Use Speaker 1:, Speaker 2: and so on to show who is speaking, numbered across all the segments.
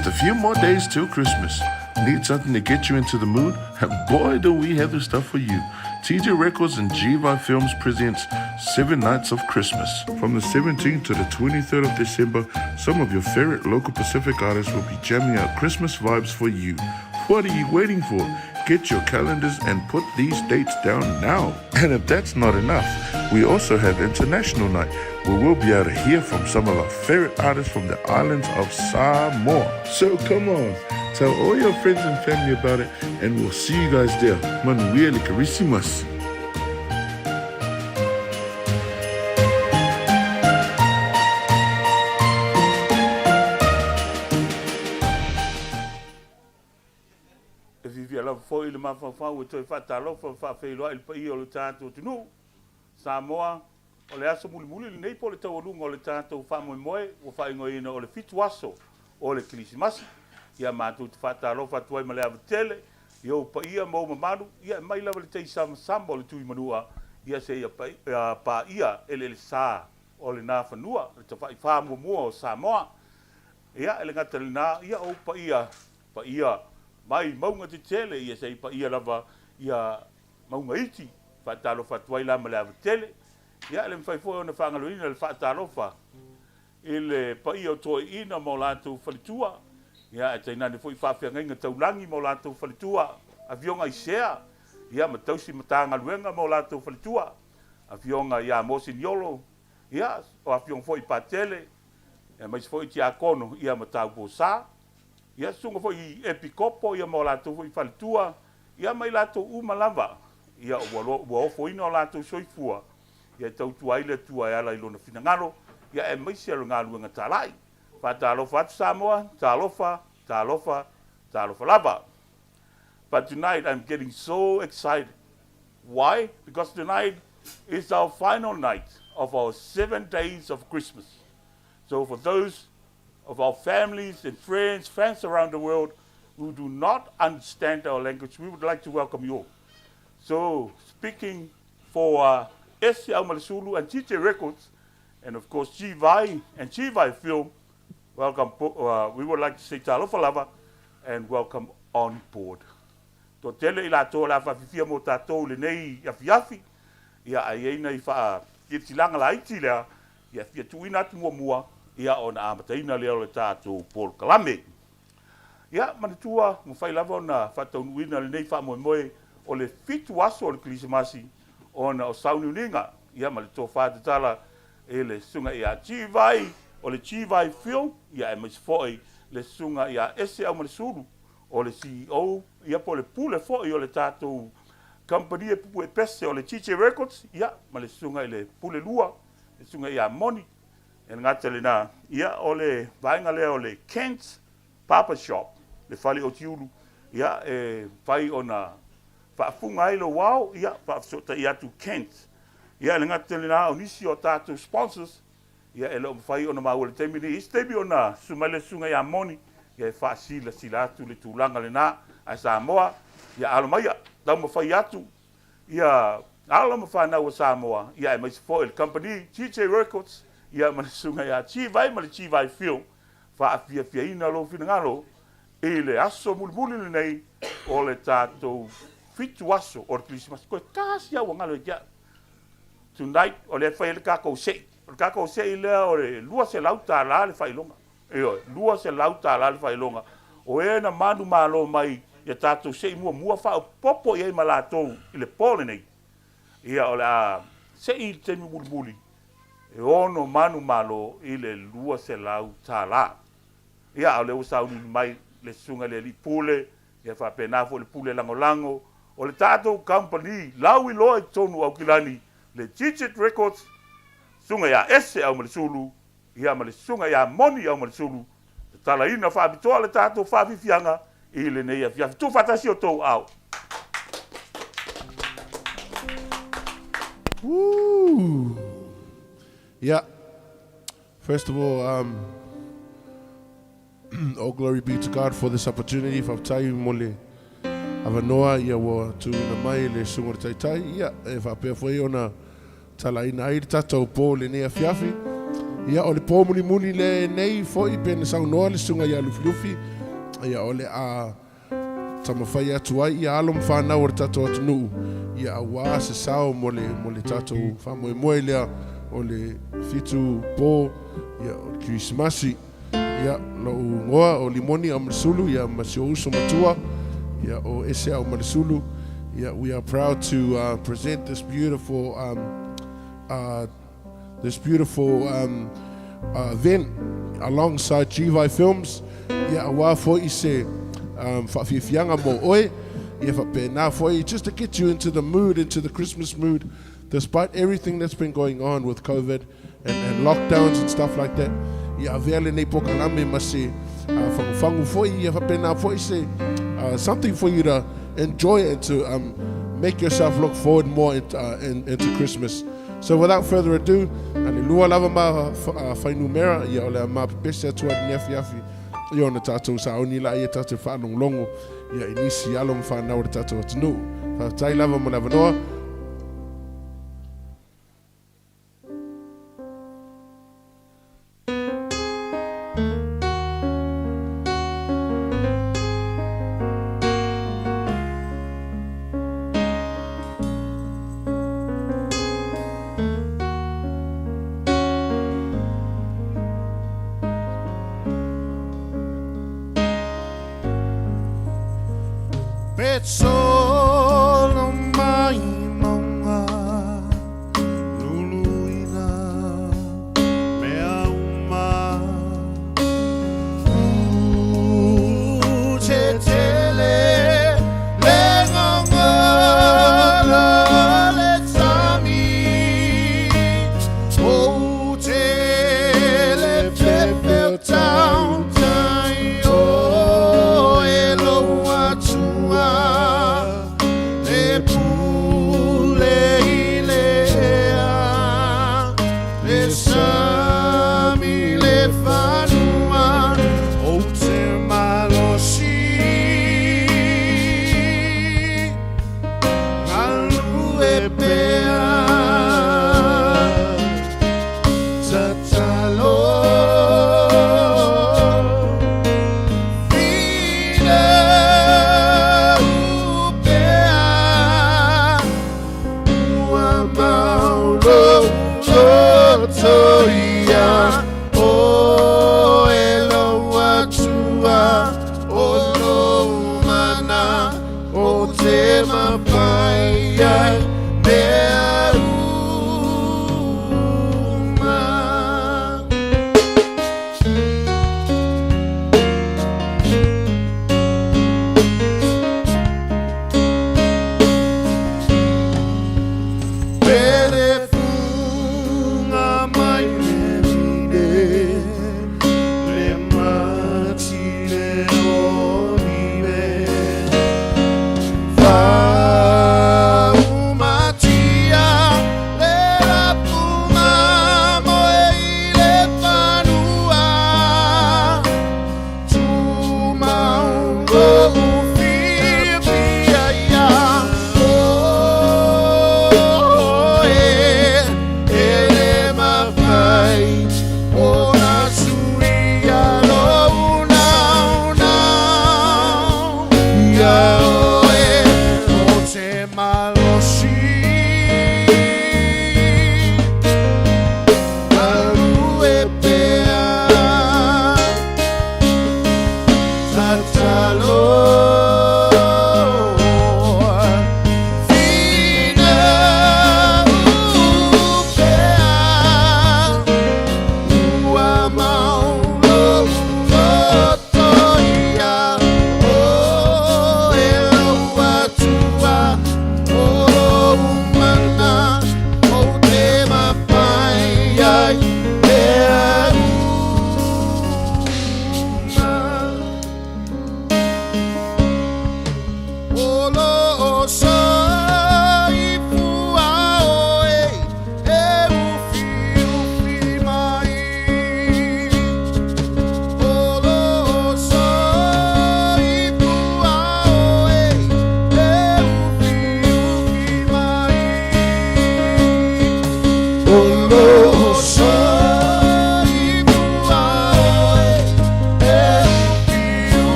Speaker 1: Just a few more days till Christmas. Need something to get you into the mood? Boy, do we have the stuff for you. TJ Records and GVI Films presents Seven Nights of Christmas. From the 17th to the 23rd of December, some of your favorite local Pacific artists will be jamming out Christmas vibes for you. What are you waiting for? Get your calendars and put these dates down now. And if that's not enough, we also have International Night, where we'll be able to hear from some of our favorite artists from the islands of Samoa. So come on, tell all your friends and family about it, and we'll see you guys there. Manuia le Kerisimasi.
Speaker 2: E fiafia lava foi i le mafaufau e toe faatalofa ma faafeiloai i le paia o le tatou atunuu, Samoa, o le aso mulimuli lenei po o le taualuga o le tatou faamoemoe ua faaigoaina o le fitu aso o le Kerisimasi. Ia matou te faatalofa atu ai ma le ava tele i ou paia ma ou mamalu, ia e mai lava le tai samasama o le Tuimanua, ia seia paia eleele sa o lena fanua, le tafai faamuamua o Samoa. Ia, e le gata i lena, ia ou paia paia mai mauga tetele, ia se i paia lava ia mauga iti, faatalofa atu ai la ma le ava tele. Ia, e le mafai foi ona faagaloina le faatalofa i le paia o toeaiina ma o latou faletua, ia, ae tainane foi faafeagaiga taulagi ma o latou faletua, Afioga i Sea, ia, ma tausi Matagaluega ma o latou faletua, Afioga ia Mose Niolo, ia, o Afioga foi i Patele, aemaise foi Tiakono, ia, ma Tauposa. Ia susuga foi i Epikopo ia ma o latou foi faletua, ia ma i latou uma lava, ia ua ua ofoina o latou soifua, ia e tautua ai le Atua e ala i Lona finagalo, ia aemaise o le galuega talai. Faatalofa atu Samoa, talofa, talofa, talofa lava. But tonight I'm getting so excited. Why? Because tonight is our final night of our seven days of Christmas. So for those of our families and friends, fans around the world who do not understand our language, we would like to welcome you all. So, speaking for uh, Ese Aumalesulu and TJ Records, and of course Chivai and Chivai Film, welcome. Uh, we would like to say talofa lava and welcome on board. Toatele i latou o le a faafifia mo tatou i lenei afiafi, ia ae i ai nai faatilatilaga laiti lea, ia fia tuuina atu muamua, ia ona amataina lea o le tatou polokalame. Ia, manatua, mafai lava ona faataunuuina lenei faamoemoe o le fitu aso o le Kerisimasi ona o sauniuniga, ia ma le tofa tatala i le Susuga ia Chivai o le Chivai Phil, ia aemaise foi le Susuga ia Ese Aumalesulu, o le CEO, ia po o le pule foi o le tatou kamupani e pupu epese o le TJ Records, ia, ma le susuga i le pule lua, le susuga ia Moni, e le gata i lena, ia, o le vaega lea o le Kent Barber Shop, le fale otiulu, ia, e mafai ona faafuga ai lou ao, ia, faafesootai atu Kent. Ia, e le gata i lena, o nisi o tatou sponsors, Ia, e le o mafai ona maua i le taimi lenei. I isi taimi ona susu mai le susuga ia Moni, ia e faasilasila atu le tulaga lena. Ae Samoa, ia alo maia, taumafai atu, ia alo ma fanau a Samoa, ia aemaise foi le kamupani TJ Records, ia ma le susuga ia Chivai ma le Chivai Phil, faafiafiaina lou finagalo i le aso mulimuli lenei o le tatou fitu aso o le Kerisimasi. Toe tasi lava ua galo ia te au. Tonight, o lea e fai ai le tatou sei. O le tatou sei lea o le $200 le faailoga. Ioe, $200 le faailoga. O e na manumalo mai ia tatou sei muamua faaopoopo i ai ma latou i le po lenei, ia o le a sei i le taimi mulimuli e ono manumalo i le $200. Ia, a o lea ua sauniuni mai le susuga i le alii pule, Ia faapena foi le pule lagolago o le tatou kamupani lauiloa i totonu o Aukilani, le Digit Records, Susuga ia Ese Aumalesulu, ia ma le Susuga ia Moni Aumalesulu, tatalaina faapitoa le tatou faafiafiaga i lenei afiafi. Tuufaatasi outou aao.
Speaker 1: Woo! Yeah. First of all, um, All glory be to God for this opportunity Whafetai mo le avanoa ia ua tuuina mai le Susuga o le Taitai ia e faapea foi ona talaina ai le tatou po lenei afiafi. Ia, o le po mulimuli lenei foi pe na saunoa le susuga ia Lufilufi, ia o le a taumafai atu ai ia alo ma fanau o le tatou atunuu, ia auā se sao mo le, mo le tatou faamoemoe lea o le fitu po, ia o le Kerisimasi. Ia, lou igoa o Limoni Aumalesulu, ia ma si ou uso matua, ia o Ese Aumalesulu. Ia, we are proud to uh, present this beautiful um, uh, this beautiful um, uh, event alongside Gvi Films. Ia, auā foi se um, whaafiafianga mo oe. Ia whapena foi, just to get you into the mood, into the Christmas mood, despite everything that's been going on with COVID and, and lockdowns and stuff like that. Ia avea lenei pokalame ma se uh, whanguwhangu foi, ia whapena foi se uh, something for you to enjoy and to um, make yourself look forward more in, uh, in, into Christmas. So without further ado, na le lua lava ma uh, whainumera, ia o le a mapepese atu ai lenei afiafi, ia ona tatou sauni la ia tatou whaalongolongo, ia i nisi alo ma whanau o le tatou atunuu. Faafetai lava mo le avanoa.
Speaker 3: Pe solo mai maunga luluina mea uma Utetele le gagala le sami O tele fefe tautai o e lou atua.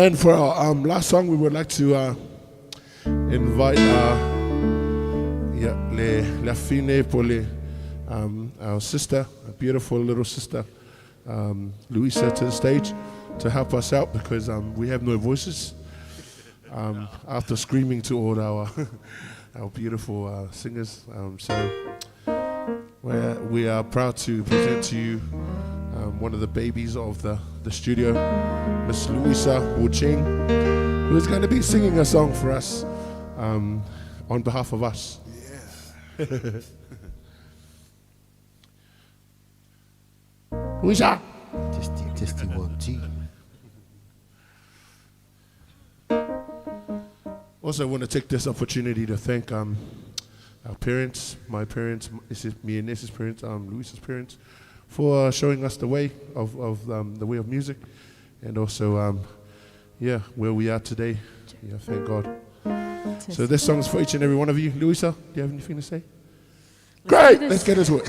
Speaker 1: And for our um, last song, we would like to uh, invite uh, yeah, le, le fine pole, um, our sister, a beautiful little sister, um, Luisa, to the stage to help us out because um, we have no voices. Um, after screaming to all our our beautiful uh, singers, um, so we're, we are proud to present to you um, one of the babies of the, the studio, Miss Luisa Wu Ching, who is going to be singing a song for us um, on behalf of us. Yeah. Luisa!
Speaker 4: Testing, testing, one, two.
Speaker 1: Also, I want to take this opportunity to thank um, our parents, my parents, me and Ness's parents, um, Luisa's parents, for uh, showing us the way of, of um, the way of music, and also, um, yeah, where we are today. Yeah, thank God. So this song's for each and every one of you. Luisa, do you have anything to say?
Speaker 5: Let's
Speaker 1: Great, let's get into it.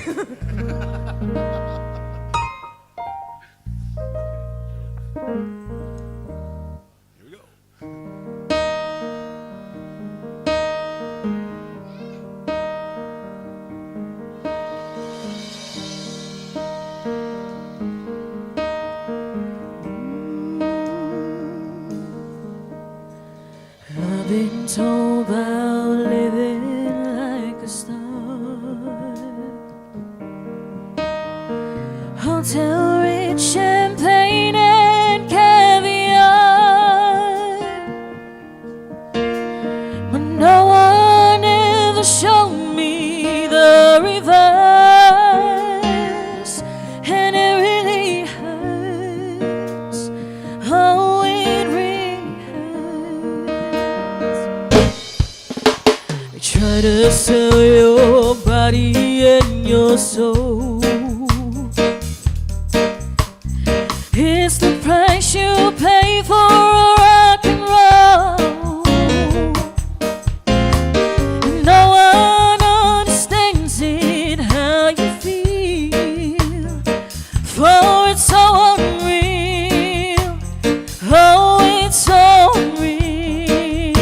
Speaker 5: I've been told about living like a star. Hotel rich champagne and caviar. But no one ever showed me the reverse, and it really hurts. Oh, it really hurts. They try to sell your body and your soul. It's the price you pay for a rock and roll. No one understands it how you feel, for it's so unreal. Oh, it's so unreal.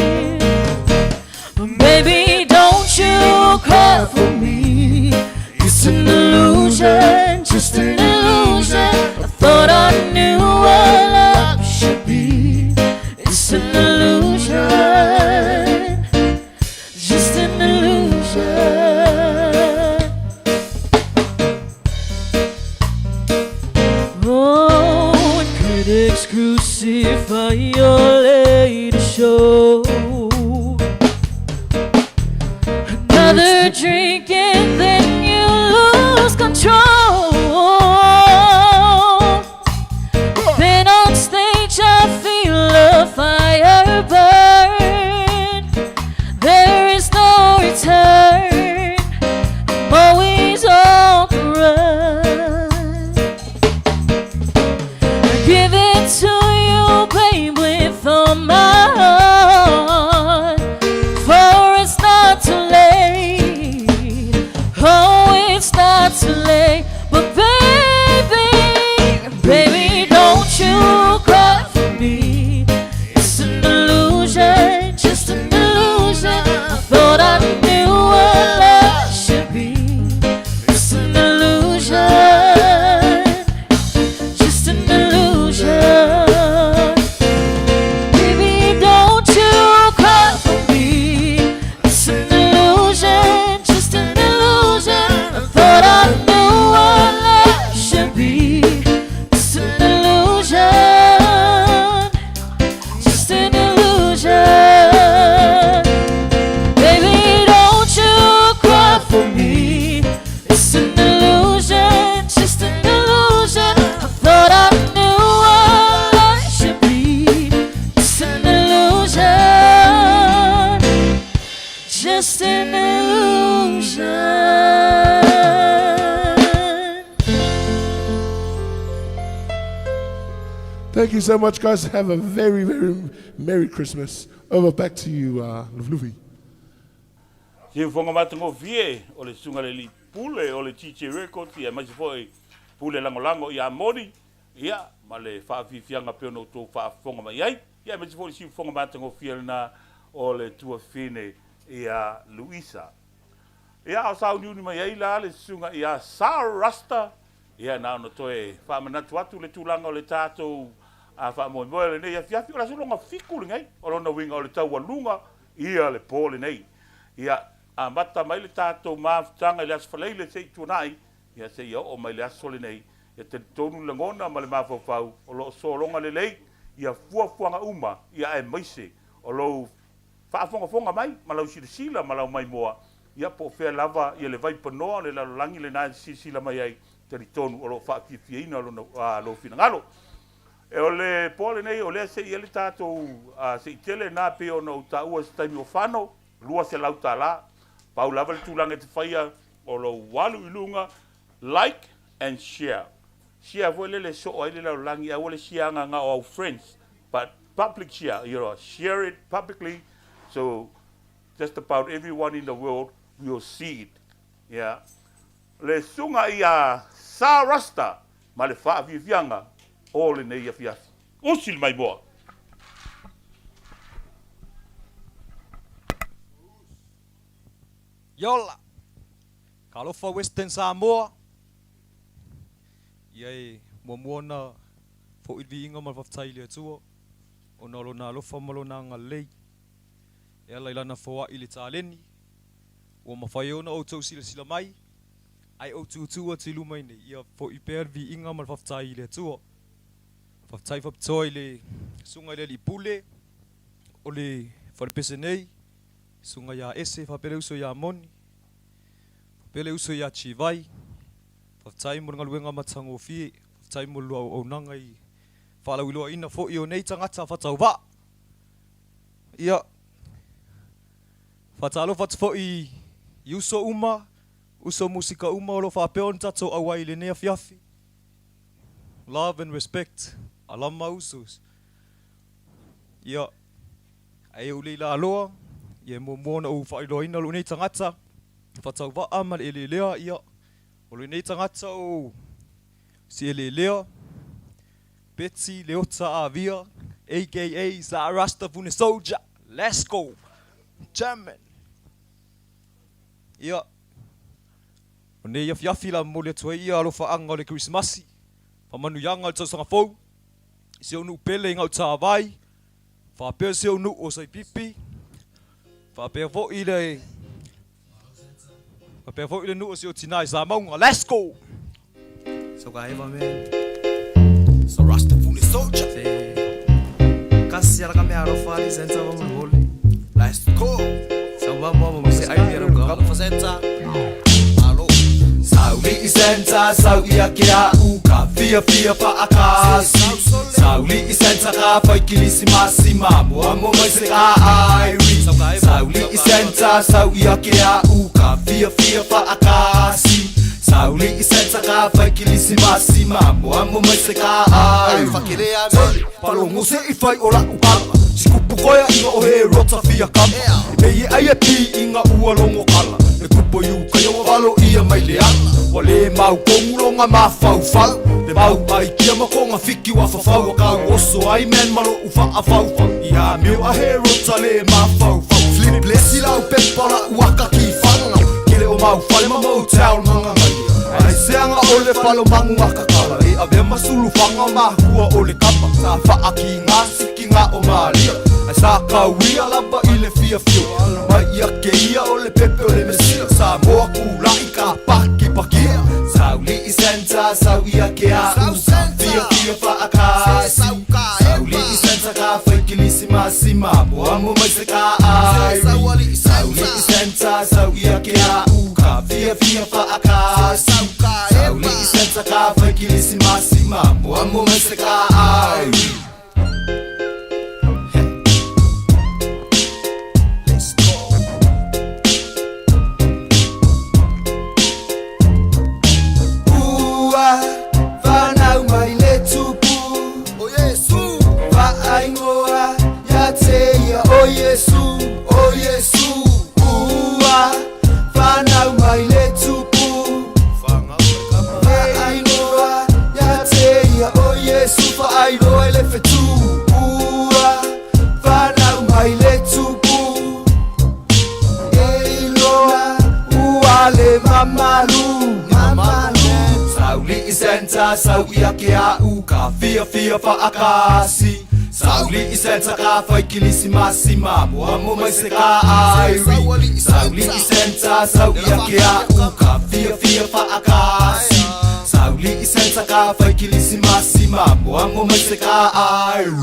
Speaker 5: But baby, don't you cry for me. It's an illusion, just an illusion. I thought I knew what love should be. It's an illusion, just an illusion. Oh, and critics crucify your latest show. Another drink and then you lose control. Then on stage I feel a fire burn. There is no return. I'm always on the run. I give it to you, babe, with all my heart. For it's not too late. Oh, it's not too late. But baby, baby, don't you cry for me. It's an illusion, just an illusion. I thought I knew what love should be. It's an illusion, just an illusion. Baby, don't you cry for me. It's an illusion, just an illusion. I thought I knew what love should be. It's an illusion, just an illusion. Baby, don't you cry for me. It's an illusion, just an illusion. I thought I knew what life should be. It's an illusion, just an illusion.
Speaker 1: Thank you so much, guys. Have a very, very Merry Christmas. Over back to you, uh, Luffy.
Speaker 2: Siufoga matagofie o le susuga i le alii pule o le TJ Records ia aemaise foi pule lagolago ia moni ia ma le faafiafiaga pei ona outou faafofoga mai ai. Ia aemaise foi le siufofoga matagofie lena o le tuafafine ia Luisa. Ia a o sauniuni mai ai la le susuga ia Sir Rasta, ia na ona toe faamanatu atu le tulaga o le tatou faamoemoe o lenei afiafi, o le aso lona fitu lenei, o lona uiga o le taualuga ia le po lenei. Ia amata mai le tatou mafutaga i le Aso Faraile se i tuanai, ia seia oo mai le aso lenei, e talitonu le lagona ma le mafaufau o lo o sologa lelei ia fuafuaga uma, ia aemaise o lou faafogafoga mai ma lau silasila ma lau maimoa, ia po o fea lava ia le vaipanoa o le lalolagi lena e silasila mai ai, talitonu o lo o faafiafiaina lona, lou finagalo. O le po lenei o lea se i ai le tatou se i tele na pei ona ou taua i se taimi ua fano, $200. Pau lava le tulaga e te faia o lou alu i luga, like and share. Share foi lele e soo ai le lalolagi, aua le share aga na o au friends, but public share, you know, share it publicly so just about everyone in the world will see it. Yeah. Le susuga ia Sa Rasta ma le faafiafiaga o lenei afiafi. Usi le maimoa!
Speaker 6: Yola! Talofa Western Samoa! Ia e muamua ona fo'i le viiga ma le faafetai i le Atua ona o Lona alofa ma Lona agalelei e ala i Lana foa'i i le taleni ua mafai ai ona outou silasila mai ae ou tūtū atu i luma i nei, ia fo'i pea le viiga ma le faafetai i le Atua. Faafetai faapitoa i le Susuga i le Alii Pule o le falepese nei, Susuga ia Ese faapea le uso ia Moni, faapea le uso ia Chivai. Faafetai mo le galuega matagofie, faafetai mo le lua auaunaga i faalauiloaina foi o nei tagata faatauvaa. Ia, faatalofa atu foi i uso uma, uso musika uma o lo o faapea ona tatou auai i lenei afiafi. Love and respect, alama usos. Ia, ae ou le i laloa, ia e muamua ona ou faailoaina lou nei tagata, faatauvaa ma le eleelea, ia, o lenei tagata o si eleelea, Betsy Leota Avia, aka Sa Rasta Vune Soldier. Let's go! German! Ia, o nei afiafi la momoli atu ai ia alofaaga o le Kerisimasi, faamanuiaga o le tausaga fou, i si ou nuu pele i Gautavai, faapea si ou nuu o Saipipi, faapea foi le faapea foi le nuu o si ou tina i Samauga. Let's go!
Speaker 7: So kaeva man. So Rasta Fune Soldier. Kasi ala kame alofa ali senta wa mulholi. Let's go. So wa mo mo se ai mi alofa. Alofa senta. Alo.
Speaker 3: Sauli i senta sau ia ke a u ka fia fia faakasi Sauli i senta ka fai kilisimasi ma mo amo mai se ka airi Sauli i senta sau ia ke a u ka fia fia faakasi Sauli i senta ka fai kilisimasi ma mo amo mai se ka airi Palogo se i fai o la'u ala Sikupu koea inga o he rota fia kama E mei e ai e pi inga ua longo kala E kupo i uka ia ua valo ia mai le ala Ua le mau kogu longa mafaufau Le mau ai kia ma konga fiki ua fafau Ua kau oso ai man ma lo'u fa'afaufau I amio a he rota le mafaufau Flip lesi lau pepa o la'u aka ki fanga Kele o mau fale ma motel mangagaia Ai se aga o le fale o magu akakala E avea ma sulufaga makua o le kama Sa faakiga sikiga o Malia Ae sa kauia lava i le fiafia Mai ia keia o le pepe o le Mesia Samoa kula'i ka paki pakia Sauli'i Santa sau ia ke a'u Fiafia faakasi Sauli'i Santa ka fai kilisimasi ma moamo mai se ka airi Sauli'i Santa sau ia ke a'u Ka fiafia faakasi Sauli'i Santa ka fai kilisimasi ma moamo mai se ka airi Let's go. Ua fanau mai le tupu O Iesu Faaingoa ia te ia o Iesu O Iesu Ua fanau mai le tupu Faaingoa ia te ia o Iesu. mamalu, mamalu. Sauli'i Santa sau ia ke a'u ka fiafia fa'akasi. Sauli'i Santa ka fai kilisimasi ma moamo mai se ka airi. Sauli'i Santa sau ia ke a'u ka fiafia fa'akasi. Sauli'i Santa ka fai kilisimasi ma moamo mai se ka airi.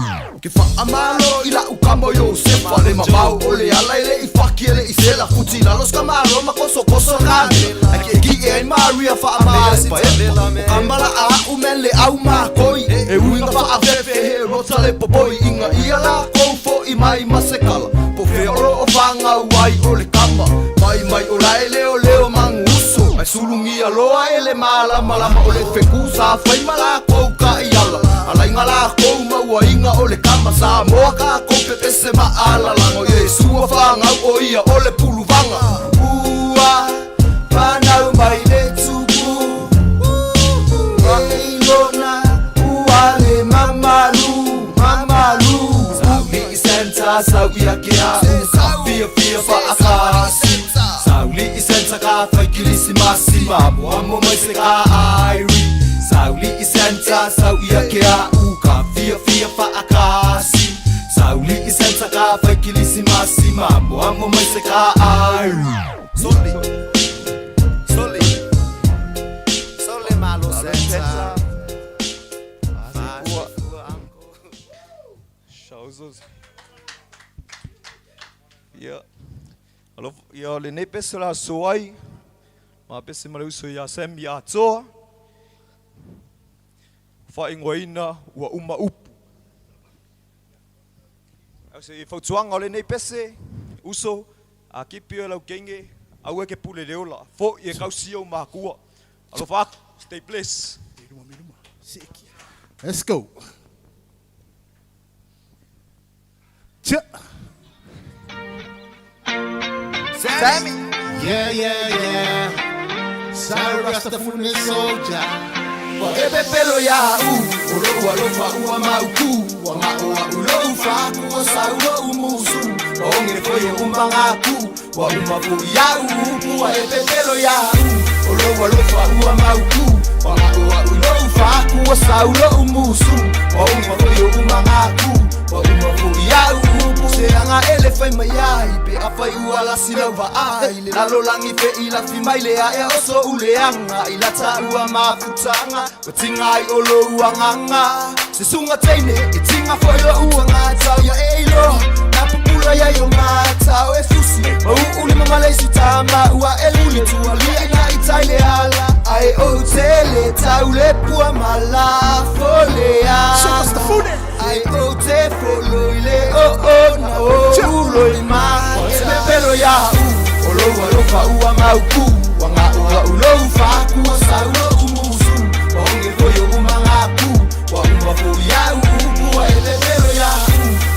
Speaker 3: Ke whaamalo i la ukama Yosefa le mamau o le ala i le i faki e le i sela futi lalo ska malo ma koso koso kane ai ke ki e ai Maria whaamale pa e kamala a u men le au ma koi e uinga whaafefe he rota le popoi inga ia la kou fo i mai masekala po fe oro o whanga uai o le kama mai mai o lae leo leo manguso ai sulungia loa e le malama lama o le fekusa whai mala kou ka iala alainga la kou maua inga o le kama Samoa ka kou pepese ma alalango Yesu a whangau o ia o le puluvanga Ua whanau mai le tupu Eilona ua le mamalu, mamalu. Sauli'i Santa sau ia ke a'u ka fiafia fa'akasi. Sauli'i Santa ka fai kilisimasi ma moamo mai se ka airi. Sauli'i Santa sau ia ke a'u ka fiafia fa'akasi. Sauli'i Santa ka fai kilisimasi ma moamo mai se ka airi. Soli, soli, soli malo Santa.
Speaker 6: Shausos. Ia. Alo ia le nei pese la soai. Ma pese ma le uso ia Sam ia Atoa. Whaingoina ua uma upu. Au se fautuanga o lenei pese, uso, a kipi o lau kenge, au e ke pule le ola. Fo i e kausi au makua. Alofa atu, stay blessed.
Speaker 4: Let's go. Cha.
Speaker 3: Sammy.
Speaker 4: Yeah, yeah, yeah. Sorry, Rastafune soldier.
Speaker 3: Wa e pepelo ia u, o lou alofa ua mauku, wa ma'o a'u lou fa'aku o sau lo'u musu, wa oge foi o umagaku, wa uma fo'i a'u upu wa e pepelo ia u, o lou alofa ua mauku, wa ma'o a'u lou fa'aku o sau lo'u musu, wa oge foi o umagaku, wa uma fo'i a'u upu. Se aga ele fai mai ai, pe afai ua lasi lau vaai, le lalolagi fe'i lafi mai le aʻe o so'u leaga i lata ua mafutaga, ua tiga ai o lou agaga. Se suga teine e tiga foi lo'u agatau ia e iloa na pupula ia i o matau e fusi ma u'u lima ma le isi tama ua e luli tualia ina i tai le ala ae ou tele tau le pua ma lafo leaga ai ou te foloi le o o na o uloi mata. Pepelo ia u o lou alofa ua mauku, ua ga'o a'u lou fa'aku o sau lo'u musu, ua oge foi o umagaku, ua uma foi a'u upu wa e pepelo ia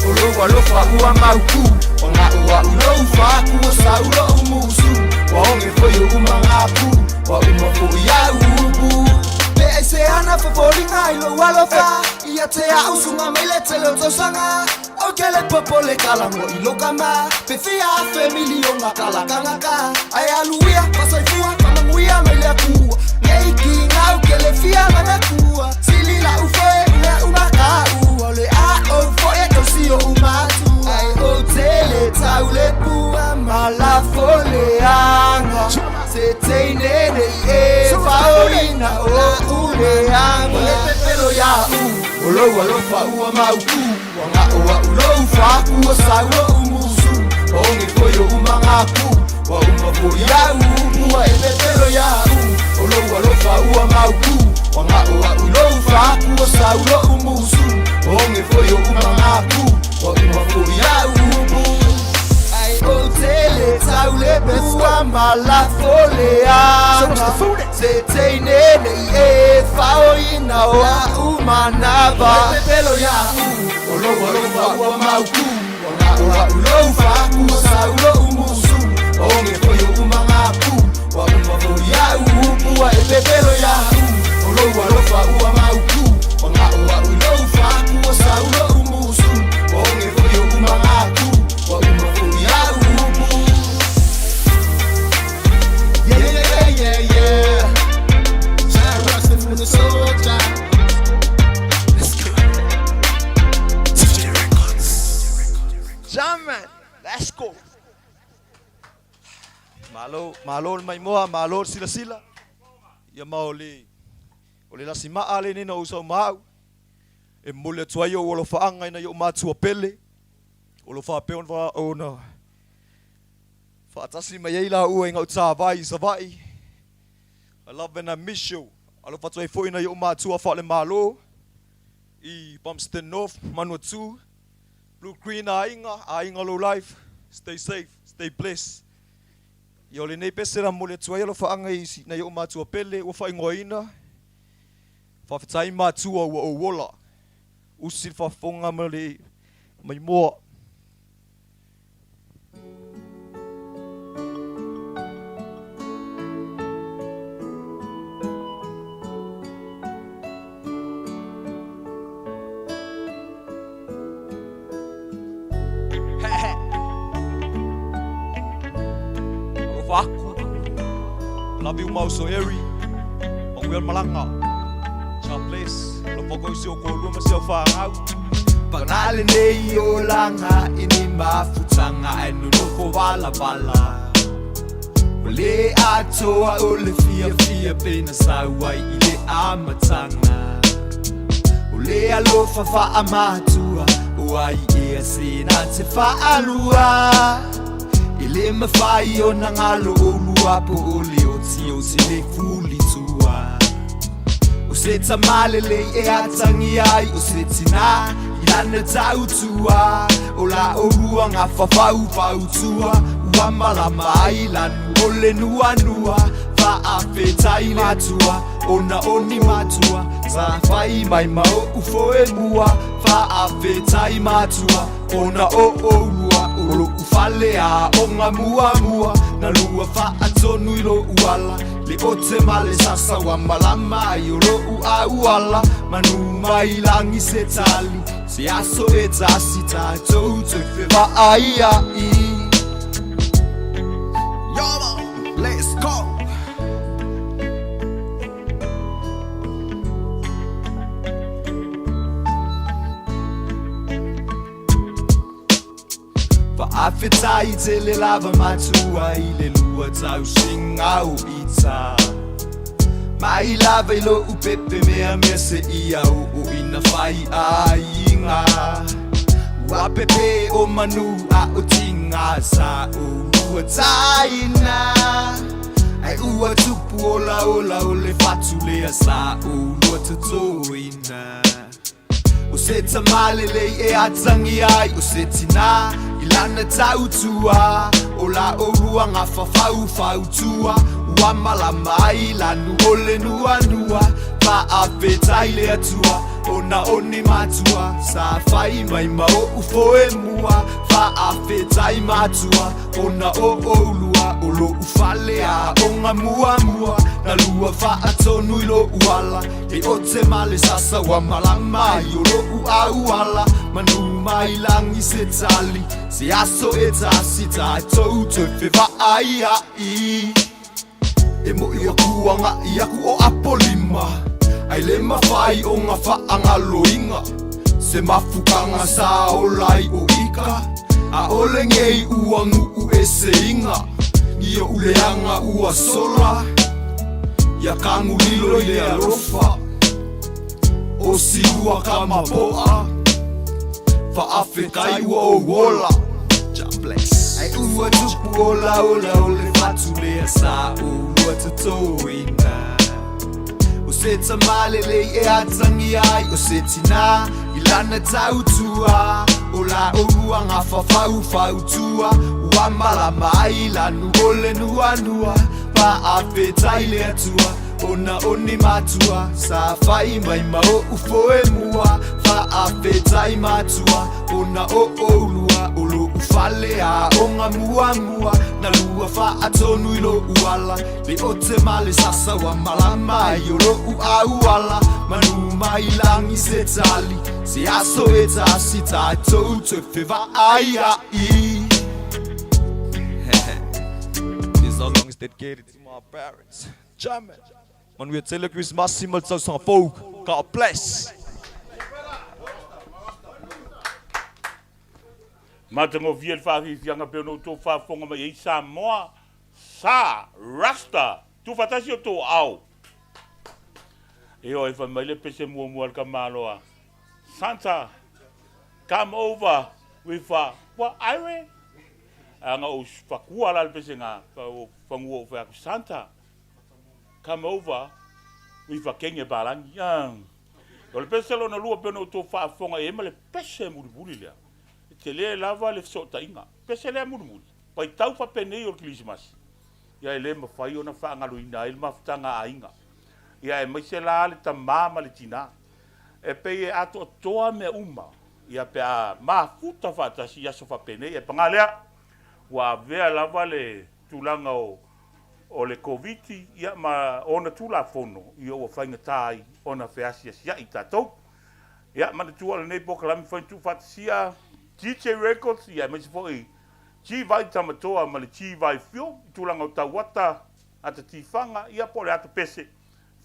Speaker 3: u o lou alofa ua mauku, ua ga'o a'u lou fa'aku o sau lo'u musu, ua oge foi o umagaku, ua uma foi a'u upu. Pe ai se ana fofoliga i lou alofa ia te a'u suga mai le tele o tausaga o ke le popo le kalago i lokama pe fia afe milionga kalakagaka ae aluia fasoifua famaguia mai le akua neikiga ke le fia manakua sili la'u foe ua umaka'u o le a'ou fo'e tausio umatu ai ou tele tau le pua ma lafo leaga se teine nei e fa'oina o la'u leaga le pepelo ia u o lou alofa ua mauku, ua ga'o a'u lou fa'aku o sau lo'u musu, ua oge foi o umagaku, ua uma foi a'u upu wa e pepelo ia u o lou alofa ua mauku, ua ga'o a'u lou fa'aku o sau lo'u musu, ua oge foi o umagaku, ua uma foi a'u upu. Ai ou tele tau le pua ma lafo leaga se teine nei e fa'oina o a'u manava. Pepelo ia u o lou alofa ua mauku, ua ga'o a'u lou fa'aku o sau lo'u musu, ua oge foi o umagaku, ua uma foi a'u upu wa e pepelo ia u o lou alofa ua mauku, ua ga'o a'u lou fa'aku o sau lo'u musu, ua oge foi o umagaku, ua uma foi a'u upu. Yeah, yeah, yeah, yeah.
Speaker 6: Malo, malo le maimoa, malo le silasila. Ia ma o le, o le lasimaa lenei na ou sau ma au, e momoli atu ai ou alofaaga i nai ou matua pele, o lo o faapea ona, ona faatasi mai ai laua i Gautavai i Savaii. I love and I miss you. Alofa atu ai foi i nai ou matua faale-Malo i Palmerston North, Manuatu, Blue Green aiga, aiga low life, stay safe, stay blessed. Ia o lenei pese la momoli atu ai alofaaga i nai ou matua pele ua faaigoaina, faafetai matua ua ou ola, usi le faafofoga ma le maimoa. Alofa aku. Love you mau so Eri. Manuia le malaga. God bless. Alofa koe i si ou toalua ma si au fanau.
Speaker 3: Pagā lenei olaga i ni mafutaga ae nonofo valavala. Ua le atoa o le fiafia pei na sau ai i le amataga. O le alofa faamatua o ai ea se na te faalua. E le mafai ona galo oulua po o le otioti le fulitua. O se tama lelei e atagia ai o se tinā i lana tautua. O la oulua gafafaufautua ua malama ai lanu o le nuanua. Faafetai matua ona o ni matua sa fai mai ma oʻu foemua. Faafetai matua ona o oulua o loʻu fale aoga muamua. Na lua faatonu i loʻu ala le ote ma le sasa ua malama ai o loʻu auala. Manu mai lagi se tali se aso e tasi tatou toe fevaai ai.
Speaker 7: Yolo, let's go.
Speaker 3: Faafetai tele lava matua i le lua tausiga o ita. Mai lava i loʻu pepe meamea seia oo ina fai aiga. Ua pepe o manu a o tiga sa oulua taina. Ae ua tupu olaola o le fatu lea sa oulua totoina. O se tama lelei e atagia ai o se tinā i lana tautua. O la oulua gafafaufautua ua malama ai lanu o le nuanua. Faafetai le Atua ona o ni matua sa fai mai ma oʻu foemua. Faafetai matua ona o oulua o loʻu fale aoga muamua. Na lua faatonu i loʻu ala le ote ma le sasa ua malama ai o loʻu auala. Manu mai lagi se tali se aso e tasi tatou toe fevaai ai. E moʻi aku agaʻi aku o Apolima ai le mafai o faagaloina se mafukaga sa ola ai o ika a ole ngei ua nuu e seiga ni oʻu leaga ua sola ia kagulilo i le alofa o siua ka mapoʻa faafetai ua ou ola.
Speaker 7: God bless.
Speaker 3: Ai ua tupu olaola o le fatu lea sa oulua totoina. O se tama lelei e atagia ai o se tinā i lana tautua. O la oulua gafafaufautua ua malama ai lanu o le nuanua. Faafetai le Atua ona o ni matua sa fai mai ma oʻu foemua. Faafetai matua ona o oulua o loʻu fale aoga muamua. Na lua faatonu i loʻu ala le ote ma le sasa ua malama ai o loʻu auala. Manu mai lagi se tali se aso e tasi tatou toe fevaai ai.
Speaker 6: This song is dedicated to my parents. Jam it. Manuia tele Christmas ma le tausaga fou. God bless.
Speaker 2: Matagofie le faafiafiaga pei ona outou faafofoga mai ai Samoa. Sa Rasta! Tuufaatasi outou aao. Ioe, fai mai le pese muamua a le tamaloa, Santa, come over with a, what, Ire? Ana ou fakua la le pese na, fagua ou fai atu, Santa, come over with a kenge palagi. O le pese lona lua pei ona outou faafofoga i ai ma le pese mulimuli lea. E tele lava le fesootaiga. Pese lea mulimuli, paitau faapenei o le Kerisimasi, ia e le mafai ona faagaloina ai le mafutaga a aiga. Ia aemaise la le tama ma le tina. E pei e atoatoa mea uma, ia pe a mafuta faatasi i aso faapenei. Ae paga lea, ua avea lava le tulaga o o le Koviti ia ma ona Tulafono ia ua faigata ai ona feasiasia'i tatou. Ia manatua o lenei polokalame fai tuufaatasia DJ Records ia aemaise foi G-Vai Tamatoa ma le G-Vai Fuel i tulaga o tauata, ata tifaga ia po o le ata pese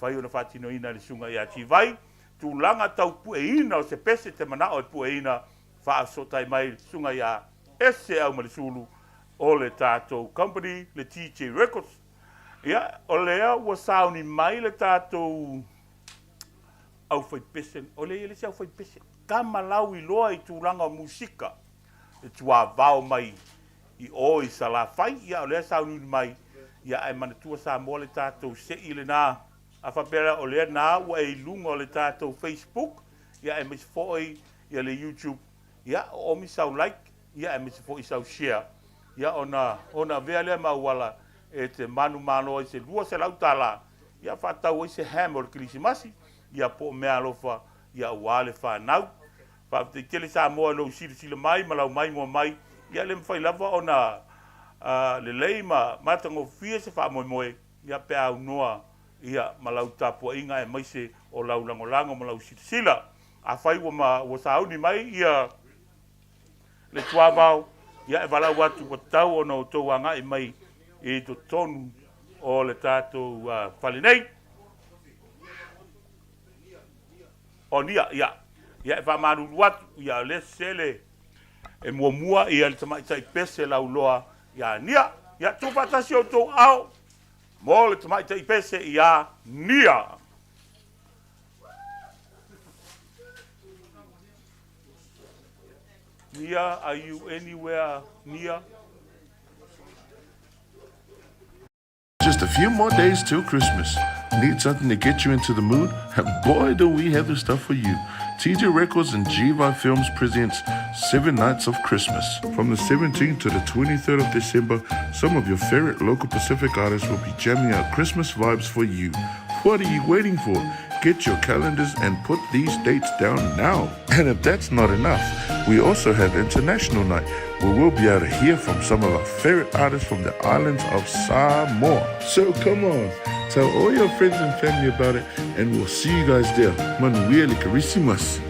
Speaker 2: fai ona faatinoina e le susuga ia G-Vai tulaga tau pueina o se pese te manao e pueina faasootai mai le susuga ia Ese Aumalesulu o le tatou company le TJ Records. Ia o lea ua sauni mai le tatou aufaipese, o lea e i ai le isi aufaipese, tama lauiloa i tulaga o musika, le tuavao mai i o i Salafai, ia o lea e sauniuni mai, ia ae manatua Samoa le tatou sei lena, a faapea la o lea na ua e i luga o le tatou Facebook, ia aemaise foi ia le YouTube, ia oomi sau like, ia aemaise foi sau share, ia ona ona avea lea ma auala e te manumalo ai se $200 ia faatau ai se ham o le Kerisimasi, ia po o meaalofa ia aua le fanau. Faafetai tele Samoa i lou silasila mai ma lau maimoa mai, ia le mafai lava ona lelei ma matagofie se faamoemoe ia pe a aunoa ia ma lau tapuaiga aemaise o lau lagolago ma lau silasila. Afai ua ma ua sauni mai ia le tuavao, ia e valaau atu ua tatau ona outou agai mai i totonu o le tatou fale nei. O nia, ia, ia e faamalulu atu, ia o lea sele e muamua ia le tamaitai pese lauloa ia Nia. Ia tuufaatasi outou ao mo le tamaitai pese ia Nia. Nia, are you anywhere near?
Speaker 1: Just a few more days till Christmas. Need something to get you into the mood? Boy, do we have the stuff for you. TJ Records and GVI Films presents Seven Nights of Christmas. From the 17th to the 23rd of December, some of your favorite local Pacific artists will be jamming out Christmas vibes for you. What are you waiting for? Get your calendars and put these dates down now. And if that's not enough, we also have International Night, where we'll be able to hear from some of our favorite artists from the islands of Samoa. So come on, tell all your friends and family about it, and we'll see you guys there. Manuia le Kerisimasi.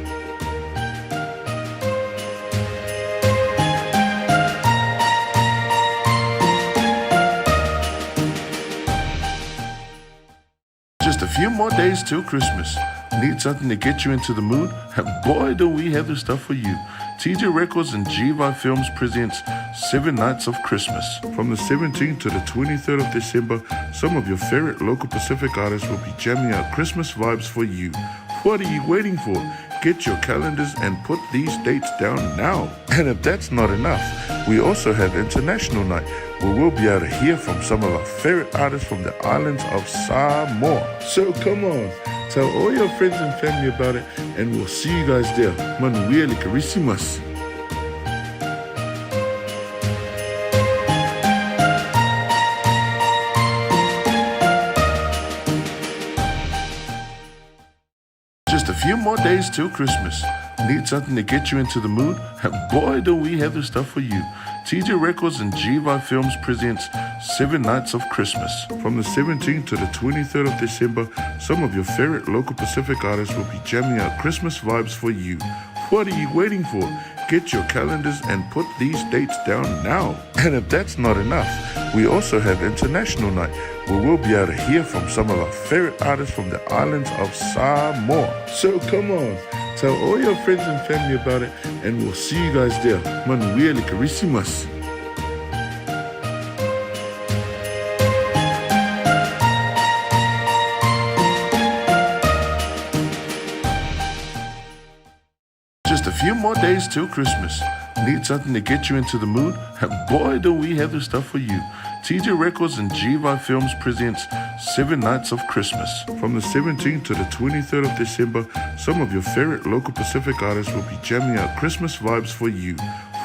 Speaker 1: Just a few more days till Christmas. Need something to get you into the mood? Boy, do we have the stuff for you. TJ Records and GVI Films presents Seven Nights of Christmas. From the 17th to the 23rd of December, some of your favorite local Pacific artists will be jamming out Christmas vibes for you. What are you waiting for? Get your calendars and put these dates down now. And if that's not enough, we also have International Night, where we'll be able to hear from some of our favorite artists from the islands of Samoa. So come on, tell all your friends and family about it, and we'll see you guys there. Manuia le Kerisimasi. Just a few more days till Christmas. Need something to get you into the mood? Boy, do we have the stuff for you. TJ Records and GVI Films presents Seven Nights of Christmas. From the 17th to the 23rd of December, some of your favorite local Pacific artists will be jamming out Christmas vibes for you. What are you waiting for? Get your calendars and put these dates down now. And if that's not enough, we also have International Night, where we'll be able to hear from some of our favorite artists from the islands of Samoa. So come on, tell all your friends and family about it, and we'll see you guys there. Manuia le Kerisimasi. few more days till Christmas. Need something to get you into the mood? Boy, do we have the stuff for you. TJ Records and Jiva Films presents Seven Nights of Christmas. From the 17th to the 23rd of December, some of your favorite local Pacific artists will be jamming out Christmas vibes for you.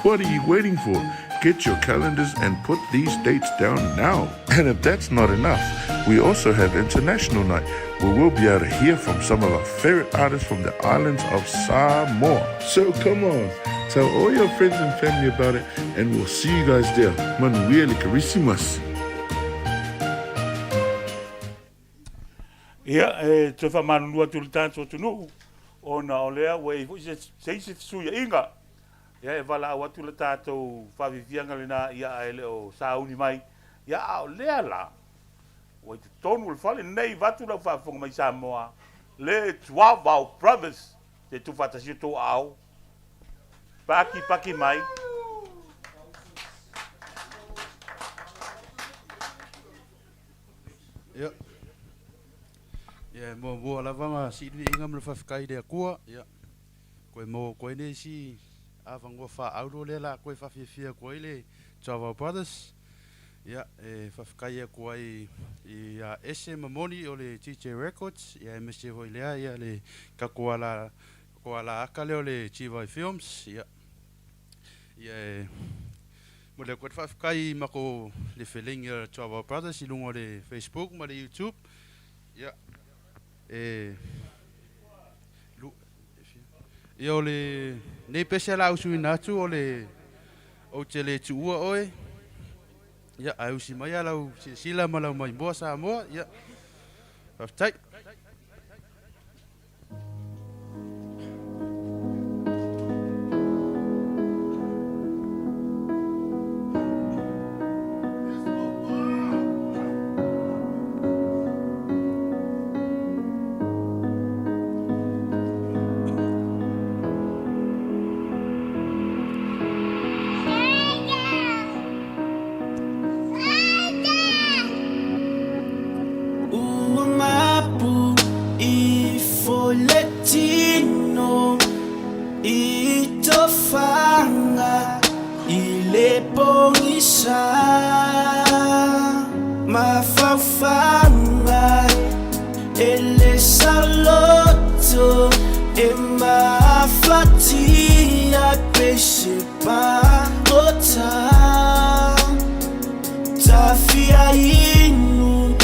Speaker 1: What are you waiting for? Get your calendars and put these dates down now. And if that's not enough, we also have International Night, where we'll be able to hear from some of our favorite artists from the islands of Samoa. So come on, tell all your friends and family about it, and we'll see you guys there. Manuia le Christmas.
Speaker 2: Ia, e toe faamalulu atu i le tatou atunuu, ona o lea ua i ai foi se, se isi fesuiaiga. Ia, e valaau atu le tatou faafiafiaga lena, ia, ae le o sauni mai. Ia, a o lea la, ua i totonu o le fale lenei, vaeatu lau faafofoga mai Samoa, le Tuavao Brothers, se tuufaatasia outou aao, paki paki mai.
Speaker 8: Ia. Ia e muamua lava ona sii le viiga ma le faafetai i le Atua, ia, koe maua atu ai le isi avanoa faaauro lea la koe faafiafia atu ai le Tuavao Brothers. Ia, e faafetai atu ai ia Ese ma Moni o le TJ Records, ia aemaise foi lea ia le tatou ala tatou alaata lea o le Chivai Films, ia. Ia e momoli atu ai le faafetai i matou le felegi a Tuavao Brothers i luga o le Facebook ma le YouTube. Ia e ia o lenei pese o le a usuina atu o le ou te le tuua oe. Ia ae usi mai a lau silasila ma lau maimoa Samoa. Ia faafetai.
Speaker 9: Ua mapu ifo le tino i tofaga i le pogisa. Mafaofaga e le saloto e mafatia pe se pagota. Tafia inu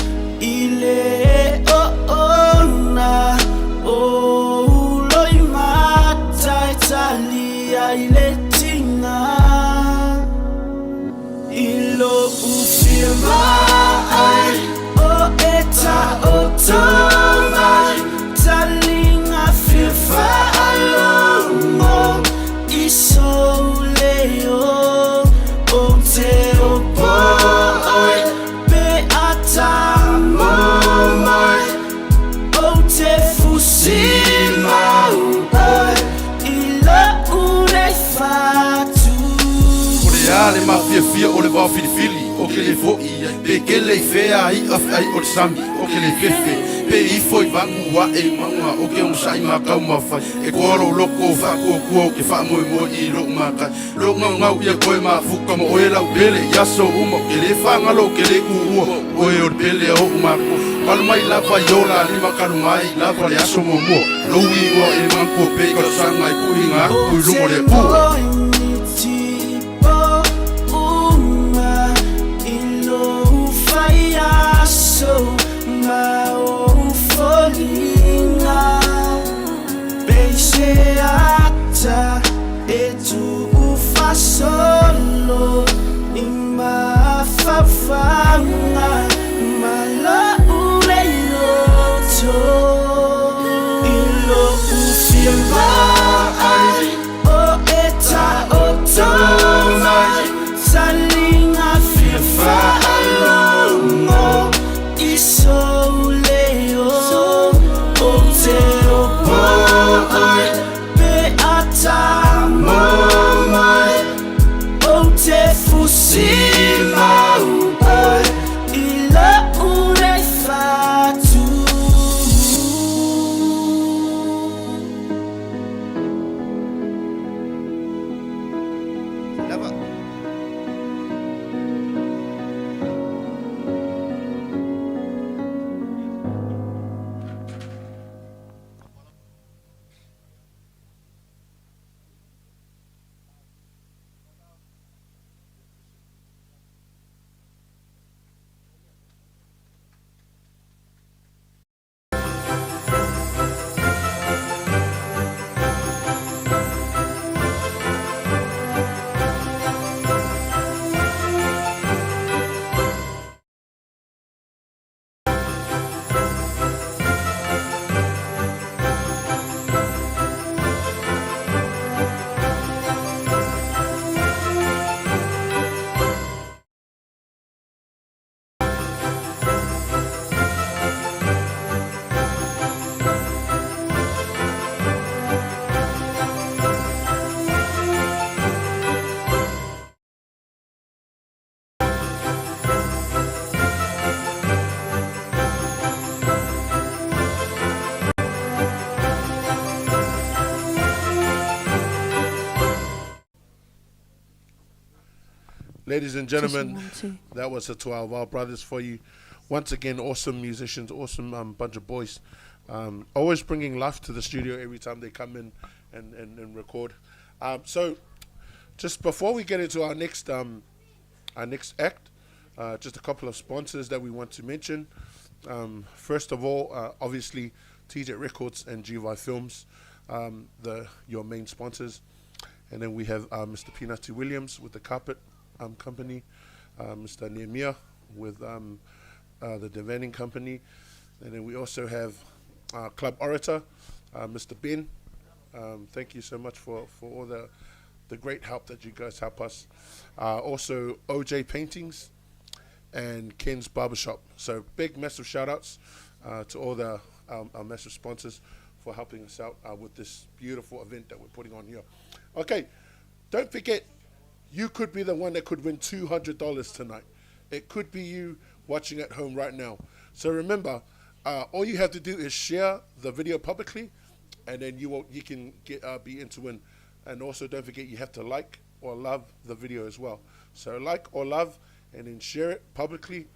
Speaker 9: i le oona o Uloimata e tali ai le tiga i lou fia vaai o e taoto mai taliga fia faalogo i sou leo ou te opo oe pe a tamo mai ou te fusi mau oe i lou nei fatu.
Speaker 8: O le a le mafiafia o le vao filifili o ke le foʻi ai pe kele i fea iʻa feʻai o le sami o ke le fefe pe ifo i vagu aʻe i mauga o ke onosai makau mafai e koa lou loko faakuakua o ke faamoemoe i lou makai lou gaugau ia koe mafuka ma oe lau pele i aso uma o ke le fagalo o ke le kuua oe o le pele a oʻu makua kalu mai lava i ola lima kalu mai lava le aso muamua lou igoa e makua pe i tausaga e kuʻiga aku i luga o le Atua.
Speaker 1: Ladies and gentlemen,
Speaker 5: Testing, one, two.
Speaker 1: that was the 12 Wild Brothers for you. Once again, awesome musicians, awesome bunch of boys. Always bringing life to the studio every time they come in and record. So, just before we get into our next act, just a couple of sponsors that we want to mention. First of all, obviously, TJ Records and GY Films, the your main sponsors. And then we have Mr. Pinati Williams with the Carpet Company, Mr. Nehemiah with the Devanning Company. And then we also have Club Orator, Mr. Ben. Thank you so much for all the great help that you guys help us. Also, OJ Paintings and Ken's Barbershop. So big, massive shout outs to all the our massive sponsors for helping us out with this beautiful event that we're putting on here. Okay, don't forget, you could be the one that could win $200 tonight. It could be you watching at home right now. So remember, all you have to do is share the video publicly, and then you can get be in to win. And also, don't forget, you have to like or love the video as well. So like or love, and then share it publicly,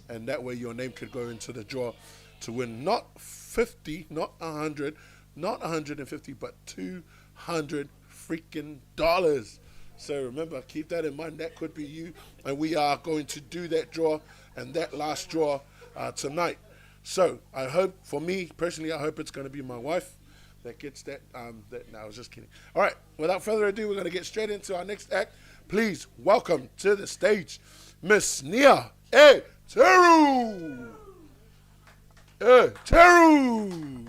Speaker 1: and that way your name could go into the draw to win not 50, not 100, not 150, but 200 freaking dollars. So remember, keep that in mind. That could be you, and we are going to do that draw and that last draw tonight. So I hope, for me personally, I hope it's going to be my wife that gets that. That no, I was just kidding. All right, without further ado, we're going to get straight into our next act. Please welcome to the stage, Miss Nia E. Teru. E. Teru.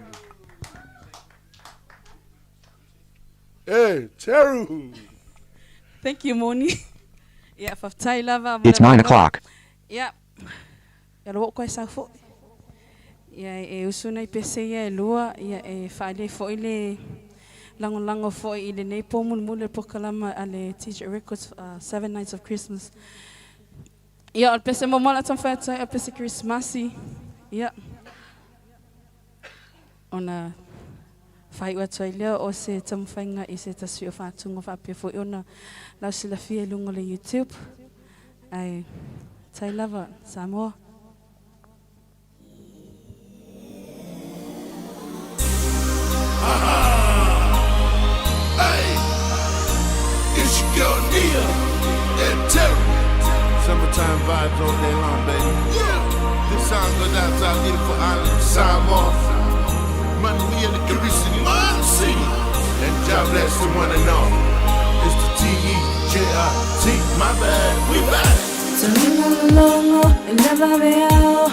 Speaker 1: E. Teru.
Speaker 10: Thank you, Moni. Yeah, faafetai lava.
Speaker 11: It's 9 o'clock.
Speaker 10: Yeah. Ia lo ko sa fo. Ia e usu nei pese ia e lua, ia e whaale fo i le lango lango fo i le nei pō mulimuli le polokalama a le TJ Records Seven Nights of Christmas. Ia o le pese muamua la taumafai atu ai o pese Christmas. Ia. Ona faai'u atu ai lea o se taumafaiga i se tasi o faatuga faapea fo'i ona lausilafia i luga o le YouTube ae tai lava Samoa.
Speaker 1: Hey, it's your girl Nia and Terry. Summertime vibes all day long, baby. Yeah. This song goes out to our beautiful island of Samoa. Money in the City. And God bless the one and all. It's the TEJIT. My bad, we back.
Speaker 10: Tauiga e le vaveao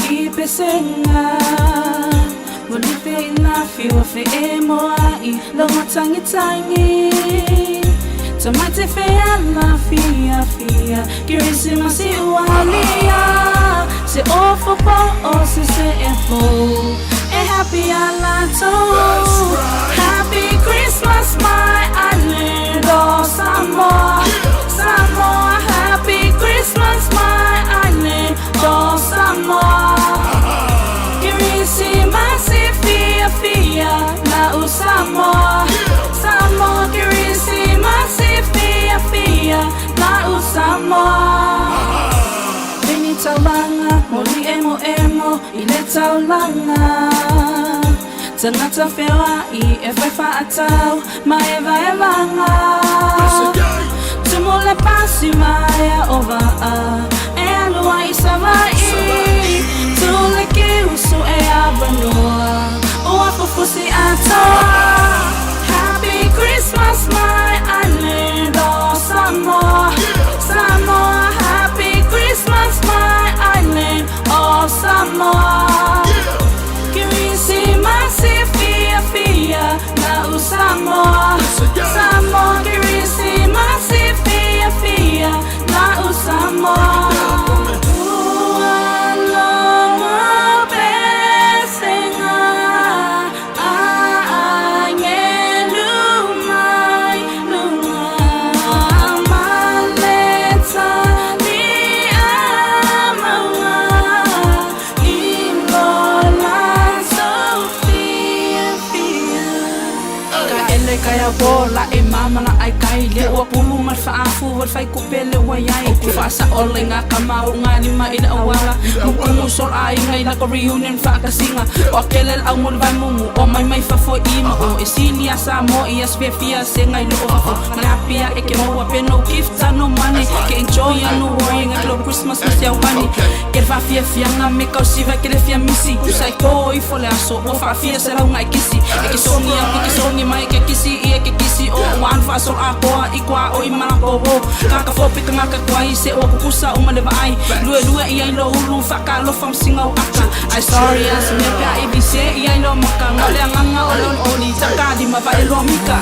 Speaker 10: i pesega Molife i lafi ua fe e moai logo tagitagi Tamate feala fia fia Kerisimasi ua alia Se ofo po o se se e fo E happy alatou. Happy Christmas, my island, oh Samoa. Samoa, happy Christmas, my island, oh Samoa. Kerisimasi fia fia na u Samoa. Samoa, Kerisimasi fia fia na u Samoa. Peni taulanga, moli emo emo i le taulaga. Tagata feoai e fai faatau ma e vaevaga. Tumu le pasi maea o vaa e alu ai i Savaii. Tule ke usu e avanoa ua fufusi atoa. Happy Christmas, my island, oh Samoa. Samoa, happy Christmas, my island, oh Samoa. Kerisimasi fia fia na u Samoa. Samoa, Kerisimasi fia fia na u Samoa. Ua logo pesega a angelu mai luga ma le taliamauga i po la e mama la ai kai le ua pulu ma le faafu o le faikupele ua iai okay. Faasaola i gakama o ugalima i le auala mukumu sol aiga i lako reunion faakasiga o akele le aumolivai mumu o maimai fafo i ma o e sili a Samoa i aso fiafia sega i loo fafo ma le apia e ke maua pe no gift no money ke enjoy no worrying a lo Christmas ma se aukani ke le faafiafiaga me kausiva ke le fiamisi usa i to ifo le aso ua faafia se lauga i kisi e ke sogi aku ke sogi mai ke kisi ia ke kisi o ua anu faasolo atoa i kua o i malakowo kaka fope kagaka kuai se ua kukusa uma le vaai luelue ia i lo ulu faakalofa ma siga o aka ai sorry as mea pe a i vise ia i lo maka ga o le agaga o le olioli takalima vaeloa mika.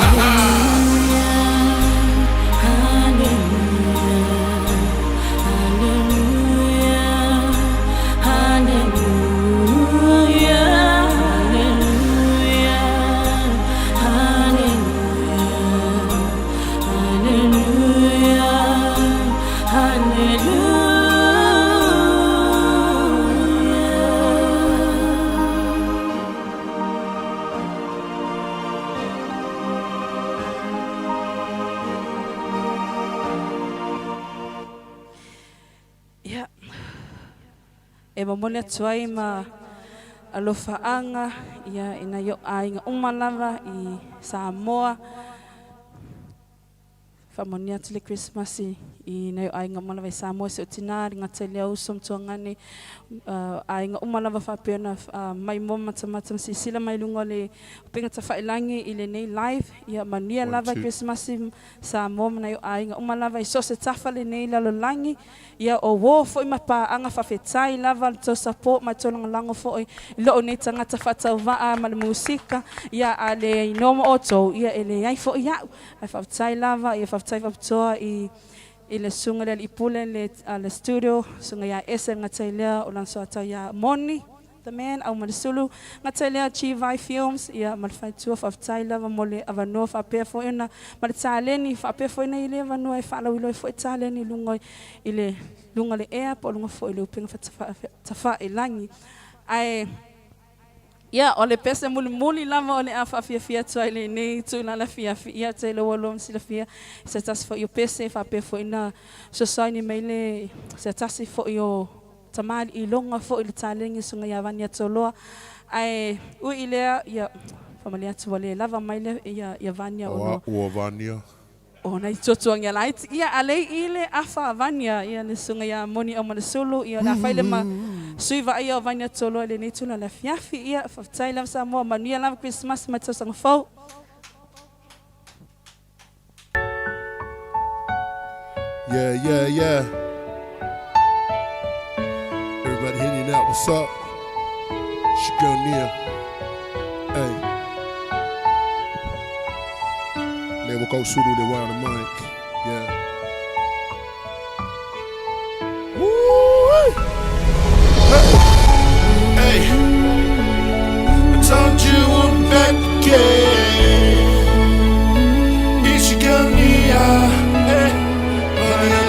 Speaker 10: Ia, e momoli atu ai ma alofaaga ia i nai o'u aiga uma lava i Samoa. Faamanuia atu le Christmas i nai o'u aiga uma lava i Samoa, si o'u tinā le gata i lea uso ma tuagane, aiga uma lava faapea ona maimoa matamata ma silasila mai luga o le upega tafailagi i lenei live. Ia manuia
Speaker 1: One,
Speaker 10: lava
Speaker 1: two.
Speaker 10: Christmas Samoa ma nai o'u aiga uma lava i so o se tafa lenei lalolagi. Ia o uō foʻi ma paaga faafetai lava le tou support ma le tou lagolago foʻi i lo'u nei tagata faatauvaa ma le musika. Ia a le inoa ma outou, ia e leai foʻi a'u. Ae faafetai lava, ia faafetai faapitoa i i le susuga i le alii pule le le studio, susuga ia Ese le gata i lea o lana soatau ia Moni the man au ma le sulu gata i lea G-Vai Films ia ma le faletua. Faafetai lava mo le avanoa faapea foi ona ma le taleni faapea foi ona i le avanoa e faalauiloa ai foi taleni i luga i le luga o le ea po o luga foi i le upega tafailagi. Ae ia o le pese mulimuli lava o le a faafiafia atu ai lenei tulaga afiafi. Ia ou te iloa ua loa ma silafia se tasi foi o pese faapea foi na fesoasoani mai le se tasi foi o tamalii iloga foi le taleni susuga ia Vani Atoloa. Ae ui i lea, ia faamalie atu ua le lava mai le ia ia Vania
Speaker 1: Ua
Speaker 10: ona
Speaker 1: ua Vania.
Speaker 10: O nai tuatuagia laiti ia a lei i le afa Vania ia le susuga ia Moni Aumalesulu ia o le a fai le ma sui vaaia o Vania Toloa i lenei tulaga le afiafi. Ia faafetai lava Samoa, manuia lava Christmas ma le tausaga fou.
Speaker 4: Yeah, yeah, yeah. Everybody hitting out. What's up? It's your girl Nia. Hey. Le go Sulu the wild mic. Yeah. Woo!
Speaker 1: Hey. Hey. I told you I'm back again. It's your girl Nia. Hey. Vania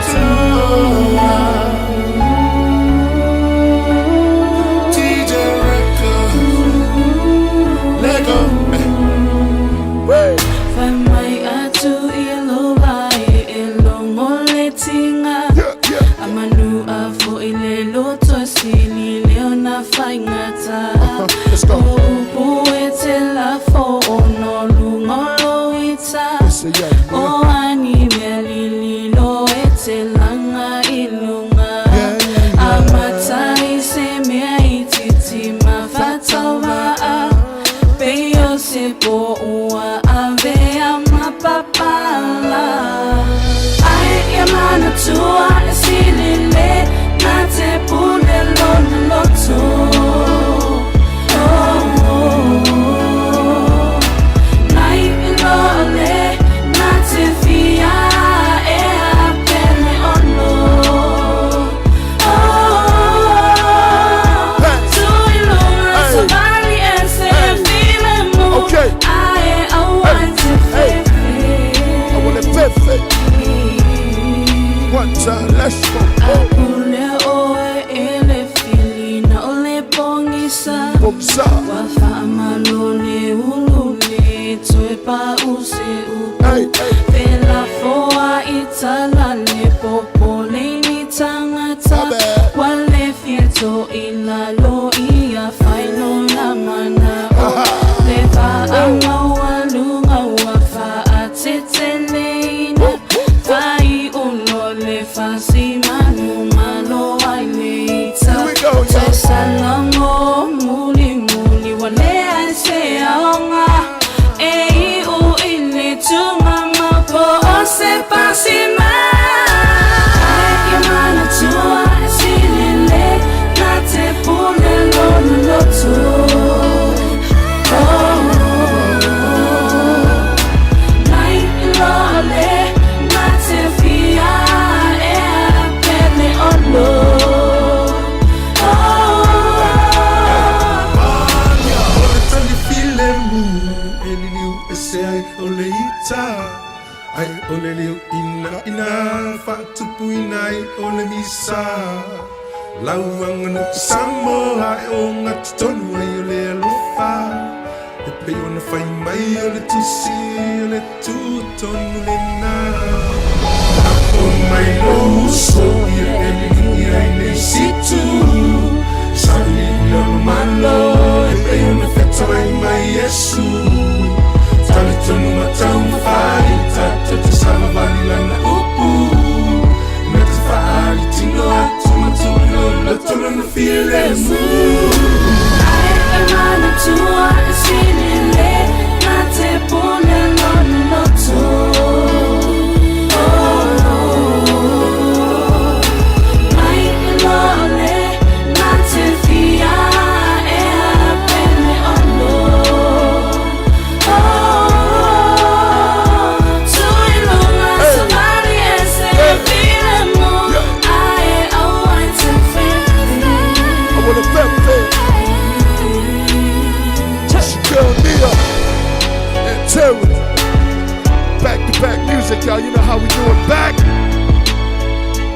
Speaker 1: TJ Records. Let go. Hey.
Speaker 5: Fai mai atu i lo vai e longo le tinga.
Speaker 1: Yeah, yeah.
Speaker 5: A manu a fo i le loto sili le ona whaingata.
Speaker 1: Let's go.
Speaker 5: O upu e te la fo o no lungo lo ita.
Speaker 1: Say yeah,
Speaker 5: O ani mea lili lo e te langa i lunga.
Speaker 1: Yeah, yeah, yeah.
Speaker 5: A matai se mea i titi ma whatawa. Pe o se po ua ave a mapapala. Ai ia mana tua e silile na te pule lona loto. Oh, oh, oh. Nai i loa le na te fia e a pele ono. Oh, tu i lunga
Speaker 1: Hey.
Speaker 5: sa vali e se file mu.
Speaker 1: Okay.
Speaker 5: Ae au ai te
Speaker 1: Hey.
Speaker 5: fefe.
Speaker 1: I want it perfect. One time, let's go. Oh.
Speaker 5: Apule oe e le filina o le pongisa.
Speaker 1: Bumsa.
Speaker 5: Wa whaamalo le ulu le toe pa u se Felafoaʻi tala le popole i ni tagata Ua le fia toilalo ia fai lona manaʻo Le vaa maualuga ua faateteleina Faaiu loa le fasi manumalo ai le ita Toe salamo mulimuli ua leai se aoga E iu i le tūmama po o se pasi mai Ia manatua e sili le na te pule lona loto Oh, mai loa le na te fia ea pele olo
Speaker 11: O le tali filemu e liliu ese ai o le ita Ai o le liu ina ina faatupuina ai o le misa Lau aganuu Samoa e ogatotonu ai o le alofa E pei ona fai mai o le tusi o le tutonu lena Lafo mai lou uso ia e liliu i ai le isi itu Saili i lona malo e pei ona fetalai mai Iesu Talitonu ma taumafai tatou te savavali lana upu Na te faaali tino atu ma tuu loto lona filemu.
Speaker 5: Ai e manatua e sili le na te pule lona loto Oh, mai loa le na te fia ea pele olo Oh, tuu i luga savali e se filemu Ae aua e te
Speaker 4: I wanna fefe. It's your girl Nia and Terry. Back to back music, y'all. You know how we do it. Back.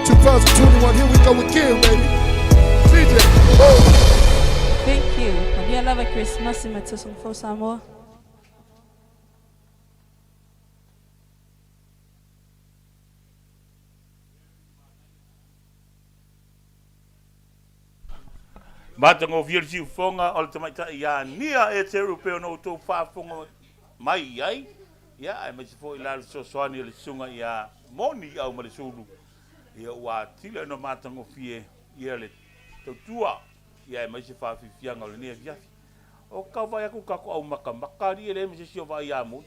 Speaker 4: 2021, here we go again, baby. DJ. Oh.
Speaker 10: Thank you. Manuia lava Christmas ma tausaga fou Samoa.
Speaker 2: Matagofie le siufofoga o le tamaitai ia Nia Eteru pei ona outou faafofoga mai i ai, ia, aemaise foi la le fesoasoani a le susuga ia Moni Aumalesulu, ia ua atili ona matagofie ia le tautua, ia aemaise faafiafiaga o lenei afiafi. O kau vaai atu tatou au makamaka alii e leai ma se isi o vaai ia Moni,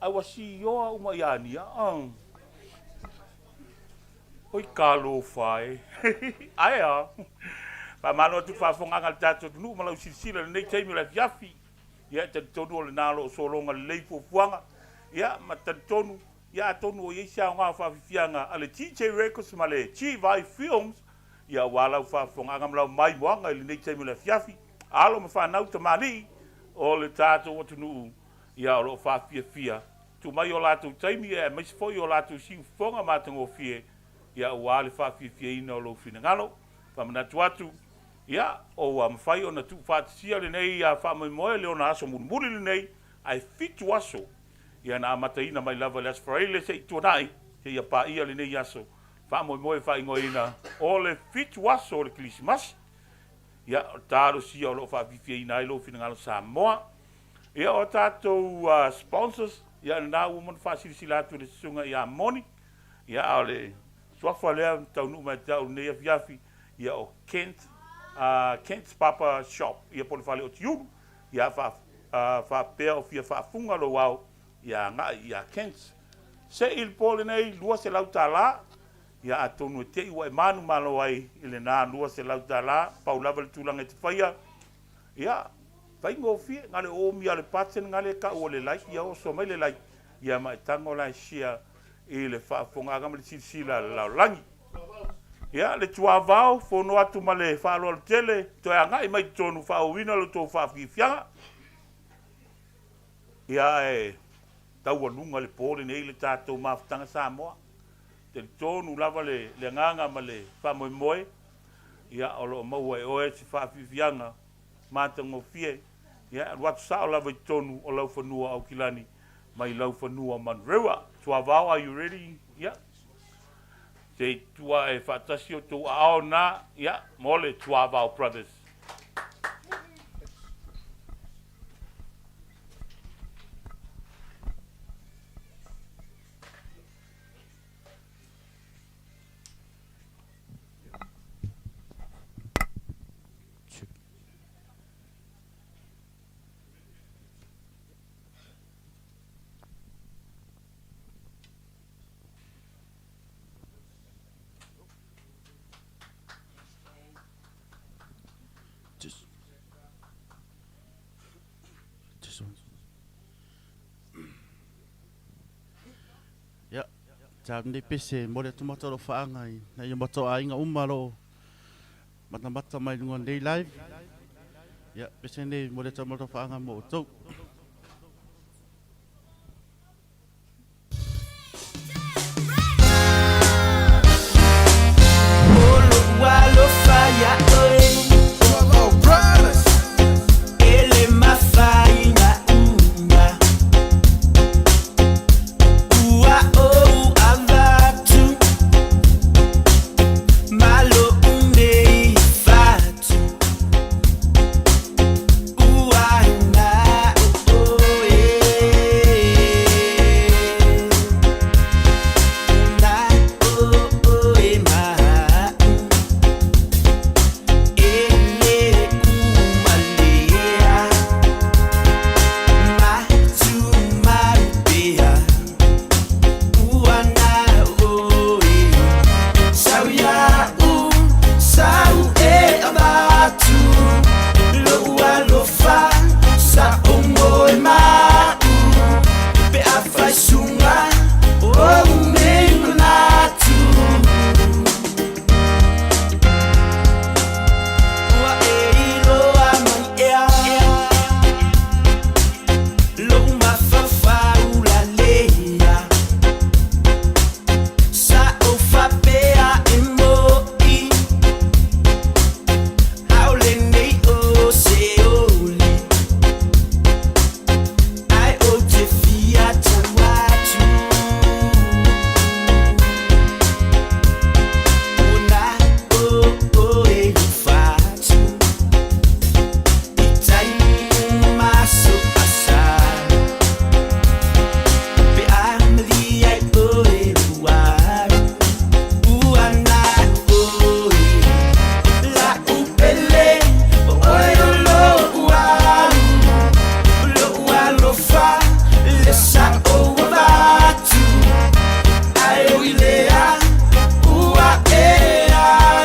Speaker 2: ae ua sioa uma ia Nia. Oi talofa e. Ae a. Faamalo atu i le faafofogaaga a le tatou atunuu ma lau silasila i lenei taimi o le afiafi. Ia e talitonu o lena o lo o sologa lelei fuafuaga. Ia ma talitonu, ia atonu o i ai se aoga o faafiafiaga a le TJ Records ma le G-Vai Films, ia aua lau faafofogaaga ma lau maimoaga i lenei taimi o le afiafi. Alo ma fanau tamalii o le tatou atunuu, ia o lo o faafiafia Tuu mai o latou taimi aemaise foi o latou siufofoga matagofie, ia aua le faafiafiaina o lou finagalo. Faamanatu atu, ia, o ua mafai ona tuufaatasia lenei faamoemoe le ona aso mulimuli lenei, ae fitu aso, ia na amataina mai lava i le Aso Faraile seia tuanai, seia paia lenei aso faamoemoe faaigoaina o le fitu aso o le Kerisimasi. Ia, o le talosia o lo o faafiafiaina ai lou finagalo Samoa. Ia, o tatou sponsors, ia lena ua uma ona faasilasila atu e le Susuga ia Moni, ia, a o le suafa lea na taunuu mai ia te au i lenei afiafi, ia o Kent, Kent's Barber Shop, ia po o le fale o Tiulu, ia faapea o fia faafuga lou ao, ia agai ia Kent's. Se i le po lenei, $200, ia atonu e te i ua e manumalo ai i lena $200, pau lava le tulaga e te faia, Ia, faigofie, na o le oomi lava o le button na lea e tau o le like, ia oso mai le like, ia ma e tago la e share i le faafofogaaga ma le silasila a le lalolagi. Ia, le tuavao, fono atu ma le faaaloalo tele, toe agai mai i totonu faaauauina lo outou faafiafiaga. Ia, ae taualuga le po lenei le tatou mafutaga Samoa. Talitonu lava le agaga ma le faamoemoe, ia o lo o maua e oe se faafiafiaga matagofie, ia e alu atu sao lava i totonu o lau fanua Aukilani. mai Laufanua Manurewa. Tuavao, are you ready? Ia. Se i tua e faatasi o tou aao na, ia, mo le Tuavao Brothers.
Speaker 8: Just, just one. Ia, tā nei pese mo le atu matou alofaaga i nai o matou aiga uma o lo o matamata mai luga o lenei live. Ia, pese nei mo le atu matou alofaaga mo outou.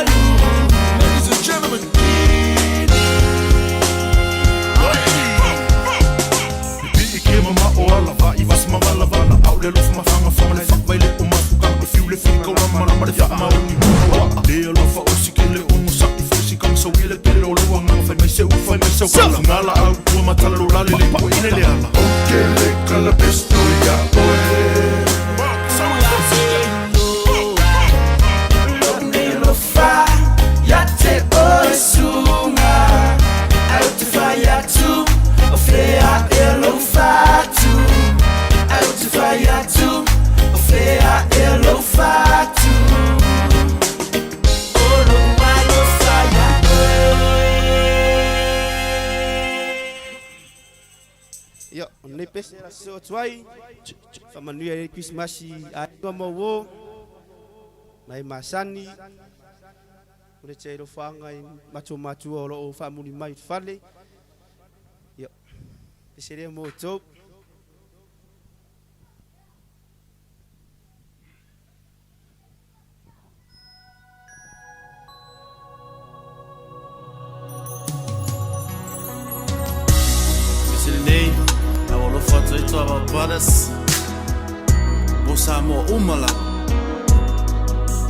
Speaker 1: Ladies and gentlemen, Pipii ke mamao ala vaai vasi mavalavala Au le alofa mafagafaga le faavai le o mafuka Le fiu le fili kaulamalama le faamaoni Ua le alofa osi ke le ogosaʻi fosi kamasaui le tele o lou agaga Fai mai se u fai mai sau kala Fugala au ua matala lo la lelei ua ine le ala Ou ke le kala besto iā oe.
Speaker 12: Ia, o lenei pese e lasoo atu ai, faamanuia ai le Kerisimasi i aiga ma uo, ma e masani, o le tia alofaaga i matou matua o lo o faamuli mai i le fale. Ia, pese lea mo outou.
Speaker 8: Pese lenei, lau alofa atu ai Tuavao Brothers mo Samoa uma lava.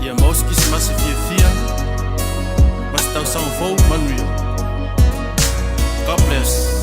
Speaker 8: Ia maua se Kirisimasi fiafia ma se tausaga fou manuia. God bless.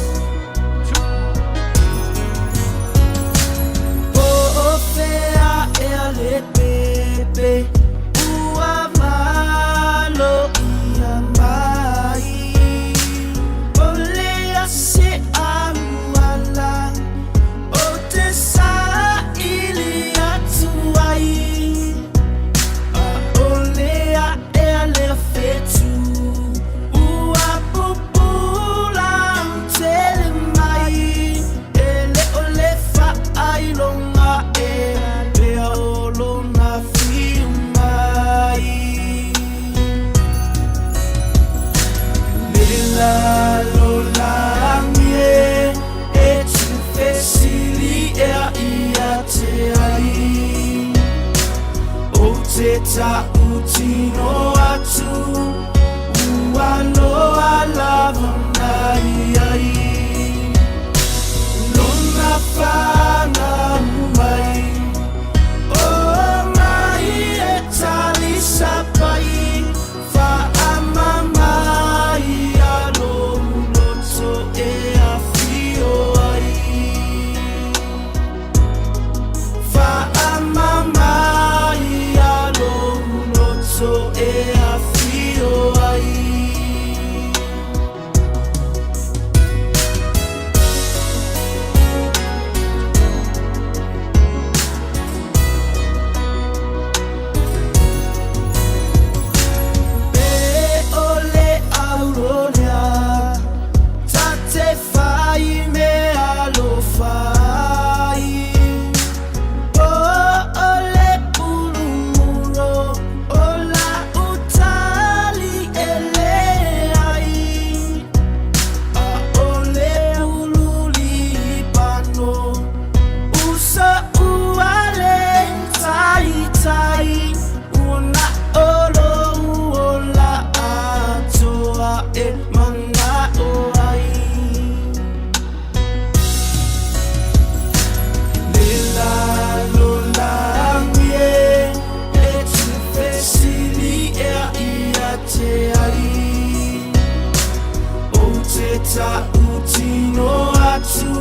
Speaker 9: te ta'utino atu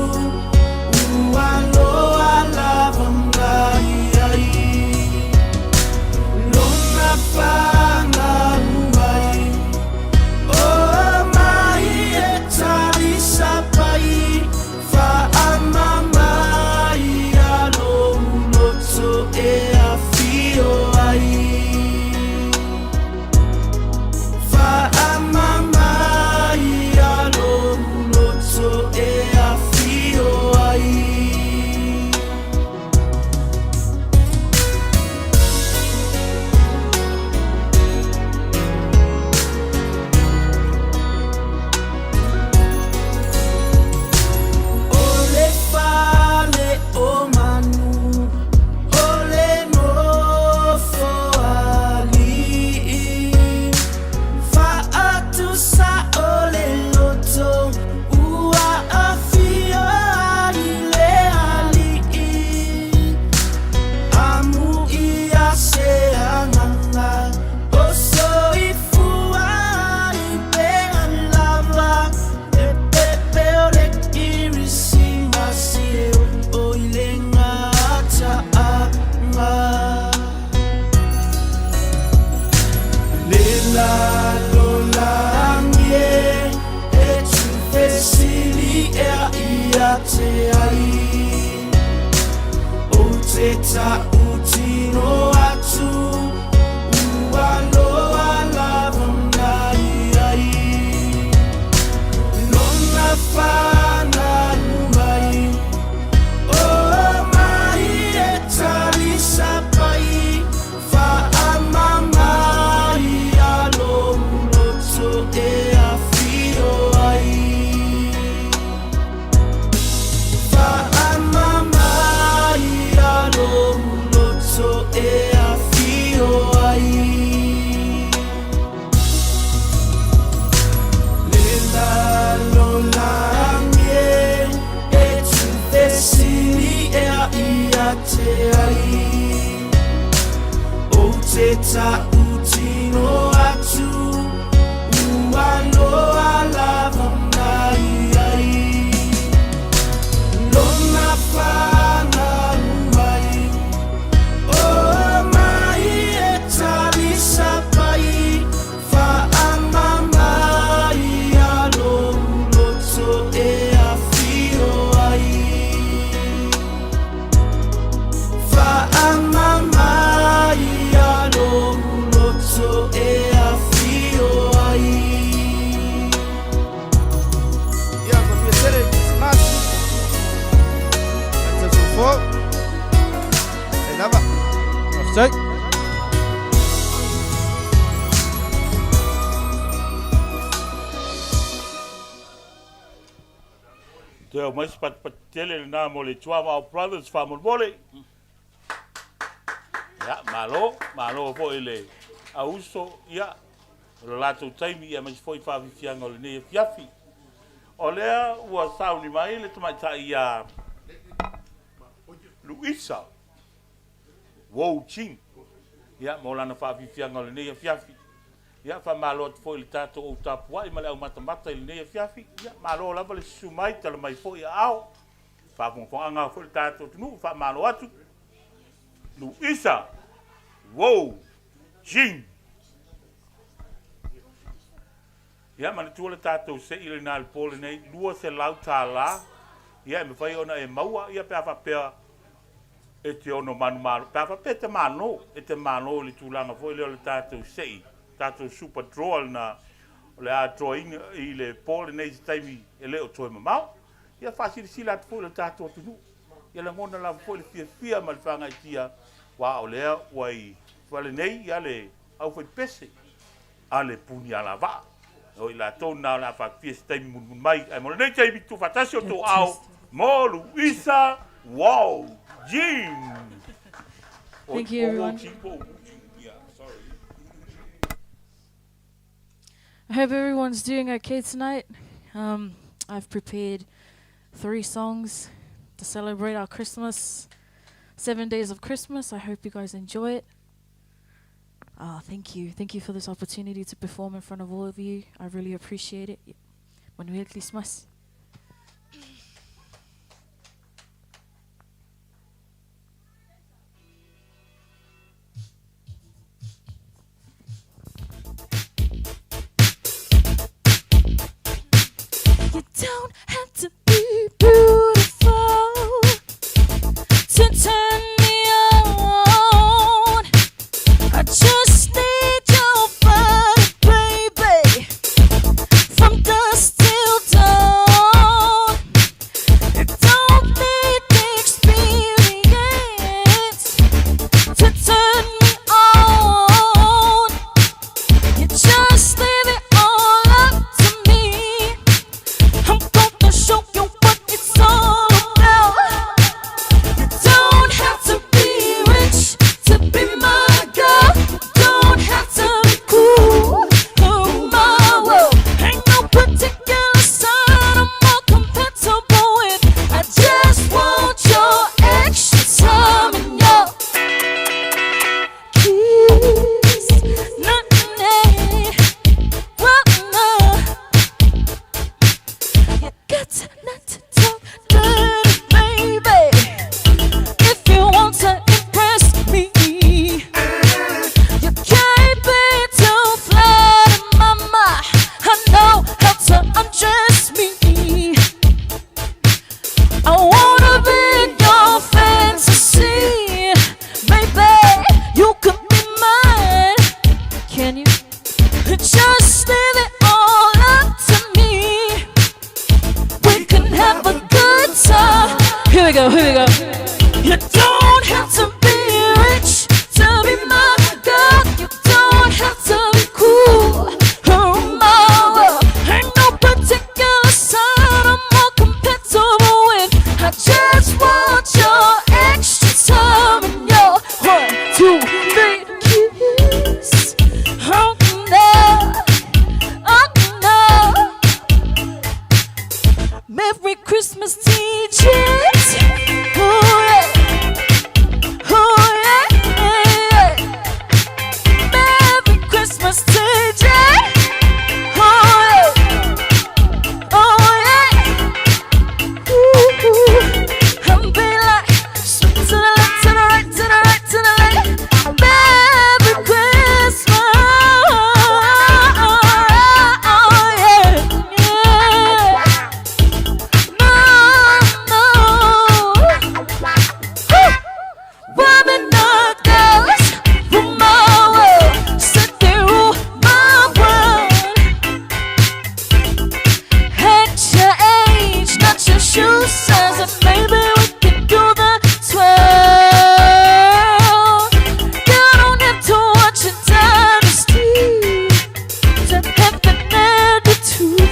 Speaker 9: Ua loa lava mai ai Lona fanau mai O mai e talisapai Fa'amama ia lou loto e afio ai Fa'amama ia lou loto e afio ai. O le fale o manu, o le nofo ali'i, Fa'atusa'o le loto, ua afio ai le ali'i. Amuia se agaga o soifua i pega lava, E pepe o le Kirisimasi e oo i le gata'aga. Le lalolagi e, e tuufesili ea ia te ai, Ou te ta'utino atu, ua loa lava mai ai Lona fanau mai, O mai e talisapai, Fa'amama ia lou loto e afio ai. Fa'amama ia lou loto e afio ai. Le lalolagi e, e tuufesili ea ia te ai, Ou te ta'utino atu, ua loa lava mai ai Lona fanau mai, O mai e talisapai, Fa'amama ia lou loto e afio ai. Fa'amama ia lou loto e afio ai.
Speaker 12: Ia, fia tele Krisimasi. Tausaga fou. Faafetai lava.
Speaker 6: Faafetai.
Speaker 2: Toe aumai se patipati tele lenā mo le Tuavaao Brothers faamolemole. Ia, malo, malo foi i le auuso, ia, o le latou taimi, ia aemaise foi faafiafiaga o lenei afiafi. O lea ua sauni mai le tamaitai ia Luisa Wou Ching, ia, mo lana faafiafiaga o lenei afiafi. Ia, faamalo atu foi i le tatou au tapuai ma le au matamata i lenei afiafi. Ia, malo lava le susu mai, tala mai foi i aao. Faafogafogaaga foi le tatou atunuu, faamalo atu. Luisa Wou Ching. Ia, manatua le tatou se'i lenā i le po lenei, $200, ia, e mafai ona e maua, ia, pe a faapea e te ono manumalo, pe a faapea e te malo, e te malo i le tulaga foi lea o le tatou se'i, tatou super draw lenā, o le a draw ina i le po lenei i se taimi e le o toe mamao. Ia, faasilasila atu foi i le tatou atunuu, ia lagona lava foi le fiafia ma le faagaitia, aua o lea ua i fale nei, ia, le aufaipese a le puni alavaa. O i latou na o le a faafia se taimi mulimuli mai. Ae mo lenei taimi, tuufaatasi outou aao mo Luisa Wau Jing.
Speaker 5: Thank you, everyone. I hope everyone's doing okay tonight. I've prepared three songs to celebrate our Christmas, 7 days of Christmas. I hope you guys enjoy it. Thank you. Thank you for this opportunity to perform in front of all of you. I really appreciate it. Manuia le Kerisimasi. You don't have to be beautiful to turn me on. I just need your body, baby, from dusk till dawn. You don't need the experience to turn me on. You just leave it all up to me. I'm gonna show you what it's all about. You don't have to be rich to be my girl. You don't have to be cool for my world. Ain't no particular sign I'm more compatible with. I just want your extra time and your kiss. Nothing, well, no. You got to not to talk dirty, baby. If you want to impress me, you can't be too flirty, mama. I know how to undress me. I wanna be your fantasy, baby. You could be mine. Can you just leave it all up to me? We can have a good time. Here we go, here we go. You don't have to be rich to be my girl. You don't have to be cool or my world. Ain't no particular sign I'm more compatible with. I just want your extra time and your 1, 2, 3 kiss. Oh no, oh no. Merry Christmas, teachers. Oh yeah, oh yeah, yeah. Merry Christmas, teacher. Oh yeah, oh yeah. Ooh, I'm be like to the left, to the right, to the right, to the left. Merry Christmas. Oh yeah, yeah. No, no. Women are girls rule my world. Said they rule my world. At your age, not your shoe size, and maybe we can do the twirl. You don't have to watch a dynasty to have an attitude.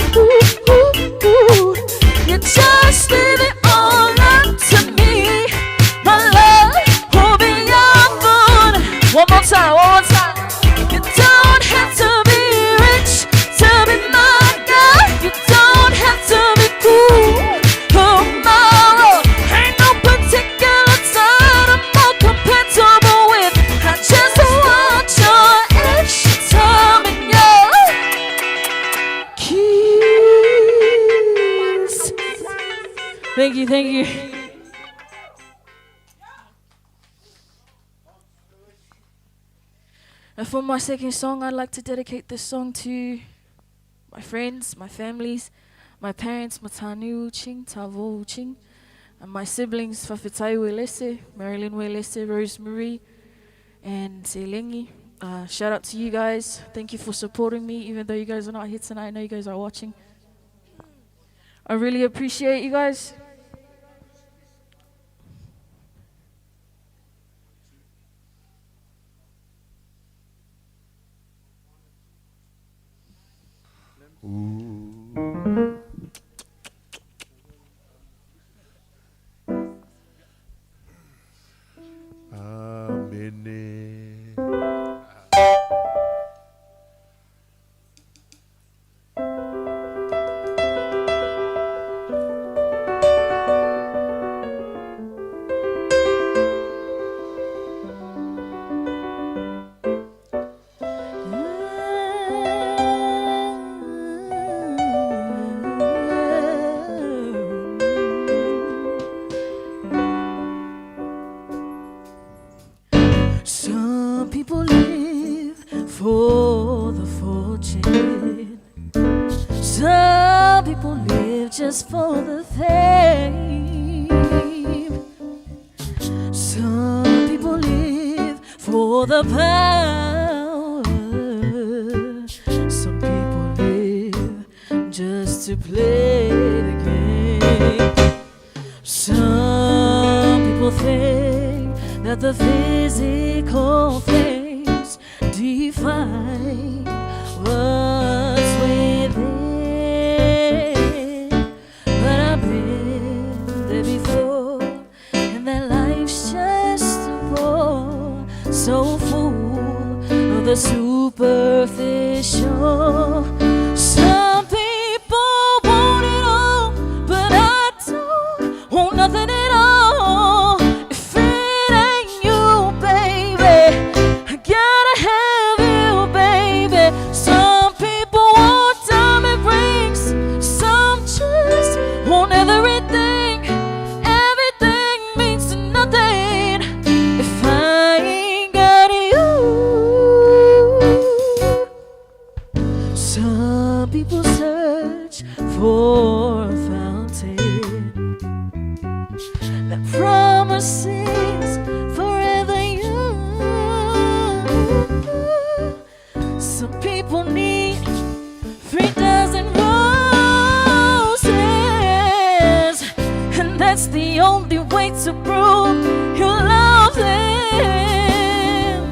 Speaker 5: You just leave it all up to me. My love will be your food. One more time, one more time. You don't have to be rich to be my girl. You don't have to be cool for my world. Ain't no particular sign I'm more compatible with. I just want your extra time and your kiss. Thank you, thank you. And for my second song, I'd like to dedicate this song to my friends, my families, my parents, Matanu Ching, Tavo Ching, and my siblings, Fafetai Welese, Marilyn Welese, Rosemary, and Selengi. Shout out to you guys. Thank you for supporting me, even though you guys are not here tonight. I know you guys are watching. I really appreciate you guys.
Speaker 1: Ooh. Amene.
Speaker 5: just for the fame. Some people live for the power. Some people live just to play the game. Some people think that the physical things define what's within. But I've been there before, and that life's just a bore. So full of the superficial. Some people want it all, but I don't want nothing at all. If it ain't you, baby, I gotta have you, baby. Some people want diamond rings, some just want everything. Everything means nothing if I ain't got you. Some people search for a fountain that promises forever young. Some people need 3 dozen roses, and that's the only way to prove you love them.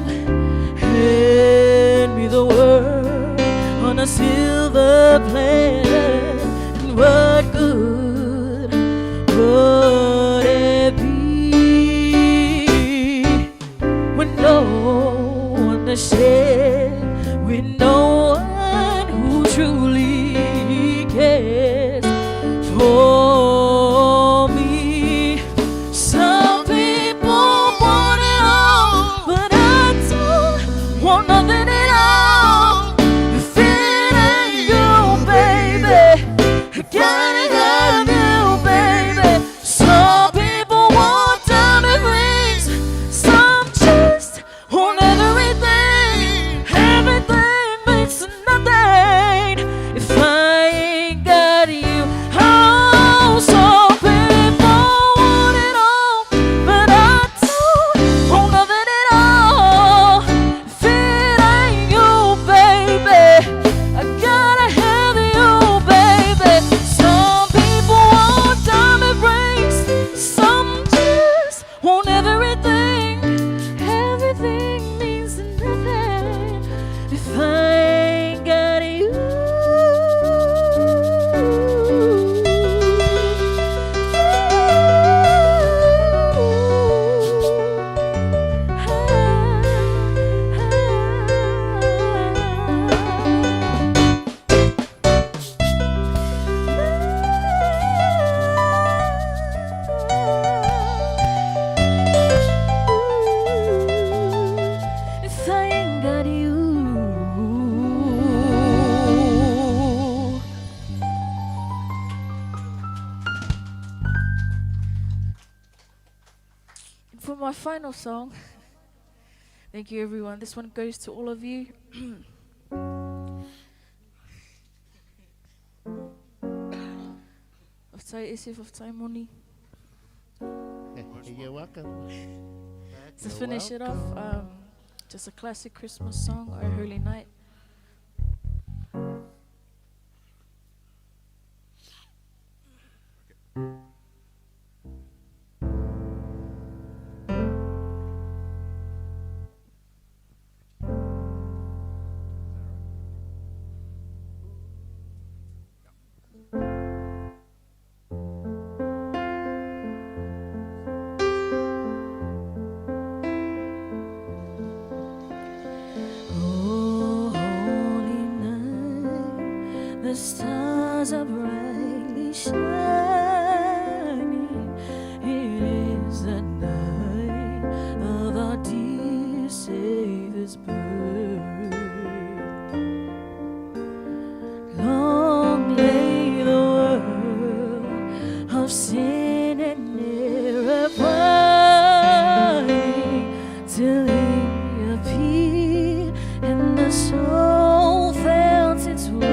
Speaker 5: Hand me the world on a silver platter, and what good would it be when no one to share, with no one who truly cares for me? Some people want it all, but I don't want nothing at all. If it ain't you, baby, I gotta have you, baby. Some people want diamond rings, some just want everything. Everything means nothing if I ain't got you. Oh, some people want it all, but I don't want nothing at all. If it ain't you, baby, I gotta have you, baby. Some people want diamond rings, some just want everything. Everything means nothing if I ain't got you. If I ain't got you. And for my final song, thank you everyone. This one goes to all of you. Of tai ese of tai moni.
Speaker 13: You're welcome.
Speaker 5: To finish it off, just a classic Christmas song, O Holy Night. Oh, holy night, the stars are brightly shining. It is the night of our dear Savior's birth. Long lay the world of sin and error pining till he appeared and the soul felt its worth.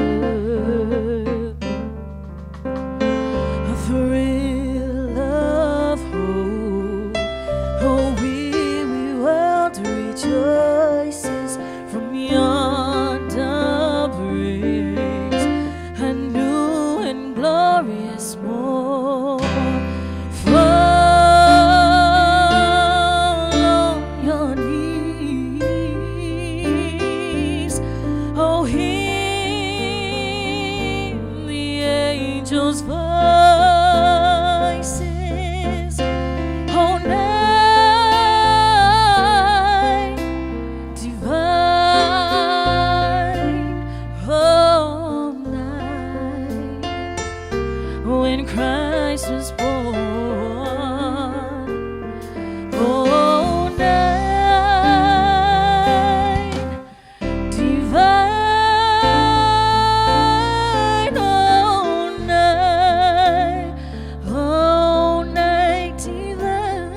Speaker 5: thrill of hope, oh weary world rejoices from yonder breaks a new and glorious morn. Fall on your knees, oh hear the angels' voices, oh night divine, oh night when Christ was born. Oh, night divine, oh, night divine.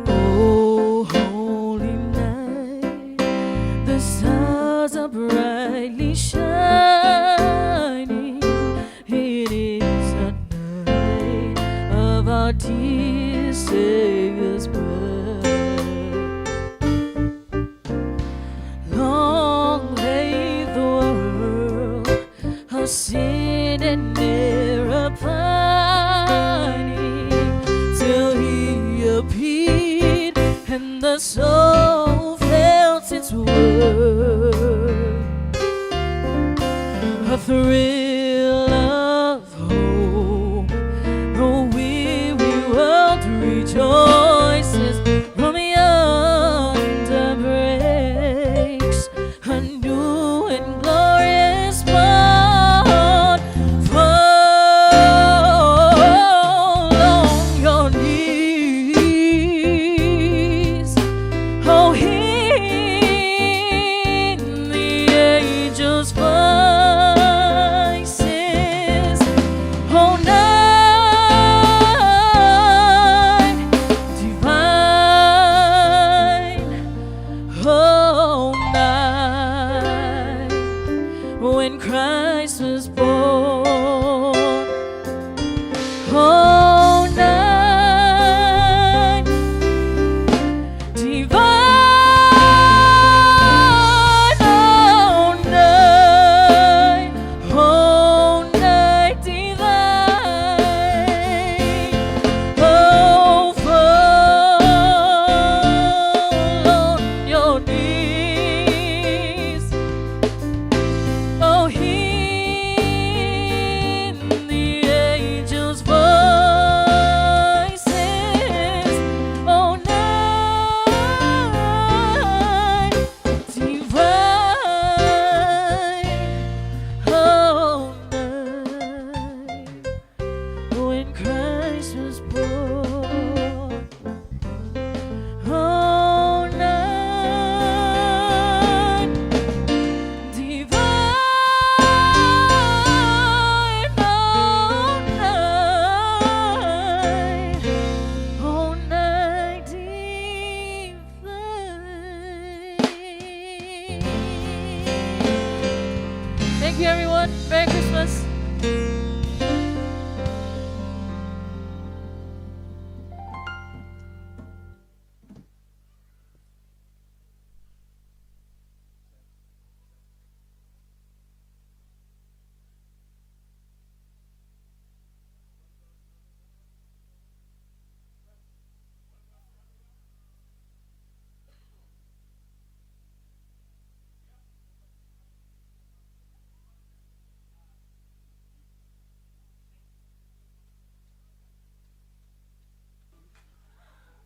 Speaker 5: Oh, holy night, the stars are brightly shining. It is the night of our dear Savior's birth. Long lay the world of sin and error pining till he appeared and the soul felt its worth. A thrill of hope, the weary world rejoices from yonder breaks a new and glorious morn. Fall on your knees, oh hear the angels' voices. Oh night divine, oh night when Christ was born. Oh night divine, oh night divine. Oh, fall on your knees. Oh, hear the angels' voices. Oh, night divine. Oh, night when Christ was born. Oh, night divine, oh night divine. Thank you, everyone. Merry Christmas.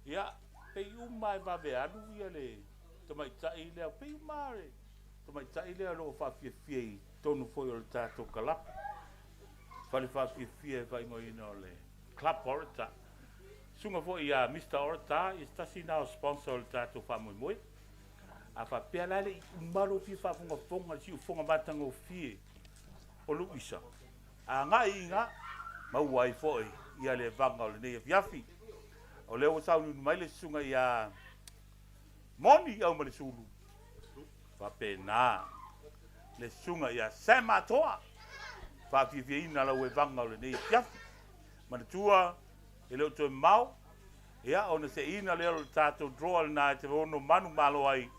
Speaker 2: Ia, pei uma e vave alu ia le tamaitai lea, pei uma le tamaitai lea o lo o faafiafia i totonu foi o le tatou kalapu, fale faafiafia e faaigoaina o le Club Orata. Susuga foi ia Mister Orata, ia se tasi lena o sponsor o le tatou faamoemoe. A faapea la e le i uma lou fia faafogafoga i le siufofoga matagofie o Luisa, agai i ina, maua ai foi ia le vaga o lenei afiafi. O lea ua sauniuni mai le susuga ia Moni Aumalesulu, faapena le susuga ia Sam Atoa. faafiafiaina lau evaga o lenei afiafi. Manatua, e le o toe mamao, ia, ona seina lea o le tatou draw lena e te ono manumalo ai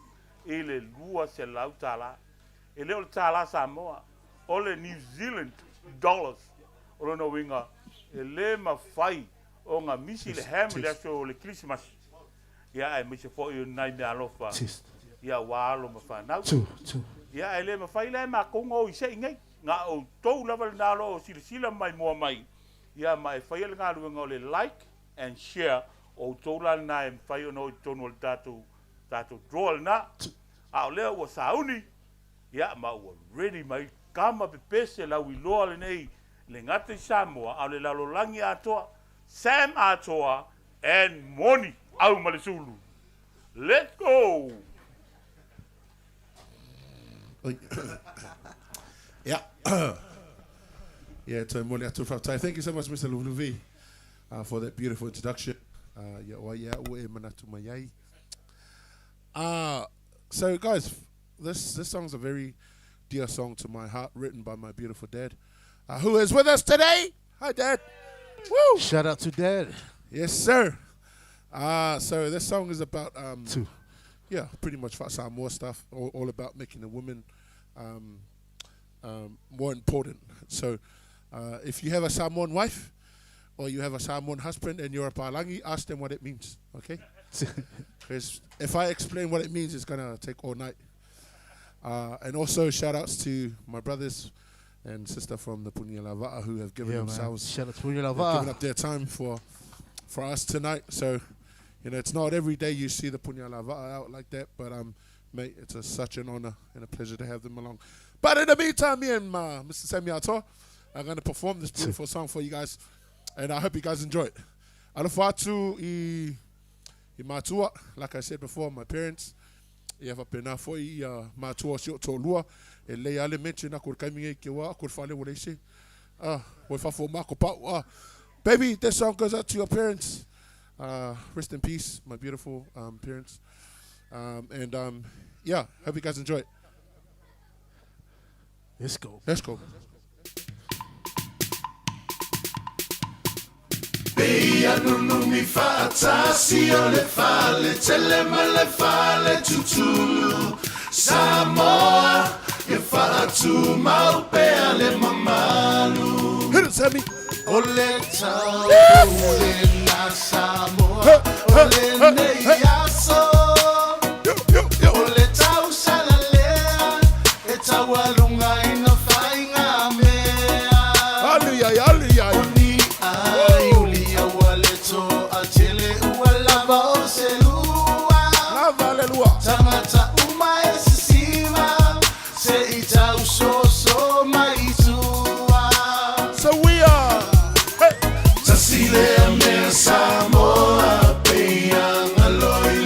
Speaker 2: i le $200. E le o le tālā Samoa, o le New Zealand dollars. O lona uiga, e le mafai ona misi le ham i le aso o le Kerisimasi, ia, aemaise foi o ni nai meaalofa, ia, aua alo ma fanau. Ia, ae le mafai la e matou ona o i sei nei. Na outou lava lena o lo o silasila maimoa mai, ia, ma e faia le galuega o le like and share, o outou la lena e mafai ona o i totonu o le tatou tatou draw lena. A o lea ua sauni, ia, ma ua ready mai kama pepese lauiloa lenei, le gata i Samoa, a o le lalolagi atoa, Sam Atoa and Moni Aumalesulu. Let's go!
Speaker 1: Yeah. Yeah, toe mole atu whaftai. Thank you so much, Mr. Luluvi, for that beautiful introduction. Yeah, wa ia ua e manatu mai ai. So, guys, this song's a very dear song to my heart, written by my beautiful dad, who is with us today. Hi, Dad. Woo!
Speaker 4: Shout out to Dad.
Speaker 1: Yes, sir. So this song is about,
Speaker 4: Two.
Speaker 1: yeah, pretty much Samoa stuff, all about making the women more important. So if you have a Samoan wife or you have a Samoan husband and you're a Palangi, ask them what it means, okay? Because if I explain what it means, it's going to take all night. And also shout outs to my brothers and sister from the Punialava'a who have given
Speaker 4: Yeah, man.
Speaker 1: themselves,
Speaker 4: Shout out to
Speaker 1: they've
Speaker 4: Punialava'a.
Speaker 1: given up their time for us tonight. So, it's not every day you see the Punialava'a out like that, but mate, it's such an honor and a pleasure to have them along. But in the meantime, me and Mr. Sammy Atoa are going to perform this beautiful song for you guys, and I hope you guys enjoy it. Alofa atu i matua, like I said before, my parents, ia whapena foi i matua o si o tōlua, e lei ale mention aku le kaimi ngai ke wā, aku le whale wale ise. Wai whafo mako pau. Baby, this song goes out to your parents. Rest in peace, my beautiful parents. Hope you guys enjoy it.
Speaker 4: Let's go.
Speaker 1: Let's go.
Speaker 11: Peia nunumi whaatasi o le fale, tele ma le fale tutulu. Samoa, e whaatu mau pea le mamalu.
Speaker 1: Hit it, Sammy.
Speaker 11: O le tau, le na Samoa, o le nei aso. O le tau salalea, e tau alunga ina whainga mea.
Speaker 1: Hallelujah, hallelujah.
Speaker 11: O ni ai uli a wale to a tele ua lava o se lua.
Speaker 1: Lava le lua.
Speaker 11: Tangata uma e sisima, se i tau so so mai tua.
Speaker 1: So we are. Hey.
Speaker 11: Tasile a mea Samoa, peia ngaloi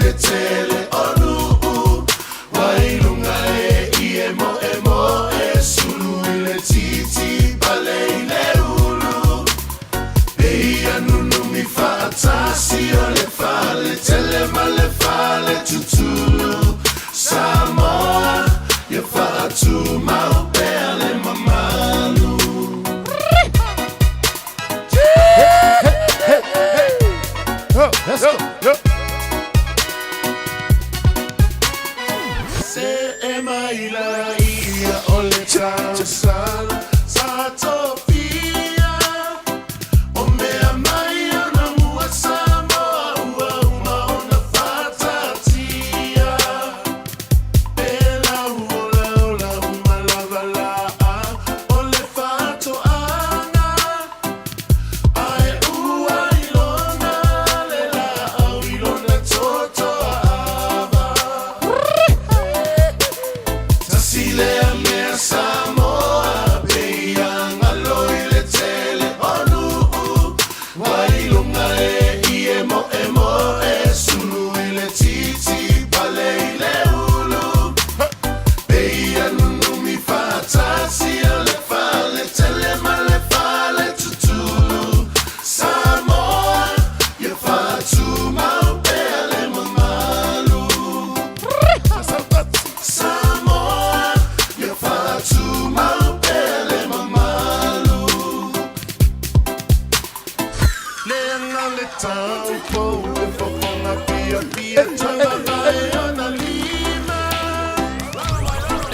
Speaker 11: tau pou e fofoga fiafia tagaga e ona lima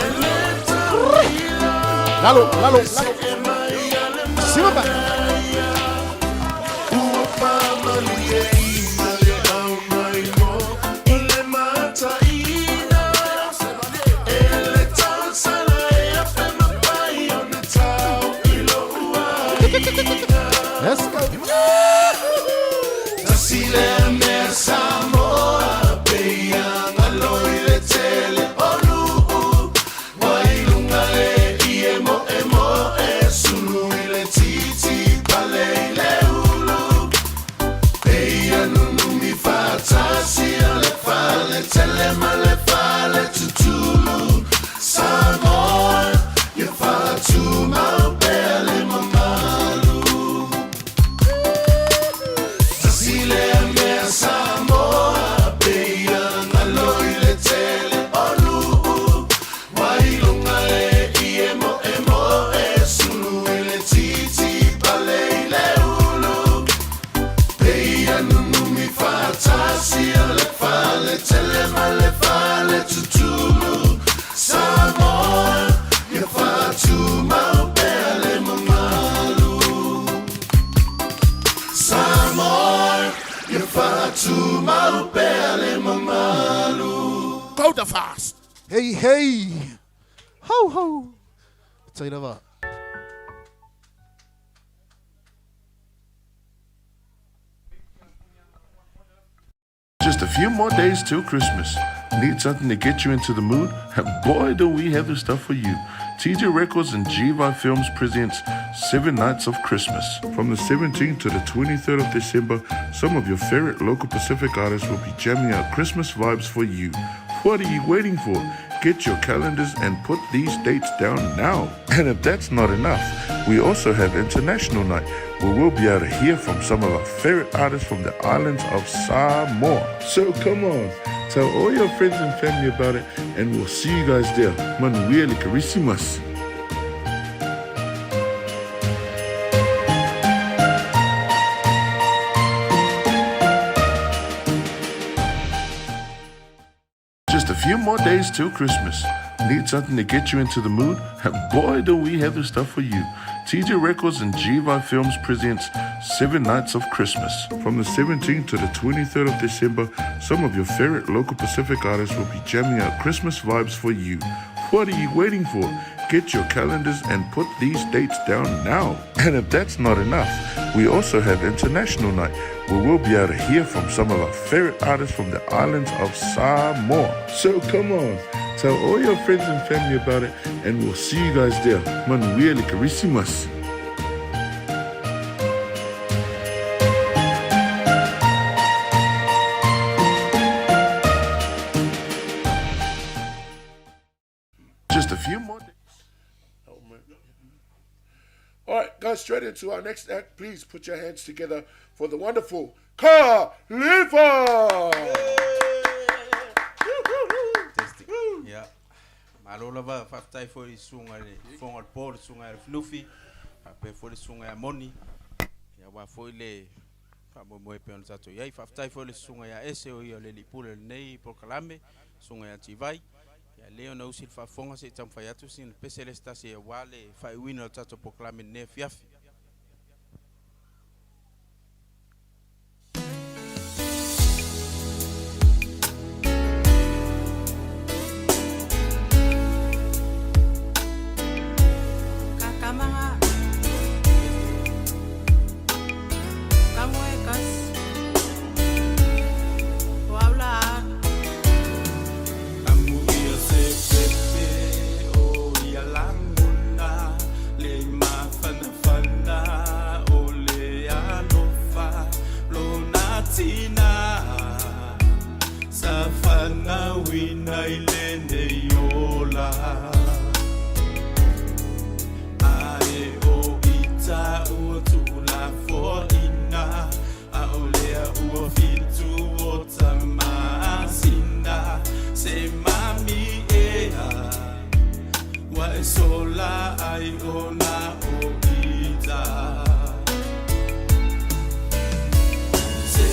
Speaker 11: E lē tauila
Speaker 4: Lalo, lalo,
Speaker 11: E seʻe mai a le
Speaker 4: Simaba.
Speaker 11: manaia Ua famalieina le au mai mo I le mataʻina E le tausala e afe mapai Ona tau i loʻu aiga
Speaker 4: Let's go.
Speaker 11: Tasi lea mea Samoa Peia galo i le tele o nuʻu Ua i luga le ie moemoe Sulu i le titi pale i le ulu Peia nunumi faatasi o le fale tele ma le fale tutulu Samoa ia faatumau pea le mamalu Tasi lea mea Samoa Peia galo i le tele o nuʻu Ua i luga le ie moemoe Sulu i le titi pale i le ulu Peia nunumi faatasi o le fale tele ma le fale tutulu Samoa ia faatumau pea le mamalu Samoa ia faatumau pea le mamalu
Speaker 4: Go the fast. Hey, hey. Ho, ho. Taylor.
Speaker 1: Just a few more days till Christmas. Need something to get you into the mood? Boy, do we have the stuff for you. TJ Records and GVI Films presents Seven Nights of Christmas. From the 17th to the 23rd of December, some of your favorite local Pacific artists will be jamming out Christmas vibes for you. What are you waiting for? Get your calendars and put these dates down now. And if that's not enough, we also have International Night, where we'll be able to hear from some of our favorite artists from the islands of Samoa. So come on, tell all your friends and family about it, and we'll see you guys there. Manuia le Christmas. Just a few more days till Christmas. Need something to get you into the mood? Boy, do we have the stuff for you. TJ Records and GVI Films presents Seven Nights of Christmas. From the 17th to the 23rd of December, some of your favorite local Pacific artists will be jamming out Christmas vibes for you. What are you waiting for? Get your calendars and put these dates down now. And if that's not enough, we also have International Night, where we'll be able to hear from some of our favorite artists from the islands of Samoa. So come on, tell all your friends and family about it, and we'll see you guys there. Manuia le Christmas. Just a few more days.
Speaker 4: All right, guys, straight into our next act. Please put your hands together for the wonderful Khalifa.
Speaker 13: Ya. Malo lava faafetai foi i susuga i le fofoga o le po le susuga ia Lufilufi faapea foi le susuga ia Moni ia aua foi le faamoemoe pei ona tatou i ai. Faafetai foi i le susuga ia Ese o ia o le alii pule o lenei polokalame, susuga ia Tivai. Ia lea ona usi le faafofoga se i taumafai atu sina pese le se tasi aua le faaiuina o le tatou polokalame i lenei afiafi.
Speaker 14: Kakamanga. Kamuekas. Waula.
Speaker 15: Amuia se pepe o ia lagona le mafanafana o le alofa lona tina sa fanauina i lenei ola ae o ita ua tuulafoaina a o lea ua fitu o tamasina se mami ea ua e sola ai ona o ita. Se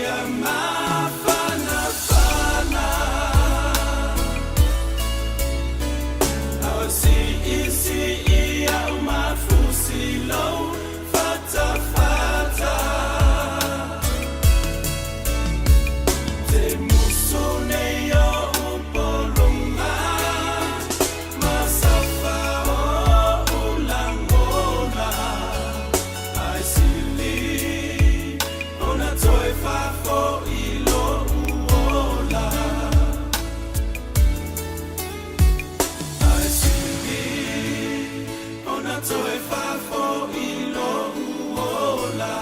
Speaker 15: Ia mafanafana Ao siisii au mafusi lou fatafata Te musu nei o upolunga Masafa o ulangona Ai sili ona toe fafo i lo uola Ai sili ona toe fafo i lo uola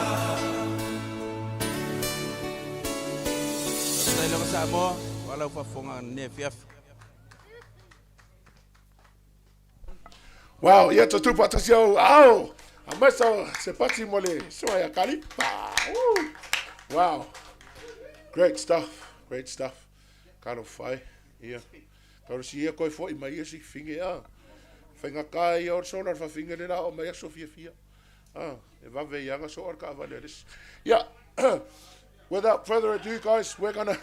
Speaker 13: Faafetai lava Samoa o lau faafofoga i lenei afiafi.
Speaker 4: Wow, ia tatupu atasi au, au, amasa se pati mo le soa ya kalipa. Woo. Wow. Great stuff, great stuff. Karo whai, ia. Karo si ia koe foi mai ia si finge a. Whainga kai ia o sona fa finge le la o mai aso fia fia. Ah, e vave ia nga so ka avale ris. Yeah. Without further ado, guys, we're gonna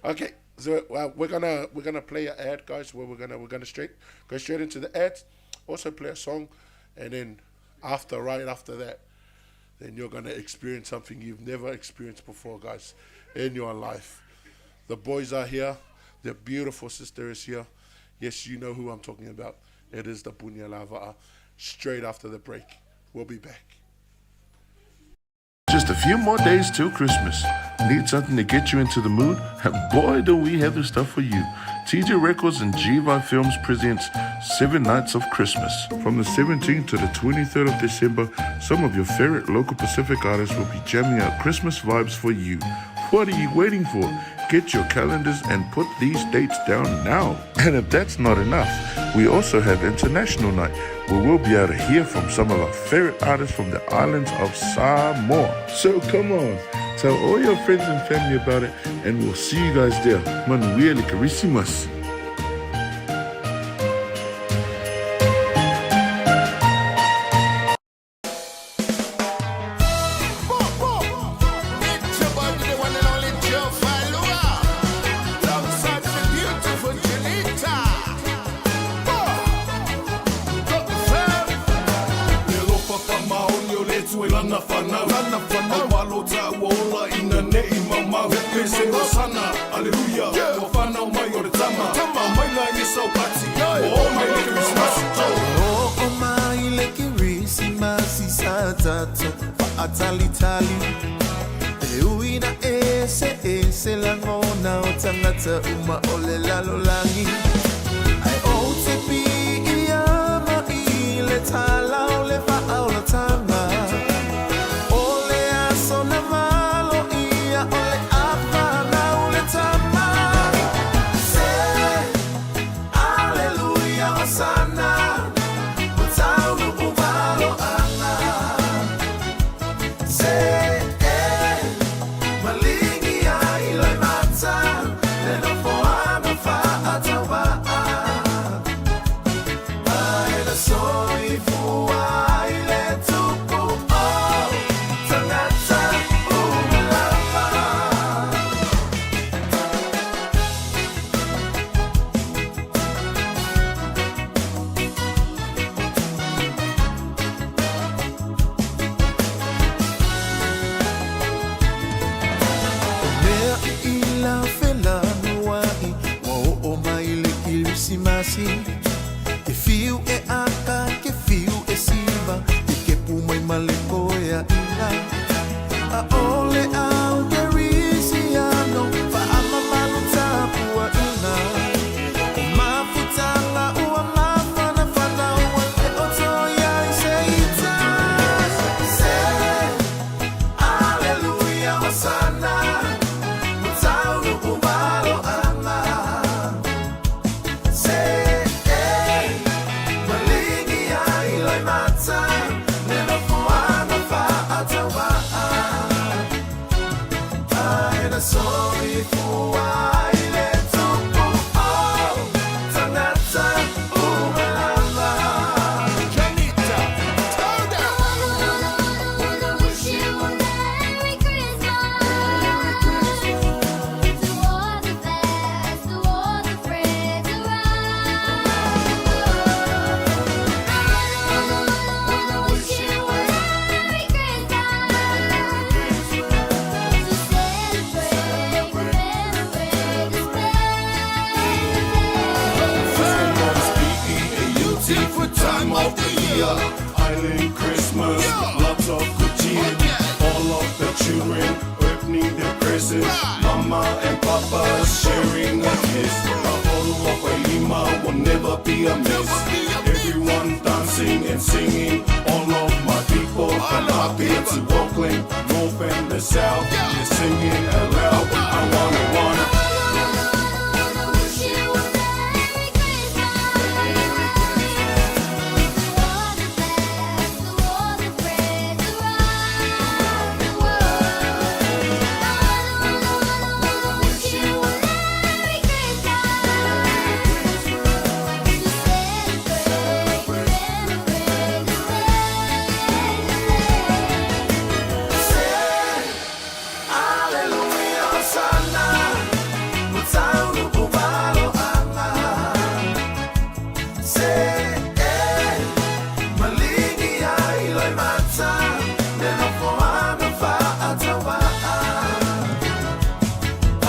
Speaker 4: Okay, so we're gonna we're gonna play an ad, guys. Where we're gonna we're gonna straight go straight into the ads. Also play a song, and then after right after that, then you're gonna experience something you've never experienced before, guys, in your life. The boys are here. Their beautiful sister is here. Yes, you know who I'm talking about. It is the Punya Lava'a. Straight after the break, we'll be back.
Speaker 1: Just a few more days till Christmas. Need something to get you into the mood? Boy, do we have the stuff for you. TJ Records and G-Vi Films presents Seven Nights of Christmas. From the 17th to the 23rd of December, some of your favorite local Pacific artists will be jamming out Christmas vibes for you. What are you waiting for? Get your calendars and put these dates down now. And if that's not enough, we also have International Night, where we'll be able to hear from some of our favorite artists from the islands of Samoa. So come on, tell all your friends and family about it, and we'll see you guys there. Manuia le Christmas.
Speaker 15: E alofa faamaoni o le Atua i lana fanau Au alo taua ola ina ne'i maumau Se hosana, aleluia, ua fanau mai o le tama Aumai la i saupati, ua oo mai le Kerisimasi
Speaker 11: Oo mai le Kerisimasi sa tatou faatalitali E ui na eseese lagona o tagata uma o le lalolagi Ae ou te piiama i le tala o le faaolataga O le aso na valoia o le a fanau le tama Se Aleluia Hosana Ua taunuu valoaga Se e maligi ai loimata Le nofoaga faatauvaa Ma e na soifua ai le
Speaker 15: be a mess. Everyone dancing and singing. All of my people from Apia to Auckland, north and the south, they're singing aloud. I wanna, wanna.
Speaker 9: Hallelujah, Hosanna, Utaulu uvalo anga. Se eh, maligi ai loi mata, le nofoaga faatauvaa.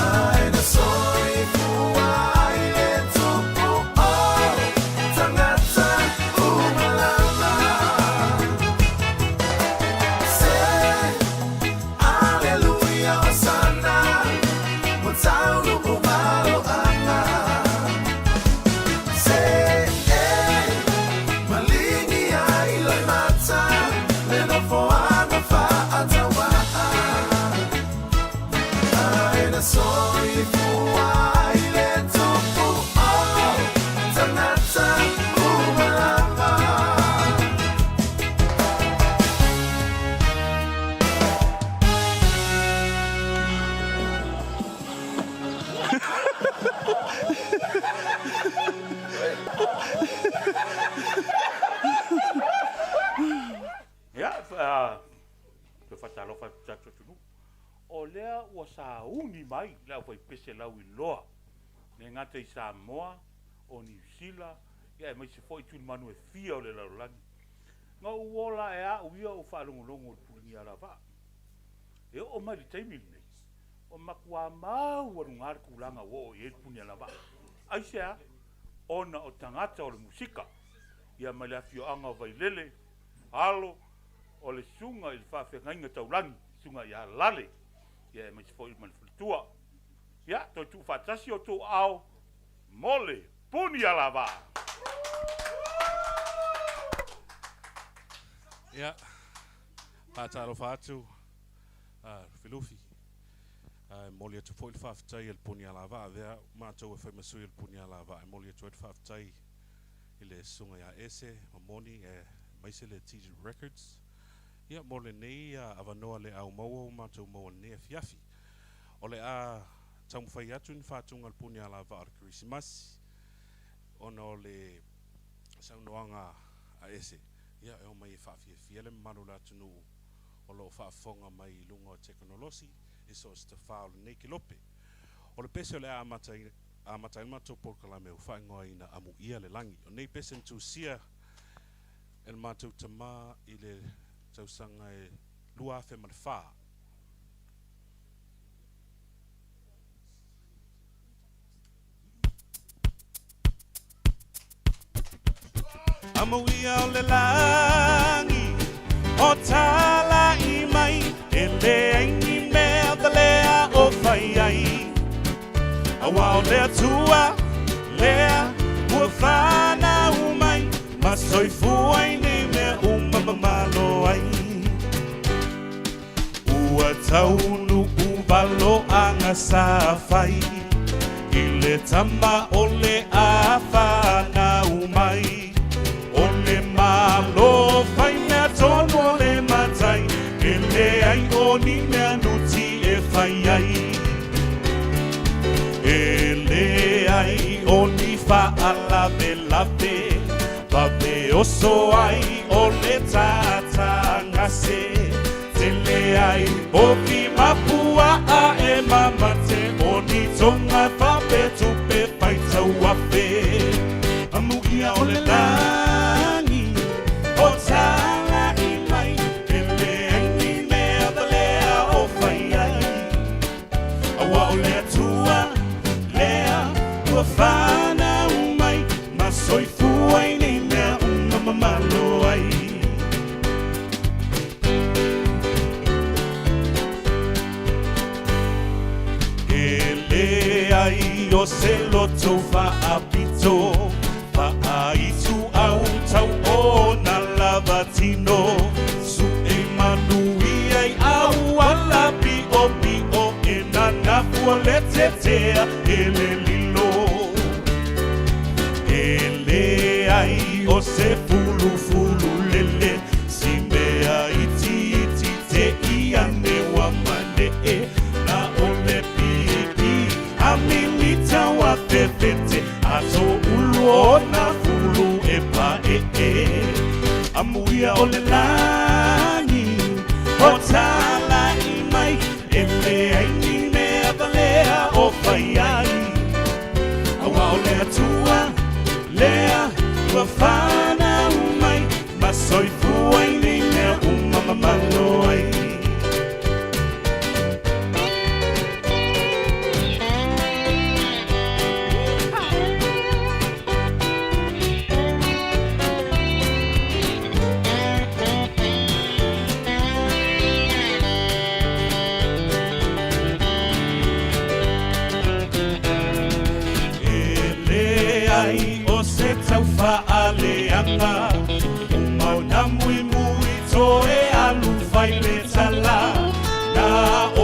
Speaker 9: Ai na soifua ai le tupu o tagata uma lava. Se Hallelujah, Hosanna, Utaulu uvalo anga. Se eh, maligi ai loi mata, le nofoaga faatauvaa. Ai na soifua ai le tupu o tagata uma lava.
Speaker 2: Ia, toe faatalofa atu tatou atunuu. O lea ua sauni mai le aufaipese lauiloa, le gata i Samoa, o Niu Sila, ia aemaise foi tulimanu e fia o le lalolagi. Na ou ola e a'u ia ou faalogologo i le puligia alavaa. E oo mai le taimi lenei, ua matua maualuga le tulaga ua oo i ai le puni alavaa. Aisea? Ona o tagata o le musika, ia mai le afioaga o Vailele, alo o le susuga i le faafeagaiga taulagi, susuga ia Lale, ia aemaise foi ma le faletua. Ia, toe tuufaatasi outou aao mo le puni alavaa.
Speaker 14: Ia, faatalofa atu Lufilufi. E momoli atu foi le faafetai a le Puni Alavaa, avea au matou e fai ma sui o le Puni Alavaa e momoli atu ai le faafetai i le Susuga ia Ese ma Moni aemaise le TG Records ia mo lenei avanoa le au maua ua matou maua i lenei afiafi. O le a taumafai atu ni faatuga a le Puni Alavaa o le Kerisimasi ona o le saunoaga a Ese ia e omai e faafiafia le mamalu o le atunuu o lo o faafofoga mai i luga o tekonolosi i so o se tafā o lenei kelope. O le pese o le a amata amata ai le matou polokalame ua faaigoaina Amuia le Lagi. O nei pese na tusia e le matou tama i le tausaga e 2004. Amuia o le lagi o talaʻi mai e leai ni mea valea o fai ai Auā o le Atua lea ua fanau mai ma soifua i nei mea uma mamalo ai Ua taunuu valoaga sa fai i le tama o le a fanau mai. O le Malo fai mea tonu o le Matai, e leai o ni mea nuti e fai ai. E leai o ni faalavelave, vave oso ai o le tātāgase. Tele ai povi ma puaʻa e mamate o ni tonga fape tupe faitau afe. Amuia o le lagi o talaʻi mai e leai ni mea valea o fai ai. Auā o le Atua lea ua fanau mai ma soifua i nei mea uma mamalo ai. E leai o se loto faapito, faa tino Su'e manuia i auala pi'opi'o E nanafua le tetea e le lilo E leai o se fulufulu lele Si mea itiiti te'i ane ua mane'e Na o le pipi a mimita ua fefete Aso ulu ona fulu e pae'e Amuia o le lagi o tala'i mai E leai ni mea valea o fai ai Auā o le Atua lea ua fanau mai Ma soifua i nei mea uma mamalo ai. E leai o se taufaaleaga Uma ona muimui toe alu fai le tala Na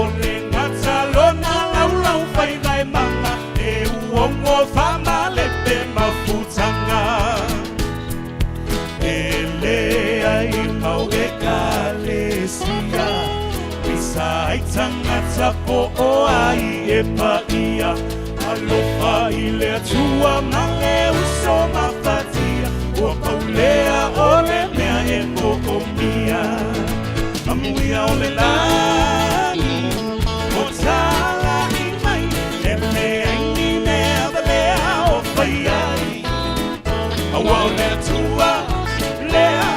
Speaker 14: o le gata lona laulau faiva e maga E uogo faamalepe mafutaga E leai mau ekalesia Pisa ai tagata po o ai e paia Alofa i le Atua ma le uso mafatia Ua pau lea o le mea e mo'omia Amuia o le lagi o tala'i mai E leai ni mea valea o fai ai Auā o le Atua lea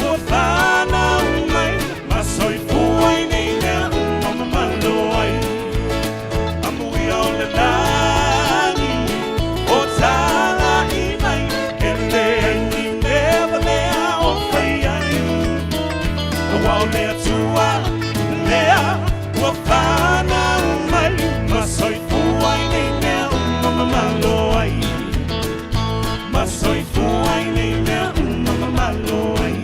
Speaker 14: ua fanau mai Ma soifua i nei mea uma mamalo ai Amuia o le lagi o tala'i mai E leai ni mea valea o fai ai Auā o le Atua lea ua fanau mai Ma soifua i nei mea uma mamalo ai Ma soifua i nei mea uma mamalo ai.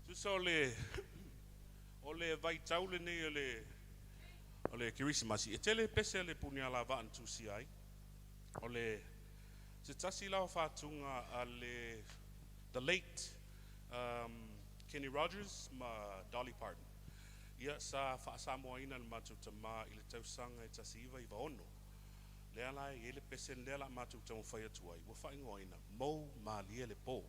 Speaker 14: Tusa o le o le vaitau lenei o le o le Kerisimasi, e tele pese a le punialavaa na tusia ai. O le se tasi la o fatuga a le the late um, Kenny Rogers ma Dolly Parton. Ia sa faasamoaina le matou tamā i le tausaga e 1996. Lea la e i ai le pese lea la matou taumafai atu ai, ua faaigoaina Mou Malie le Po.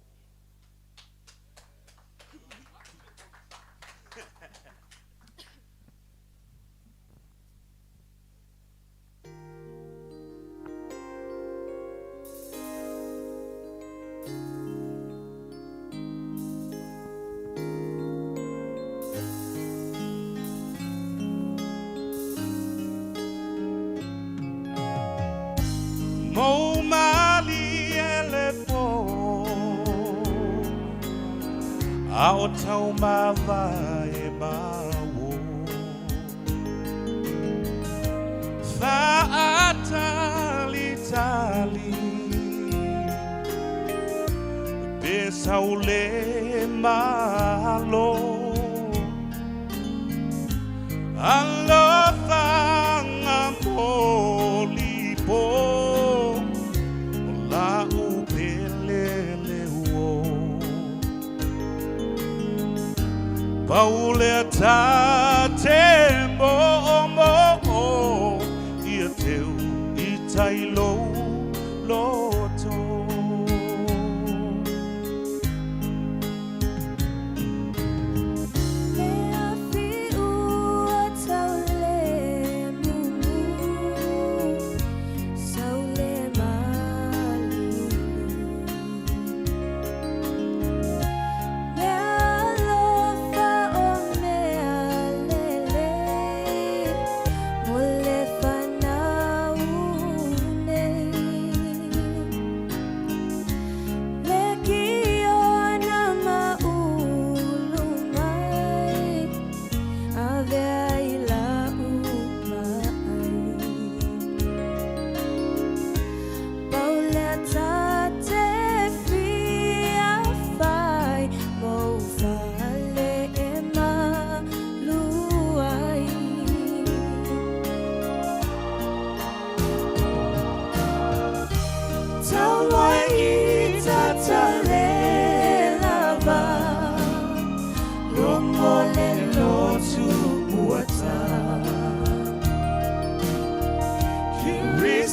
Speaker 14: Mou malie le pō A o taumavae maua Faatalitali Pe sau le malo Alofaga molipo O la'u pele leuo Pau lea ta te mo'omo'o Ia teu i tai lou loto.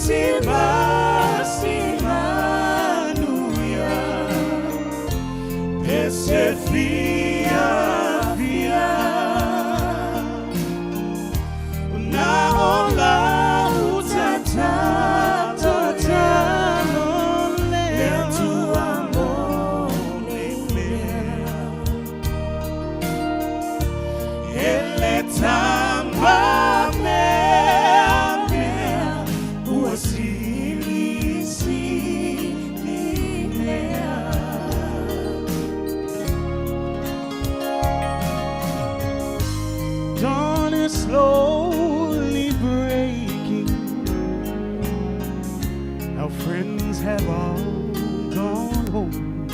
Speaker 9: Kerisimasi manuia Pese fia fia Na ola utata tatalo Le atua mo le mea Ele tamba mea mea Ua sili sili mea Dawn is slowly breaking. Our friends have all gone home.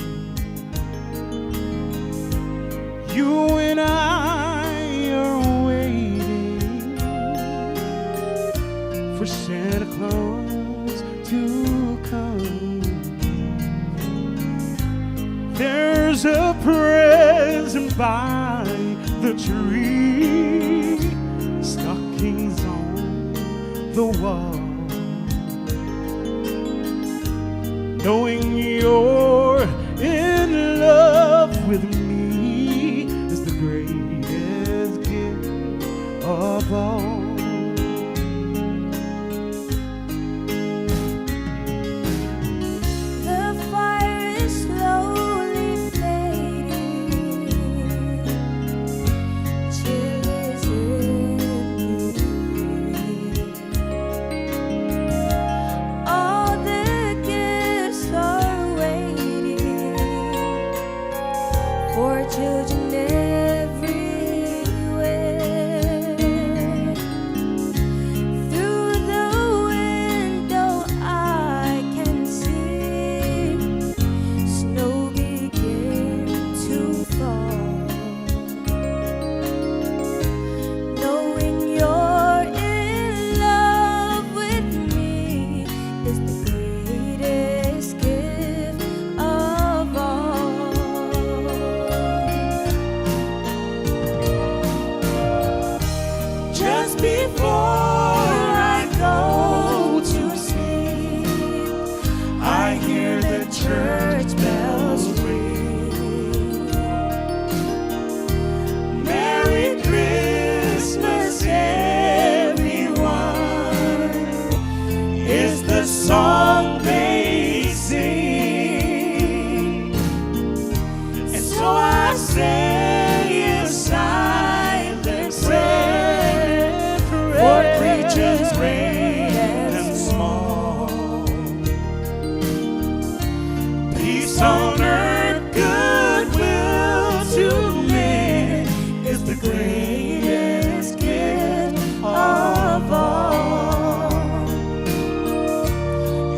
Speaker 9: You and I are waiting for Santa Claus to come. There's a present by the tree, stockings on the wall. Knowing you're in love with me is the greatest gift of all.
Speaker 16: The fire is slowly fading. Chill is in the air. All the gifts are waiting for children everywhere. Through the window, I can see snow begin to fall. Knowing you're in love with me is the greatest gift of all.
Speaker 9: Just before I go to sleep, I hear the church bells ring. Merry Christmas, everyone, is the song they sing. And so I say a silent prayer for creatures great and small. Peace on earth, goodwill to men is the greatest gift of all.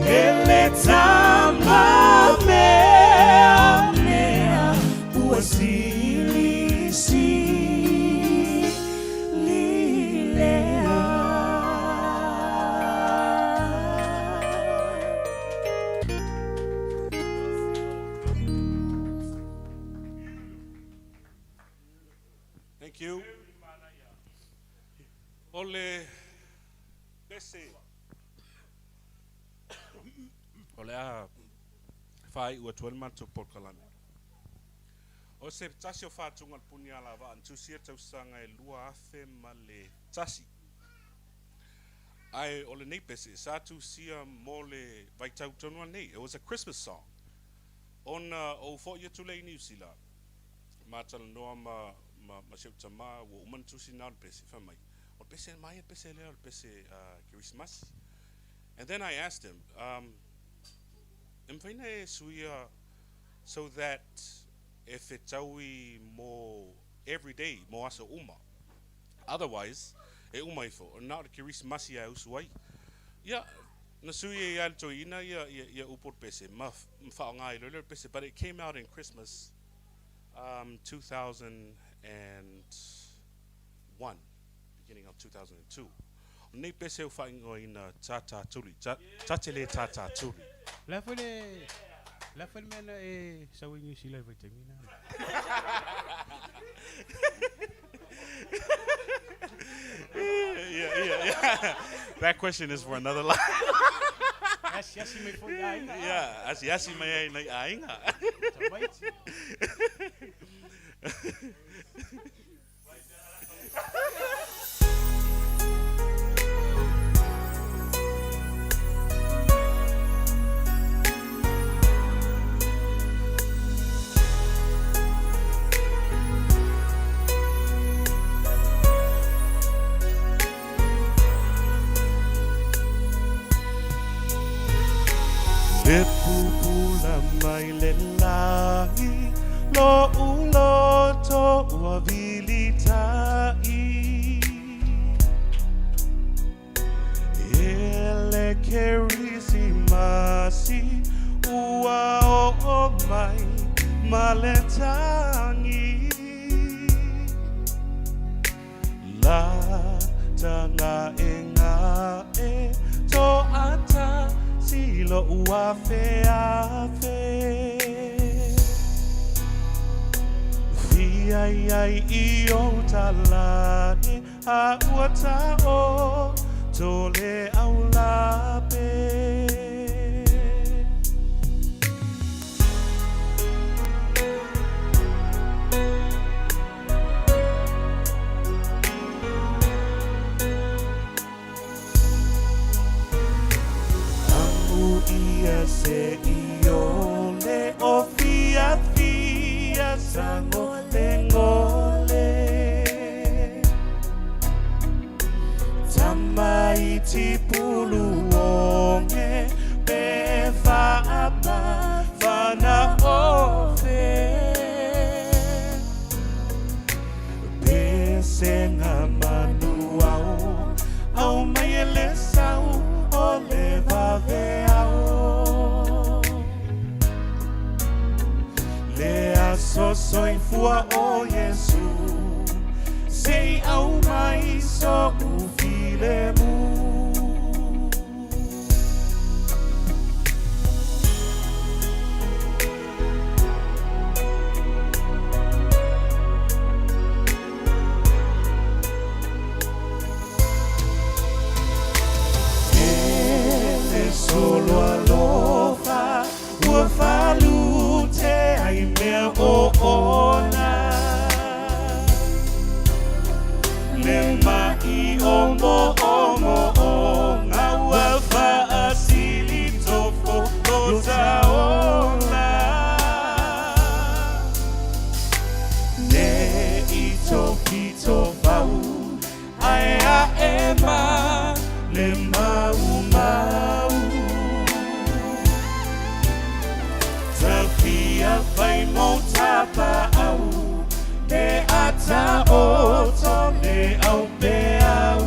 Speaker 9: Ele tamba mea mea ua sili sili lea.
Speaker 14: Thank you. O le pese o le a whai ua tuel matou polokalame. O se tasi o whātunga le puni ala wa antusia tausanga e 2001. Ai o le nei pese, sa tusia mo le vaitau tonua nei. It was a Christmas song. Ona o fo ia tule i New Zealand. Mātala noa ma ma ma seu tama ua uma na tusi na o le pese fai mai. O le pese mai le pese lea o le pese Christmas. And then I asked him, e mawhai na e suia so that e whetaui mo every day, mo aso uma. Otherwise, e uma ifo, o na o le Christmas ia usu ai. Ia, na sui e ia le toeaina ia, ia, ia upu o le pese, ma whaonga i lele le pese, but it came out in Christmas 2001, beginning of 2002. O nei pese o whaingoina Tata Tuli, Tatele Tata Tuli.
Speaker 8: La foi le la foi le mea na e sau i New Zealand i vaitaimi na.
Speaker 14: Ia, ia, ia. That question is for another life.
Speaker 17: Asiasi mai foi i aiga.
Speaker 14: Yeah, asiasi mai ai nei aiga.
Speaker 17: Tamaiti.
Speaker 14: Le pupula mai le lagi Lo uloto ua vilitai E le kerisimasi ua o mai ma le tangi La tanga e ngā e tō ata silo ua fe a fe. Fia iai i o talane a ua ta o tō le au lape. Amu ia se i o le o fia fia sango le ngole. Tamaiti pulu onge pe whaapa whana ofe. Pe senga manu au, au mai e le sau o le vave au. Le aso soifua o Yesu, sei au mai so ufile mu. E le solo alofa, ua falute ai mea o ona. Le mai o mo o mo o ngā ua whaasili tofo lo taola. Ne i tō ki tō whau, ai a e mā, le mau mau. Ta fia whai mō tapa au, e ata o tō le au pe au.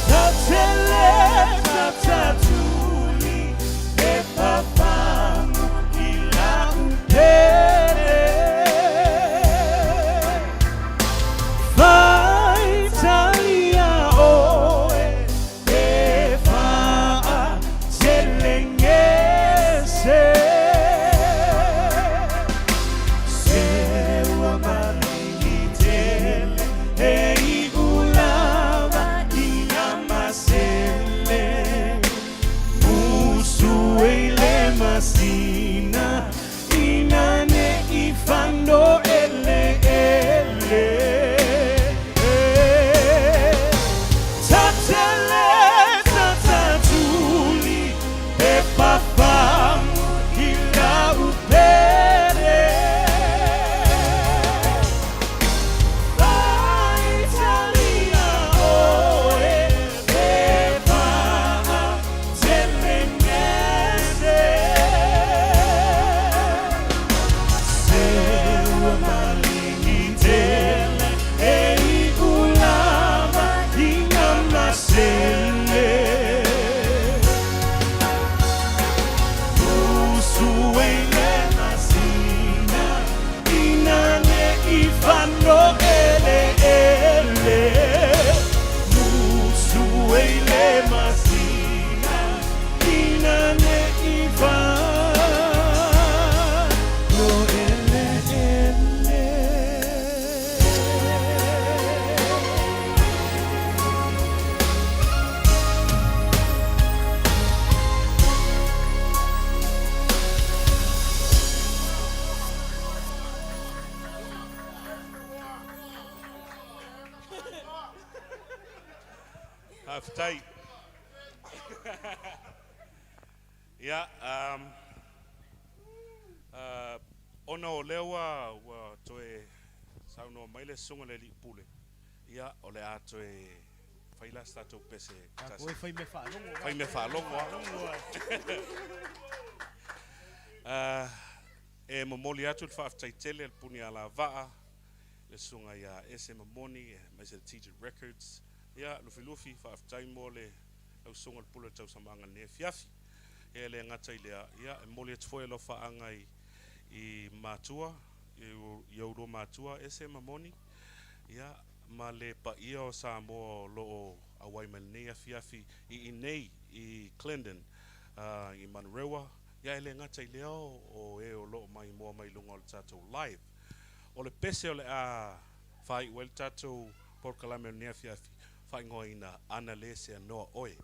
Speaker 14: Ta tele, ta tatuli, e papangu i la upele. Whai talia oe, e whaa tele ngese. Se ua manuia Faafetai. Ia, um, uh, ona o lea ua, ua toe saunoa mai le susuga le alii pule, ia, o le a toe fai la se tatou pese
Speaker 17: tasi. Tatou fai mea faalogo.
Speaker 14: Fai mea faalogo lava. Uh, e momoli atu le faafetai tele a le Punialavaa, le susuga ia Ese Mamoni, aemaise le TJ Records. Ia, Lufilufi, faafetai mo le lau susuga le pule o le tausamaga i lenei afiafi. Ia, e le gata i lea, ia, e momoli atu foi alofaaga i, i matua, i oulua matua, Ese ma Moni, ia, ma le paia o Samoa o lo o auai mai lenei afiafi i inei i Clendon, i Manurewa, ia, e le gata i lea o e o lo o maimoa mai luga o le tatou live. O le pese o le a faaiu ai le tatou polokalame o lenei afiafi, faaigoaina Ana Le Seanoa Oe.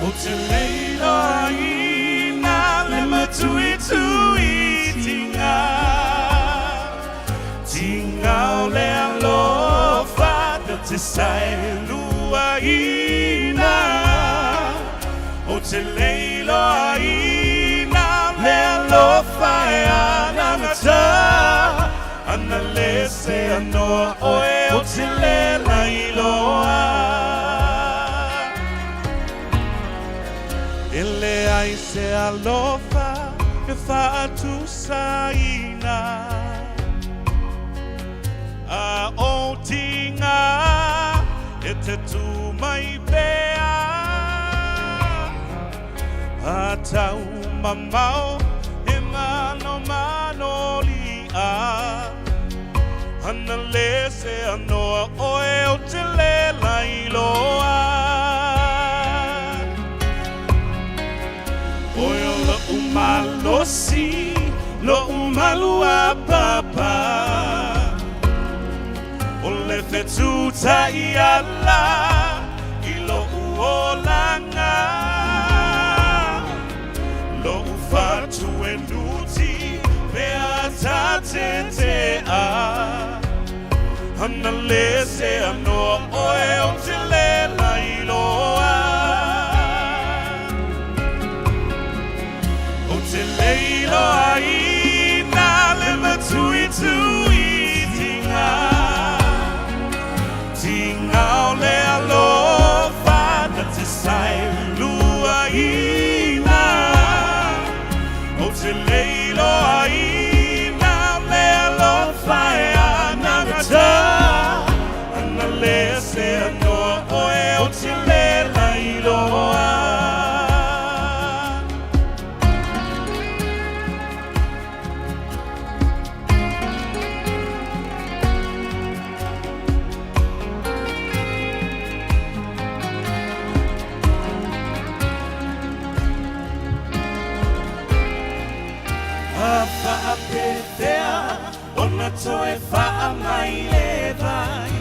Speaker 9: O te leila ina le matuituitinga Tinga o le alofa na te saeluaina O te leiloaina le alofa e anagata Ana le se anoa oe o te le lailoa E leai se alofa e faatusaina A o tinga e te tū mai pea A tau mamao e manomano lia Ana le se anoa oe o te le lailoa Oe o lo'u malosi, lo'u maluapapa O le fetu-ta'iala i lo'u olaga Lo'u fatu e nuti pe a tatete'a Ana le se anoa oe o te le lailoa O te leiloaina le matuituitinga Tinga o le alofa na te saeluaina O te leiloaina le alofa e anagata Ana le se anoa oe o te le lailoa A faapefea ona toe faamaile vai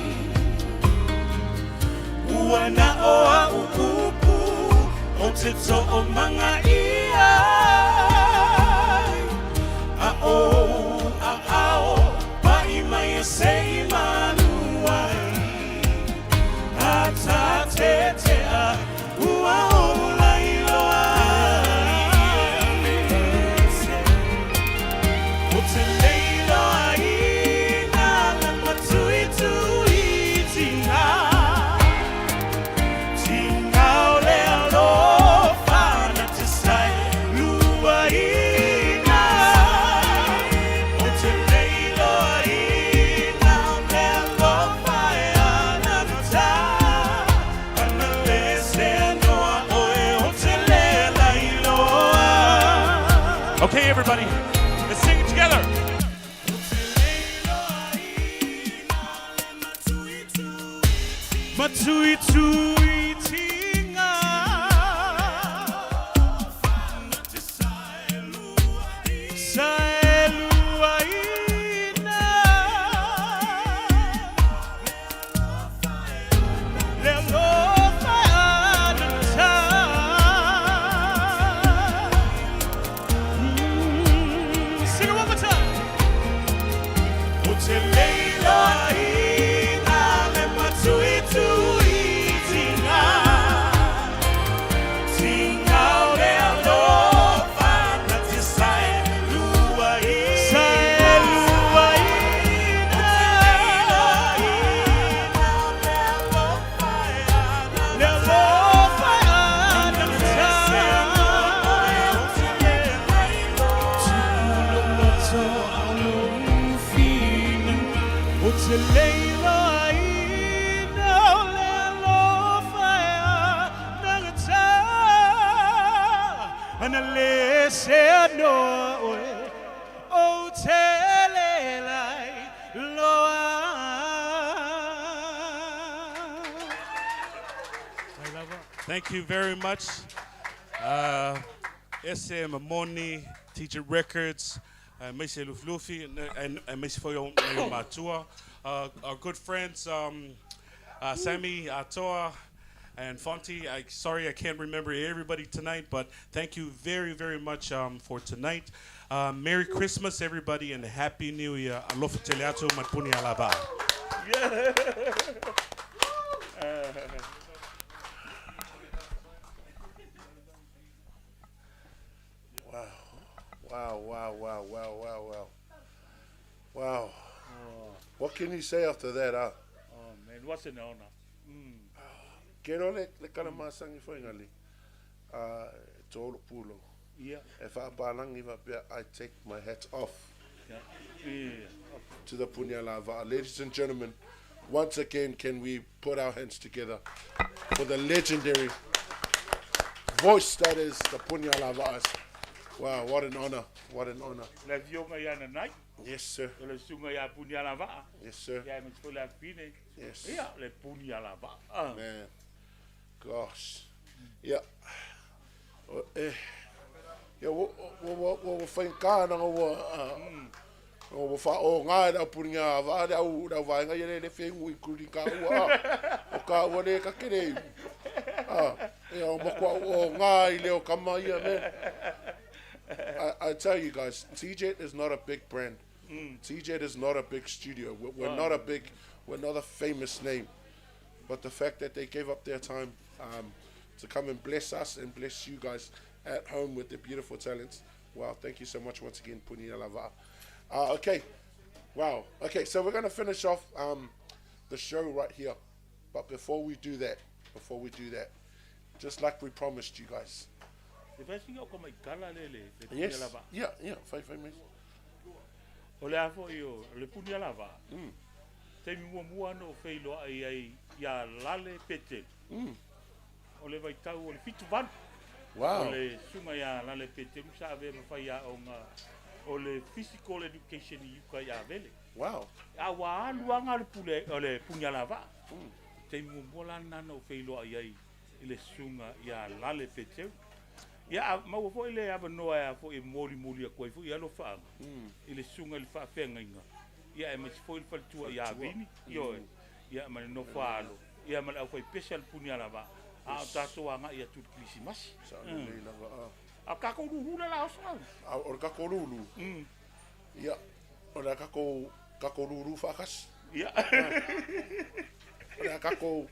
Speaker 9: Ua na o a'u upu o te to'omaga ia ai A ou aao pa'i mai e se'i malu ai A tatete'a ua ou lailoa ai O te leiloaina le matuituitinga Tinga o le alofa na te
Speaker 14: everybody. Let's sing it together. Matuitui tinga. Saeluaina. Le alofa anata. Sing it one more time. O te leila ina le matuitui tinga. Tinga o le alofa na te saeluaina. Saeluaina. Le alofa anata. O te leila ina o le alofa anata. Ana le se anoa oe o te le lai loa. Thank you very much. SM Moni, TJ Records, Macy Lufilufi, and Macy Foyo Matua. Our good friends, Sammy Atoa and Fonti. Sorry I can't remember everybody tonight, but thank you very, very much for tonight. Merry Christmas, everybody, and Happy New Year. Alofa tele atu matpuni alava.
Speaker 2: Yeah.
Speaker 4: Wow. Wow, wow, wow, wow, wow, wow. Wow. What can you say after that, huh?
Speaker 2: Oh man, what's an honor.
Speaker 4: Ke ro le le kana masangi fo ngali. Tolo pulo.
Speaker 2: Yeah.
Speaker 4: E wha palangi va pea, I take my hat off.
Speaker 2: Yeah. Yeah.
Speaker 4: To the Punialava. Ladies and gentlemen, once again, can we put our hands together for the legendary voice that is the Punialava'as. Wow, what an honor. What an honor.
Speaker 2: Le fioga ia na nai.
Speaker 4: Yes, sir.
Speaker 2: O le suga ia Punialava'a.
Speaker 4: Yes, sir.
Speaker 2: Ia me te le fine.
Speaker 4: Yes.
Speaker 2: Ia le Punialava'a.
Speaker 4: Man. Gosh. Yeah. Oh, eh. Yeah, wo wo wo wo whainga na wo wo wha o ngā rau puringa wa rau rau vaenga ia le le whengu i kuri ka ua. O ka ua le ka kere. Ah, ia o makua o ngā i leo kama ia, man. I tell you guys, TJ is not a big brand. TJ is not a big studio. We're not a big, we're not a famous name. But the fact that they gave up their time to come and bless us and bless you guys at home with their beautiful talents. Wow, thank you so much once again, Punialava. Okay, wow. Okay, so we're going to finish off the show right here. But before we do that, just like we promised you guys.
Speaker 2: Le fai o kama i kala le le le
Speaker 4: Yes.
Speaker 2: Punialava.
Speaker 4: Yeah, 5 minutes.
Speaker 2: O le afo i o le Punialava. Te mi mua mua no wheiloa ai ai ia Lale Petelu. O le vaitau o le 78.
Speaker 4: Wow.
Speaker 2: O le sunga ia Lale Petelu sa ave mawhai ia o ngā o le physical education i uka i Avele.
Speaker 4: Wow.
Speaker 2: A wā alu anga le pule, o le Punialava. Te mi mua mua la nana o wheiloa ai ai i le sunga ia Lale Petelu. Ia, a maua foi le avanoa e a foi e moli moli a koe foi i alo whaanga. I le sunga i le whaafengainga. Ia e maisi foi le faletua i Avini. Ioe. Ia ma le nofo alo. Ia ma le au whai pese al Punialava. A o tātou anga i atu le Krisimasi.
Speaker 4: Sa lelei lava, ah.
Speaker 2: A kako ruru la la osa.
Speaker 4: A o le kako ruru. Ia, o le kako, kako ruru whakas.
Speaker 2: Ia.
Speaker 4: O le kako,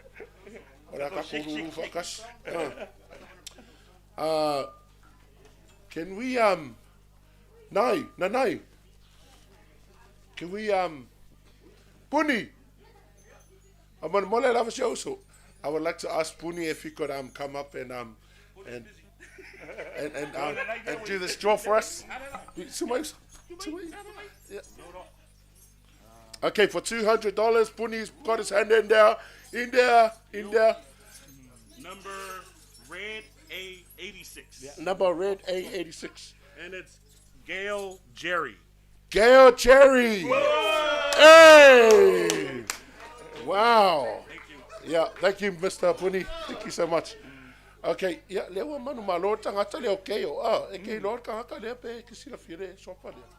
Speaker 4: o le kako ruru whakas. Can we, nai, nanai. Can we, Puni? I'm on Mole Lava Show. I would like to ask Puni if he could come up and and do this draw for us. Yeah. Okay, for $200, Puni's got his hand in there, in there, in there.
Speaker 14: Number red A86.
Speaker 4: Yeah. Number red A86.
Speaker 14: And it's
Speaker 2: Gail Jerry.
Speaker 4: Gail Cherry. Hey! Wow.
Speaker 2: Thank you.
Speaker 4: Yeah, thank you, Mr. Puni. Thank you so much. Okay, yeah, lea ua manumalo le tagata lea o Gail. Ah, e ke iloa le tagata lea pe e te silafia le suafa lea.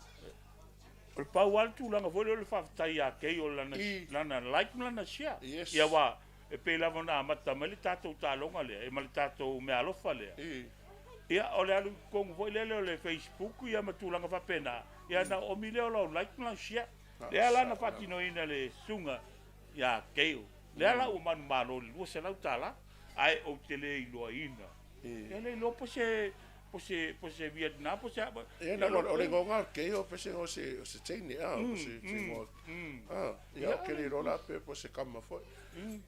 Speaker 2: O le pau lava le tulaga foi lea o le faafetai ia Gail lana, lana like ma lana share.
Speaker 4: Yes.
Speaker 2: Ia aua e pei lava ona amata mai le tatou taaloga lea, e ma le tatou meaalofa lea. Ia, o le alu i totonu foi lele o le Facebook ia ma tulaga faapena, ia na oomi lea o lau like ma lau share. Lea la na faatinoina e le susuga ia Gail. Lea la ua manumalo i le $200, ae ou te le iloaina. Ia le iloa po se po se po se Vietnam po se a.
Speaker 4: Ia na o le igoa o Gail pe se o se o se teine ah po se se igoa. Ah, ia o ke le iloa la pe po se kama foi.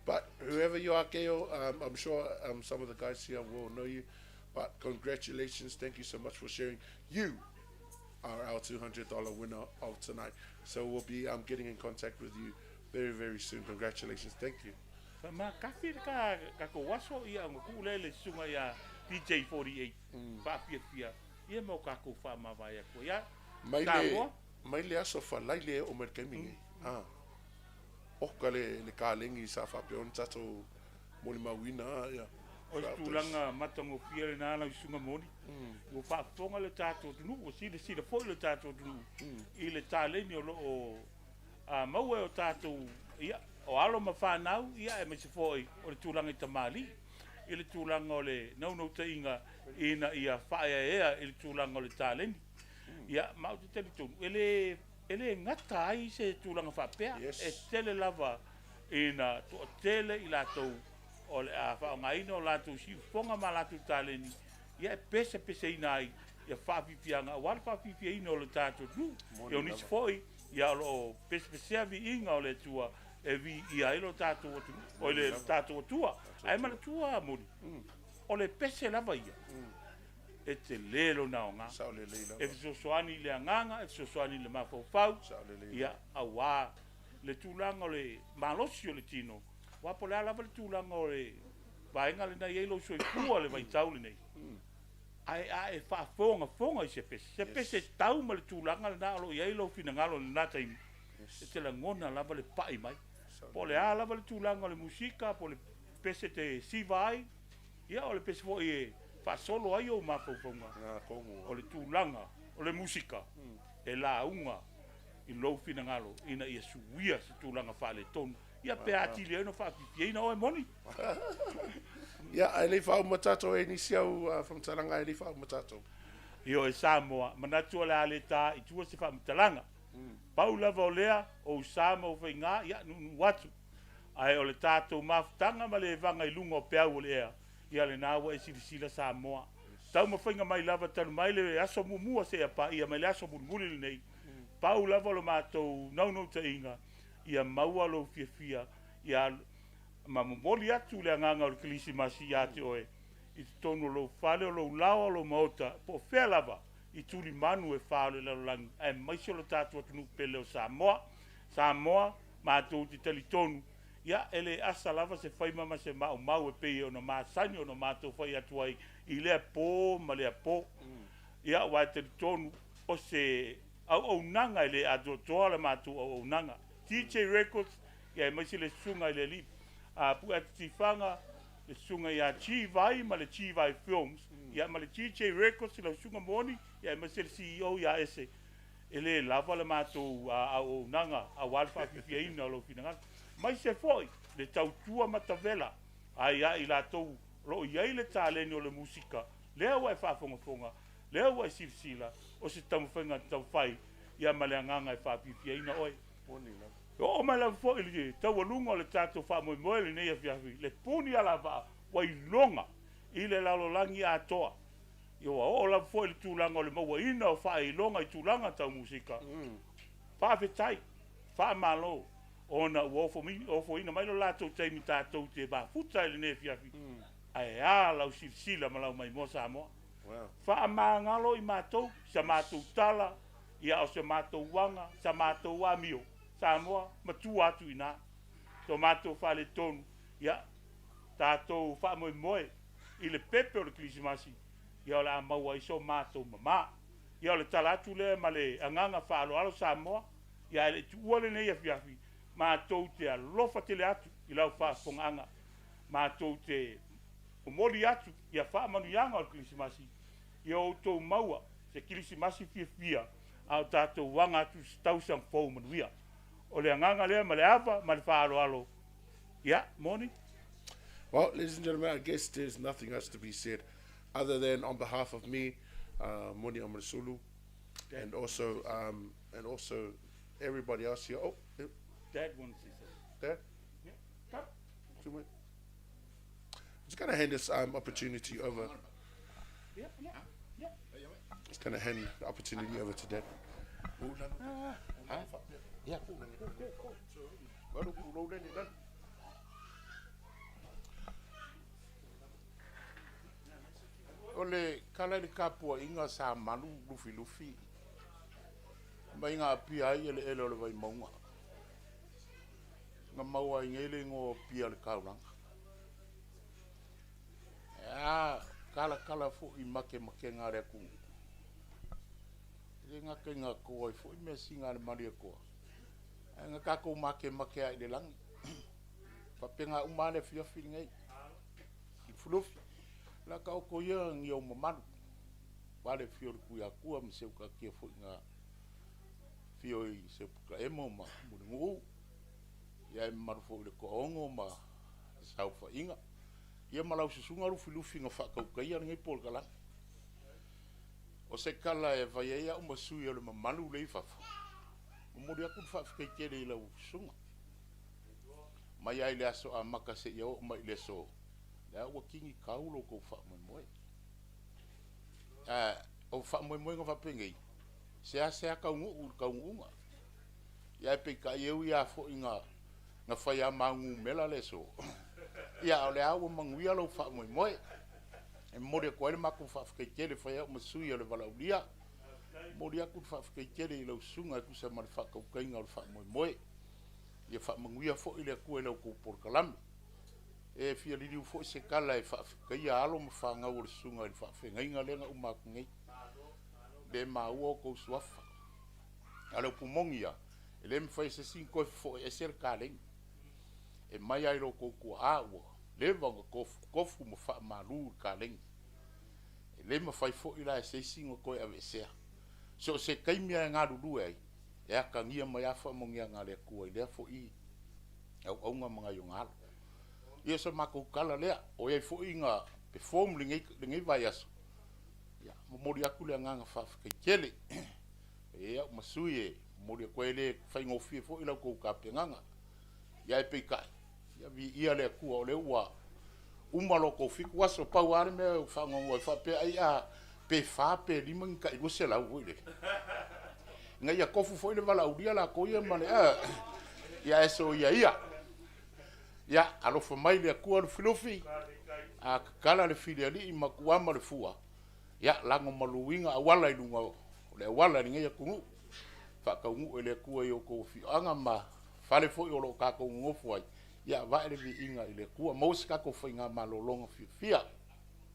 Speaker 4: But whoever you are Gail, I'm sure some of the guys here will know you. But congratulations, thank you so much for sharing. You are our $200 winner of tonight. So we'll be getting in contact with you very, very soon. Congratulations, thank you.
Speaker 2: Faamakafi le ka tatou aso ia ona tuu lea i le susuga ia DJ 48 faafiafia ia ma o tatou faamavae atu ai. Ia
Speaker 4: Mai le,
Speaker 2: Samoa.
Speaker 4: mai le aso falaile e oo mai le taimi nei. Ah. Oka le, le kalegi sa faapea ona tatou molimauina, ah, ia.
Speaker 2: O se tulaga matagofie lena lau susuga moni. Ua faafofoga le tatou atunuu, ua silasila foi le tatou atunuu i le taleni o lo o maua e o tatou ia, o alo ma fanau, ia aemaise foi o le tulaga i tamalii, i le tulaga o le naunautaiga ina ia faaeaea i le tulaga o le taleni. Ia, ma ou te talitonu, e le, e le gata ai se tulaga faapea, e tele lava ina toatele i latou o le a faaaogaina o latou siufofoga ma latou taleni, ia e pesapesaina ai ia faafiafiaga aua le faafiafiaina o le tatou atunuu. Ia o nisi foi, ia o lo o pesepesea viiga o le Atua e viia ai lo tatou atunuu, o le tatou Atua. Ae manatua Moni, o le pese lava ia, e tele lona aoga. E fesoasoani i le agaga, e fesoasoani i le mafaufau, ia aua le tulaga o le malosi o le tino, aua po o le a lava le tulaga o le vaega lena e i ai lou soifua i le vaitau lenei, ae a e faafogafoga i se pese, se pese tau ma le tulaga lena o lo o i ai lou finagalo i lena taimi, e te lagona lava le pai mai. Po o le a lava le tulaga o le musika, po o le pese e te siva ai, ia o le pese foi e faasolo ai ou mafaufauga, o le tulaga o le musika e lauga i lou finagalo ina ia suia se tulaga faaletonu, ia pe atili ai ona faafiafiaina oe moni.
Speaker 4: Ia, ae le i faauma tatou e nisi au faamatalaga ae le i faauma tatou.
Speaker 2: Ioe Samoa, manatu o le a le ta i tua se faamatalaga. Pau lava o lea, o ou sa ma ou faigā, ia, nuunuu atu. Ae o le tatou mafutaga ma le evaga i luga o peau o le ea, ia lena ua e silasila Samoa. Taumafaiga mai lava talu mai le aso muamua seia paia mai le aso mulimuli lenei, pau lava o le matou naunautaiga, ia maua lou fiafia, ia ma momoli atu le agaga o le Kerisimasi ia te oe i totonu o lou fale, o lou laoa, o lou maota, po o fea lava i tulimanu e fa o le lalolagi, aemaise o lo tatou atunuu pele o Samoa. Samoa, matou te talitonu, ia, e le asa lava se faima ma se maumau e pei ona masani ona matou fai atu ai i lea po ma lea po. Ia, aua e talitonu, o se auaunaga e le atoatoa le matou auaunaga. TJ Records, ia aemaise le susuga i le alii Pueata Tifaga, le susuga ia G-Vai ma le G-Vai Films, ia ma le TJ Records, lau susuga Moni, ia aemaise le CEO ia Ese. E le lava le matou auaunaga aua le faafiafiaina o lou finagalo. Aemaise foi le tautua matavela ai ia i latou o lo o i ai le taleni o le musika, lea ua e faafogafoga, lea ua e silasila, o se taumafaiga taufai ia ma le agaga e faafiafiaina oe. E oo mai lava foi i le taualuga o le tatou faamoemoe i lenei afiafi, le puni alavaa ua iloga i le lalolagi atoa. Ia ua oo lava foi i le tulaga o le mauaina o faailoga i tulaga tau musika. Faafetai, faamalo ona ua ofoina mai lo latou taimi tatou te mafuta ai i lenei afiafi. Ae a lau silasila ma lau maimoa Samoa. Faamagalo i matou, sa matou tala, ia o se matou aga, sa matou amio, Samoa, matua atu i ina. So matou faaletonu, ia, tatou faamoemoe i le pepe o le Kerisimasi, ia o le a maua ai so matou mama. Ia o le tala atu lea ma le agaga faaaloalo Samoa, ia ae le i tuua lenei afiafi, matou te alofa tele atu i lau faafofogaaga. Matou te momoli atu ia faamanuiaga o le Kerisimasi ia outou maua se Kerisimasi fiafia a o tatou aga atu i se tausaga fou manuia. O le agaga lea ma le ava ma le faaaloalo. Ia, Moni.
Speaker 4: Well, ladies and gentlemen, I guess there's nothing else to be said other than on behalf of me, uh, Moni Amarsulu, and also um, and also everybody else here. Oh,
Speaker 2: Dad wants to
Speaker 4: say. Dad?
Speaker 2: Yeah. Come.
Speaker 4: Too much. I'm just gonna hand this um, opportunity over.
Speaker 2: Yeah, yeah, yeah.
Speaker 4: Just gonna hand the opportunity over to Dad. Yeah.
Speaker 13: O le kala i le kapuaiga sa malu lufilufi mai ga apia ai eleele o le Vaimauga. Na maua ai nei le igoa o Apia o le Taulaga. E a kalakala foi i makemakega a le atunuu. E le gata i ga toa ai foi measina a le Malietoa, ae na tatou makemake lava i le lagi. Faapena uma lava le afiafi lenei. Lufilufi, o le a taoto ia ni ou mamalu, aua le afio o le Tuiatua ma si au taatia foi na afio i Seuputaemo ma Mulinuu, ia e mamalu foi i le Toaono ma le Saofaiga, ia ma lau susuga Lufilufi na faatautaia lenei polokalame. O se tala e fai ai au ma sui o le mamalu lea i fafo, momoli atu le faafetai tele i lau susuga. Mai lava i le aso amata seia oo mai i le aso, lea ua tini tau lo outou faamoemoe. Ae o faamoemoega faapenei, seasea taunuu i le taunuuga. Ia ae peitai e ui lava foi ina na fai lava ma au numera le aso, ia a o lea ua manuia lou faamoemoe. E momoli atu ai le matou faafetai tele e fai au ma sui o le valaaulia. Momoli atu le faafetai tele i lau susuga e tusa ma le faatautaiga o le faamoemoe. Ia faamanuia foi le Atua i la outou polokalame. E fia liliu foi se tala e faafetaia alo ma fanau o le susuga i le faafeagaiga lea na uma atu nei. Le maua outou suafa. A o le upu moni ia, e le mafai e se isi ona toe fofoe ese le kaleni. E mai lava i lo outou tuaa ua leva ona tofutofu ma faamalu i le kaleni. E le mafai foi la e se isi ona toe aveesea. So o se taimi lava e galulue ai, e atagia mai lava faamanuiaga a le Atua i lea foi auauna ma nai ona alo. Ia o se matou tala lea, ʻoiai foi na perform lenei, lenei vaiaso, ia, momoli atu le agaga faafetai tele. E i ai au ma sui e momoli atu ai, e le faigofie foi la outou tapenaga. Ia ae peitai, ia viia le Atua o lea ua uma lo outou 7 aso, pau lava le mea ua faanoanoa ai faapea ai a pe 4 pe 5 ni tai 200 foi lele. Ina ia tofu foi le valaaulia latou ia ma le a ia e soia ia. Ia alofa mai le Atua Lufilufi, a tatala le filialii ma tuama le fua, ia lago maluina auala i luga o le auala i lenei atunuu. Faataunuu e le Atua i outou afioaga ma fale foi o lo o tatou nonofo ai, ia avae le viiga i le Atua. Maua se tatou faigamalologa fiafia.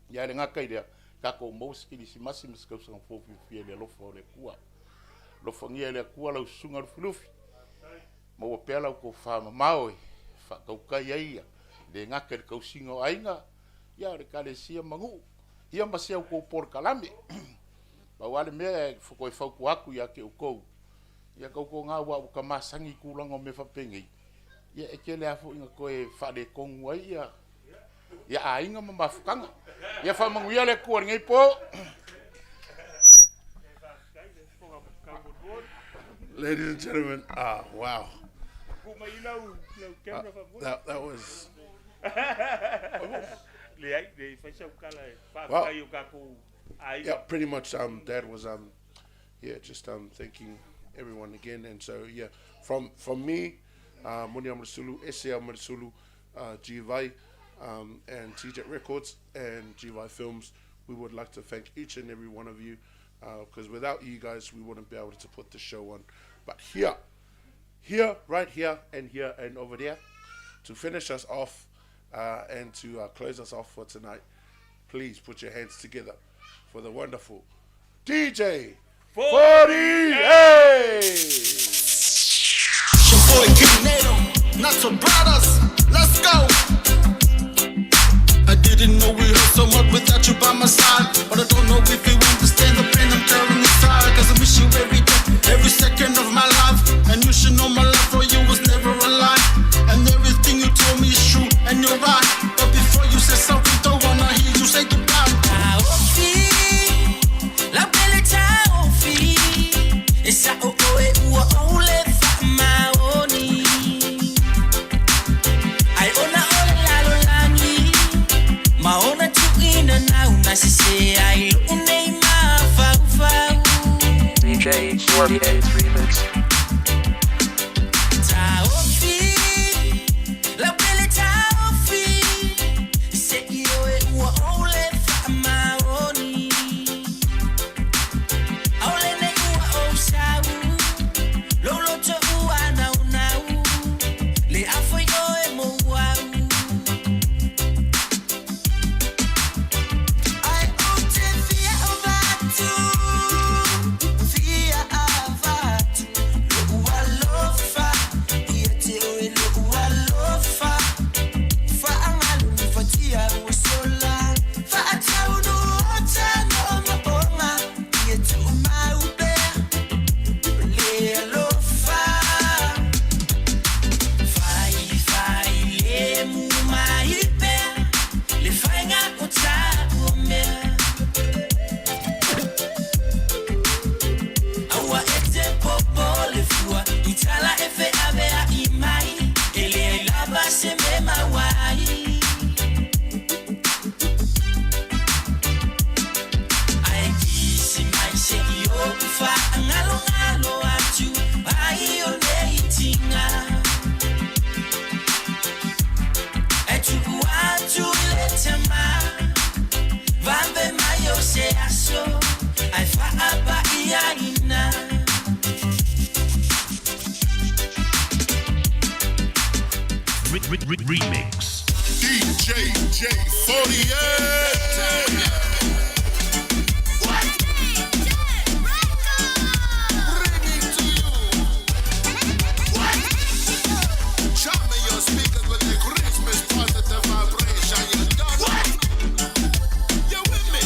Speaker 13: Ia e le gata i lea, tatou maua se Kerisimasi ma se tausaga fou fiafia i le alofa o le Atua. Alofagia e le Atua lau susuga Lufilufi. Maua pea lau tofa mamao e faatautai ai ia le gata i le tausiga o aiga, ia o le Ekalesia ma nuu, ia ma si a outou polokalame. Pau lava le mea e toe fautua atu ia te outou, ia tautuana aua ua ta masani i tulaga o mea faapenei, ia e tele lava foi ina toe faaletonu ai ia ia aiga ma mafutaga. Ia faamanuia le Atua i lenei po.
Speaker 4: Ladies and gentlemen, wow. That was Well, yeah, pretty much. Dad was yeah, just thanking everyone again, and so yeah, from from me, Moni Amarasulu, Ese Amarasulu, uh, and TJ Records and GY Films, we would like to thank each and every one of you, because without you guys, we wouldn't be able to put the show on. But here, here, right here, and here, and over there, to finish us off and to close us off for tonight, please put your hands together for the wonderful DJ 48!
Speaker 18: It's your boy King Nato, Nato Brothers. Let's go. I didn't know we hurt so much without you by my side. But I don't know if you understand the pain I'm carrying inside. Cause I miss you every day, every second of my life. And you should know my love for you was never a lie. And everything you told me is true, and you're right. But before you say something, don't wanna hear you say goodbye.
Speaker 19: Taofi, la belle Taofi. Esa o o e ua ole fa maoni. Ai ona ole lalo langi. Ma ona tuina na una se se ai unei ma fau fau.
Speaker 20: DJ 48 Remix.
Speaker 19: Taofi, la belle Taofi. Se io e ua ole fa maoni. Aole nei ua o sau. Lolo to ua nau nau. Le afoi o e mo au. Ai o te fia o vatu. Fia a vatu. Lo ua lofa. Ia te o e lo ua lofa. Fa angalo ni fatia o sola. Fa atau no o tano o maonga. Ia te o maube. Le alofa. Fai, fai, le mu mai pe. Le fainga o ta o mea. Aua e te popo le fua. Itala e fe ave a i mai. E le ai lava se me mawai. Ai kisi mai se i o fa ngalo ngalo atu. Ai o nei tinga. E tuku atu le tama. Vambe mayo se aso. Ai fa apa ia ina.
Speaker 21: Remix.
Speaker 15: DJ J48. Jamming your speakers with the Christmas positive vibration. You done what? You with me?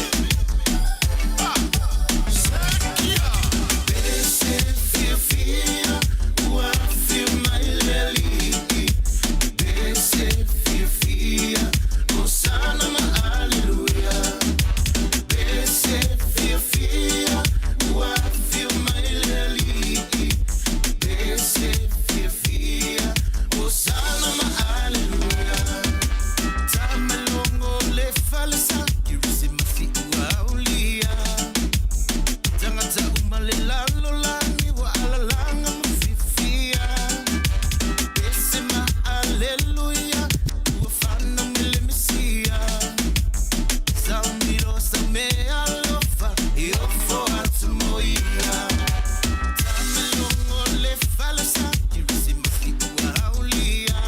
Speaker 18: Hallelujah, ufana milemisia. Saumiro same alofa, iofo atumoia. Tamelongo le falsa, irisi mafi uaulia.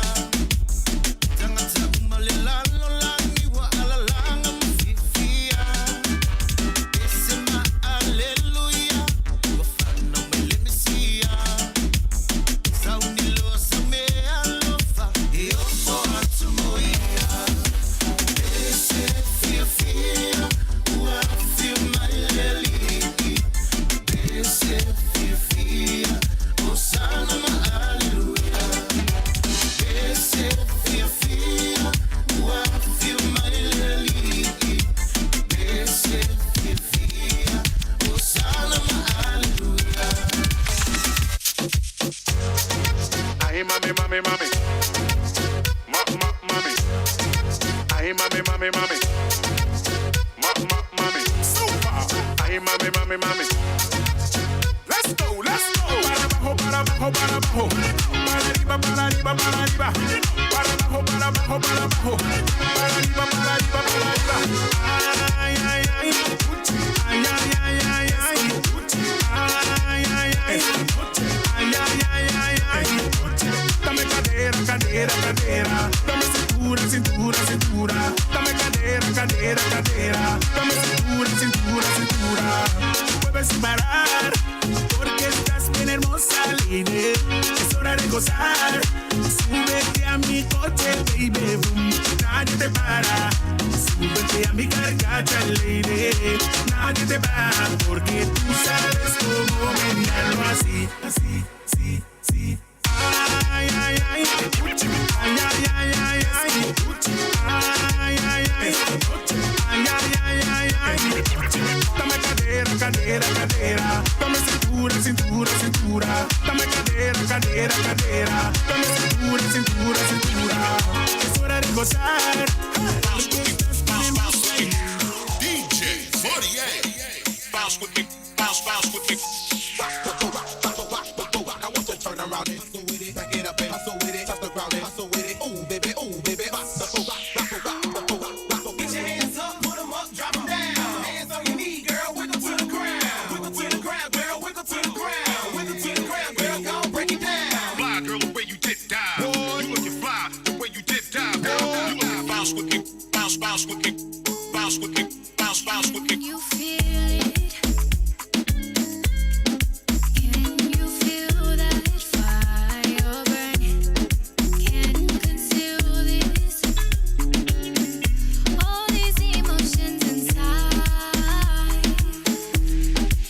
Speaker 18: Tangata umalelalo lani wa alalanga mafifia. Esema hallelujah, ufana milemisia. Saunilo same alofa, iofo atumoia.
Speaker 15: Ay, mami, mami, mami. Ma, ma, mami. Ay, mami, mami, mami. Ma, ma, mami. Super. Ay, mami, mami, mami. Let's go, let's go. Para abajo, para abajo, para abajo. Para arriba, para arriba, para arriba. Para abajo, para abajo, para abajo. Para arriba, para arriba, para arriba. Ay, ay, ay. Ay, ay, ay, ay, ay. Ay, ay, ay. Ay, ay, ay, ay, ay. Dame cadera, cadera, cadera. Dame cintura, cintura, cintura. Dame cadera, cadera, cadera. Dame cintura, cintura, cintura. Mueve sin parar.
Speaker 11: lady. Es hora de gozar. Súbete a mi coche, baby. Boom. Nadie te para. Súbete a mi carcacha, lady. Nadie te para. Porque tú sabes cómo menearlo así, así, sí, sí. Ay, ay, ay. Ay, ay, ay, ay, ay. Ay, ay, ay. Ay, ay, ay, ay, ay. Dame cadera, cadera, cadera. Dame cintura, cintura, cintura. Dame cadera, cadera, cadera. Dame cintura, cintura, cintura. Es hora de gozar.
Speaker 15: DJ 48. Bounce with me, bounce, bounce with me.
Speaker 21: I want to turn around and hustle with it, back it up and hustle with it, touch the ground and hustle with it. Ooh, baby, ooh, baby, rock the boat, rock the rock the boat, rock the
Speaker 22: Get your hands up, put 'em up, drop 'em down. Hands on your knee, girl, wiggle to the ground. Wiggle to the ground, girl, wiggle to the ground. Wiggle to the ground, girl, go on, break it down.
Speaker 15: Fly, girl, the way you dip dive. You looking fly, the way you dip dive. Girl, you looking bounce with me, bounce, bounce with me, bounce with me, bounce, bounce with me.
Speaker 16: You feel it? Can you feel that fire burn? Can't conceal this. All these emotions inside.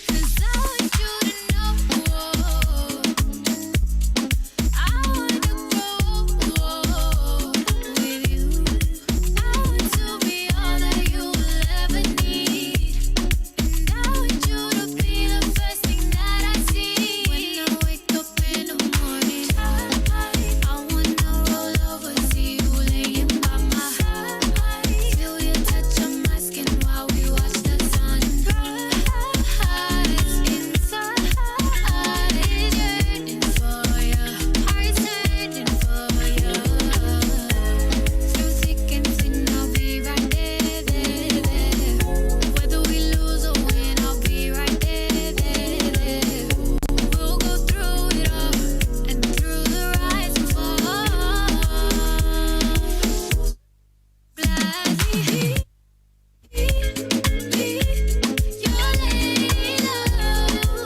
Speaker 16: 'Cause I want you to know. I wanna grow with you. I want to be all that you will ever need. And I want you to be the first thing that I see when I wake up in the morning. I wanna roll over, see you laying by my side. Feel your touch on my skin while we watch the sunrise. Inside is yearning for you, heart's yearning for you. Through thick and thin, I'll be right there, there, there. Whether we lose or win, I'll be right there, there, there. We'll go through it all and through the rise and fall. Gladly be your lady love.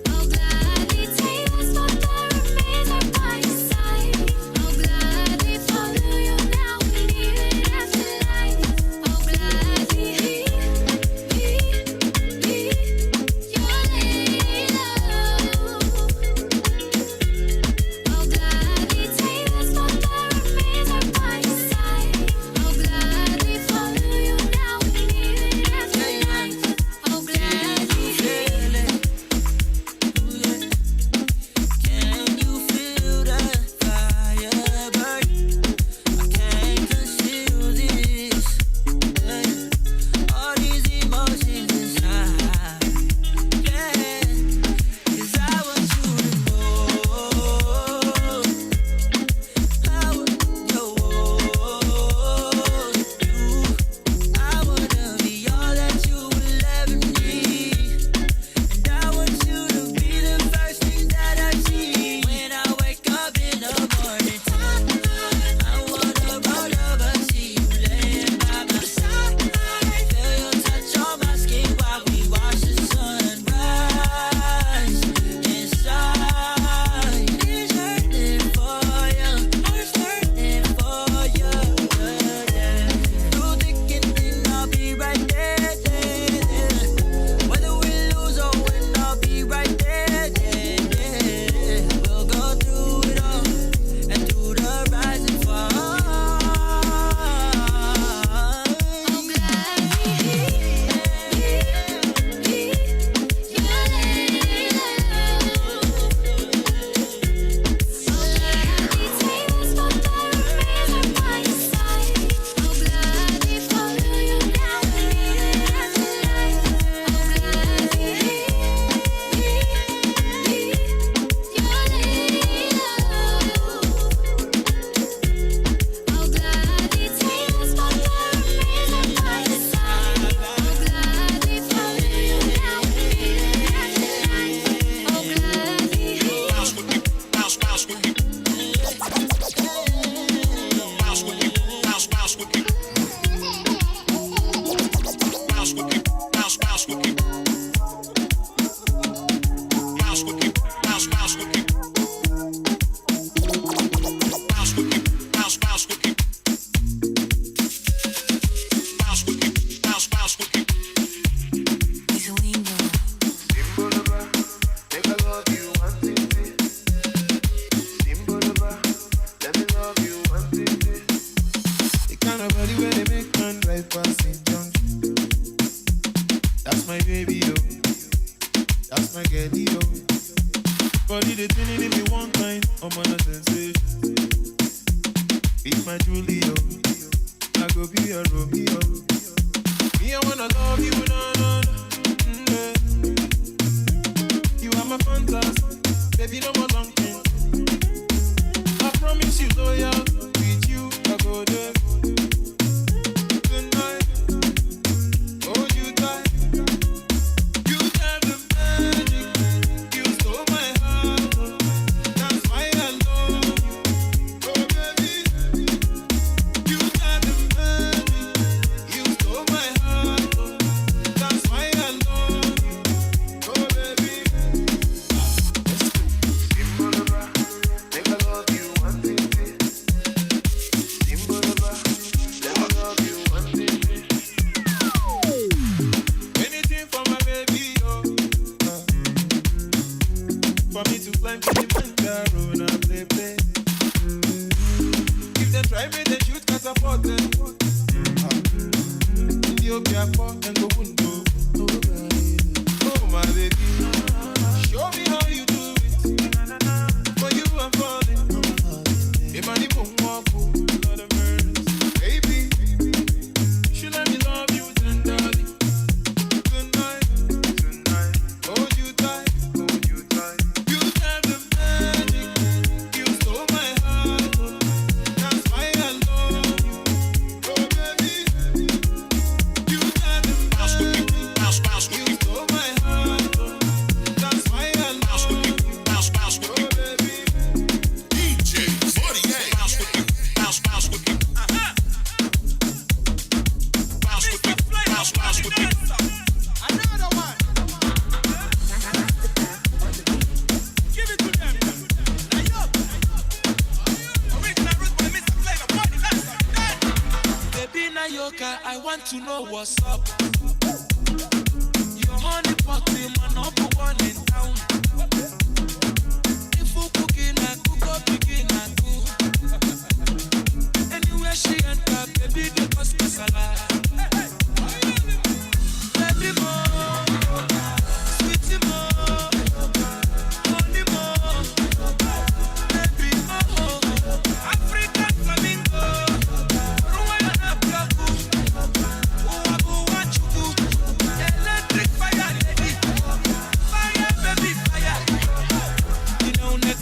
Speaker 16: I'll gladly take the spot that remains right by your side. I'll gladly follow you now and even after life. I'll gladly be your lady love. I'll gladly take the spot that remains right by your side. I'll gladly follow you now and even after life. I'll gladly
Speaker 19: Can you feel that fire burn? I can't conceal this. All these emotions inside. Yeah, 'cause I want you to know. I want you. I wanna be all that you will ever need. And I want you to be the first thing that I see when I wake up in the morning. I wanna roll over, see you laying by my side. Feel your touch on my skin while we watch the sunrise. Inside is yearning for you, heart's yearning for you. Yeah. Through thick and thin, I'll be right there, there, there. Whether we lose or win, I'll be right there, there, there. We'll go through it all and through the rise and fall.
Speaker 16: I'll gladly be your lady love. I'll gladly take the spot that remains right by your side. I'll gladly follow you now and even after life. I'll gladly be your lady love. I'll gladly take the spot that remains right by your side. I'll gladly follow you now and even after life. I'll gladly
Speaker 15: Bounce with me, bounce, bounce with me. Bounce with me, bounce, bounce with me. Bounce with me, bounce, bounce with me.
Speaker 3: Body where they make man drive past St. John. That's my baby, yo. That's my girl, yo. Body they feeling if you one kind, I'm on a sensation. Be my Julio, I go be your Romeo. Me, I wanna love you, no, no, no. Yeah. You are my fantasy, baby, no more long thing. I promise you loyal, with you I go there. Tonight, hold you tight. You got the magic, you stole my heart. That's why I love you, oh baby. You got the magic, you stole my heart. That's why I love you, oh baby.
Speaker 7: Make I love you one thing. Timbalaba, let me love you one thing.
Speaker 3: Anything for my baby, oh. For me to climb Kilimanjaro, now play, play. If they try me, they shoot catapult. Them. Ethiopia, pork and go window. Oh my baby, show me how you do it. For you, I'm falling. Imani mungu, Lord of mercy. Baby, should let me love you tenderly. Tonight, tonight, hold you tight, hold you tight. You got the magic, you stole my heart. That's why I love you, oh baby. You got the magic, you stole my heart. That's why I love you, oh baby.
Speaker 21: DJ 48. Bounce with me, bounce, bounce with me. Bounce with me, bounce, bounce with me.
Speaker 3: Another one. Give it to them. Now yo. Original root by Mr. Flavor. Party last.
Speaker 23: Baby Nayoka, I want to know what's up. Your honey pot is my number one in town. If you cooking, I cook up, begin, I cook. Anywhere she enter, baby, they cause kasala. Baby mo, sweetie mo, honey mo, baby mo, African flamingo. Electric fire, lady. Fire, baby, fire. You know, neck.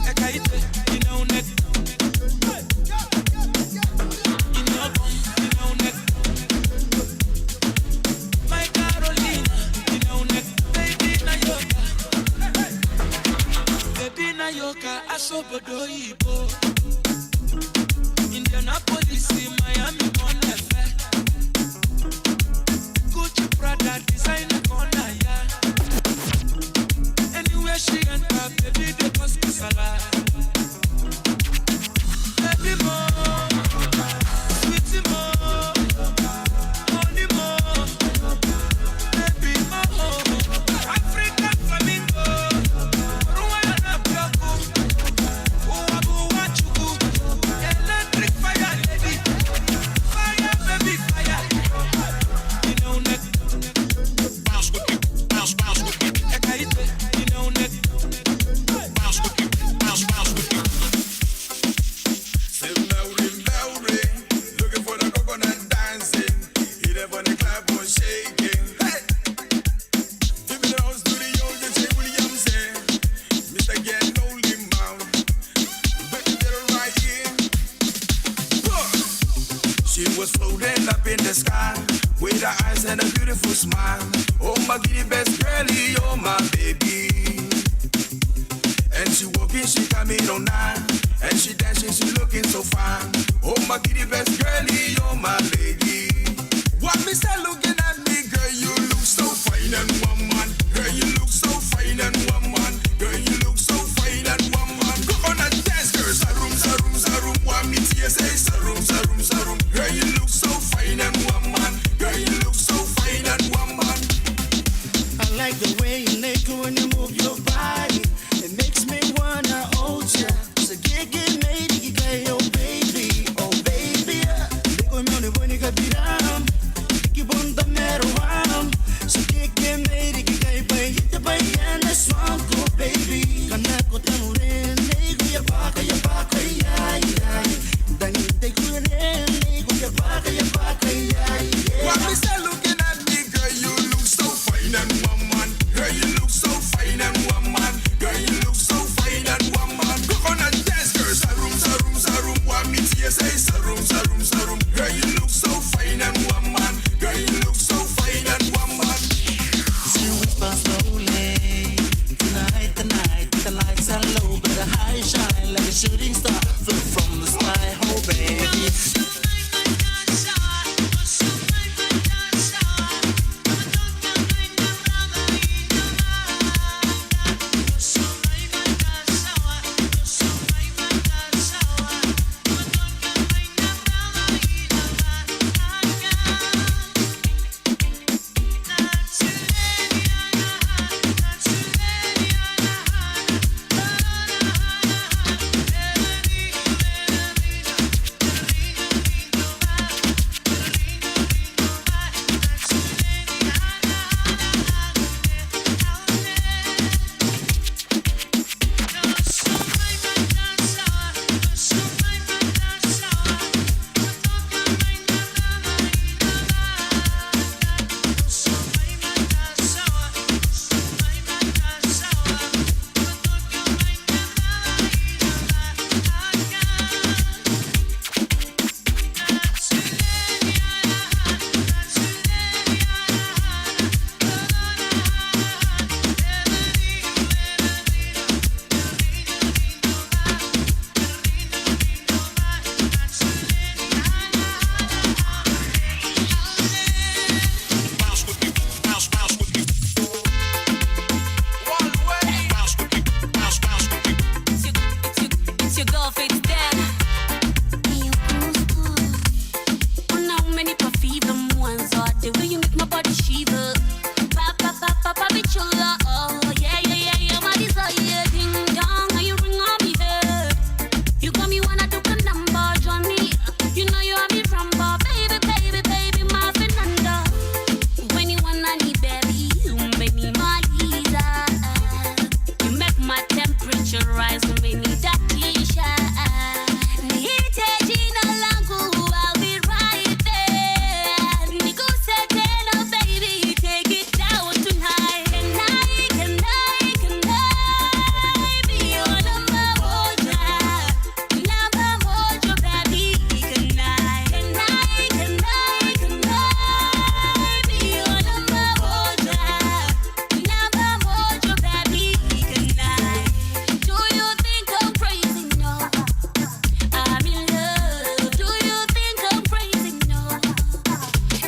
Speaker 23: Ekaite, you know, neck. You know, bum, you know, neck. My Carolina, you know, neck. Baby, Nayoka. Baby, Nayoka, asobodo ibo. Indianapolis, Miami, Monefe. Gucci, Prada, designer, corner, yeah. Anywhere she enter, baby, they cause kasala. Baby mo, sweetie mo, honey mo, baby mo. African flamingo, Rwanda na Brazil, Uwabu Wachuku, electric fire lady, fire baby fire. You know neck,
Speaker 21: Bounce with me, bounce, bounce with me.
Speaker 23: Ekaite, you know neck.
Speaker 21: Bounce with me, bounce, bounce with me.
Speaker 24: Say Mary, Mary, looking for the coconut dancing. Hit up on the clap on shaking. Hey! Give me the house studio, the J. Williams, eh? Mr. Get Lonely Mount. Better get it right here. Huh. She was floating up in the sky with her eyes and a beautiful smile. Oh my giddy best girlie, oh my baby. And she walking, she coming on nine. And she dancing, she looking so fine. Oh my giddy best girlie, oh my lady. What me say looking at me, girl, you look so fine and woman. Girl, you look so fine and woman. Girl, you look so fine and woman. Go on and dance, girl. Sarum, sarum, sarum. What me tears say, sarum, sarum, sarum. Girl, you look so fine and woman. Girl, you look so fine and woman.
Speaker 19: I like the way you naked when you move your body. It makes me wanna hold ya. So get made, you got your baby.
Speaker 24: sarum, sarum. Girl, you look so fine and woman. Girl, you look so fine and woman.
Speaker 5: You whisper slowly. Tonight, tonight, the lights are low, but the high shine like a shooting star fell from the sky. Oh, baby.
Speaker 24: Bounce with me, bounce, bounce with me. One way. Bounce with me, bounce, bounce with me.
Speaker 6: It's your girl, Faith Dan. Una umenipa fever mwanzo, the way you make my body shiver. Pa pa pa pa pa bichula, oh yeah yeah yeah yeah, my desire. Ding dong, how you ring on me head. You got me wanna do a number, Johnny. You know you have me from bar, baby, baby, baby, my Fernanda. When you wanna need baby, you make me Maliza. You make my temperature rise, you make me that Tisha. Niite jina langu, I'll be right there. Nikuse tena, baby, take it down tonight. Can I, can I, can I be your number moja? Number moja, baby. Can I, can I, can I, can I be your number moja? Number moja, baby. Can I? Do you think I'm crazy? No. I'm in love. Do you think I'm crazy? No.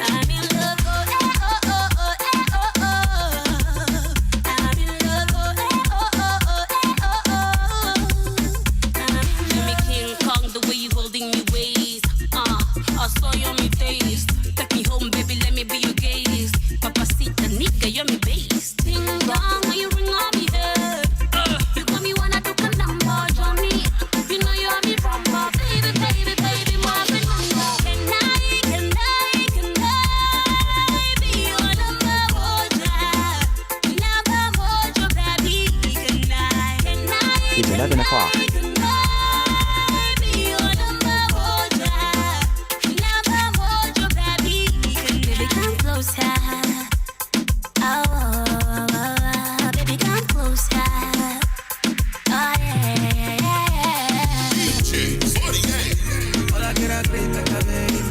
Speaker 6: I'm in love. Oh, eh, oh, oh, oh, eh, oh, oh. I'm in love. Oh, eh, oh, oh, oh, eh, oh, oh. I'm in me King Kong, the way you holding me waist. I saw you on me face. Take me home, baby, let me be your gaze. Papacita, nigga, you're me base. Ding dong, when you ring on me head. You got me wanna do a number, Johnny. You know you have me from bar, baby, baby, baby, my Fernando. Can I, can I, can I be your number moja? Number moja, baby. Can I, can I,
Speaker 10: It's 11 o'clock.
Speaker 6: can I be your number moja? Number moja, baby. Baby, come closer. Oh, oh, oh, oh, baby, come closer. Oh, yeah, yeah, yeah, yeah.
Speaker 24: DJ 48.
Speaker 3: All I get, I play like a baby.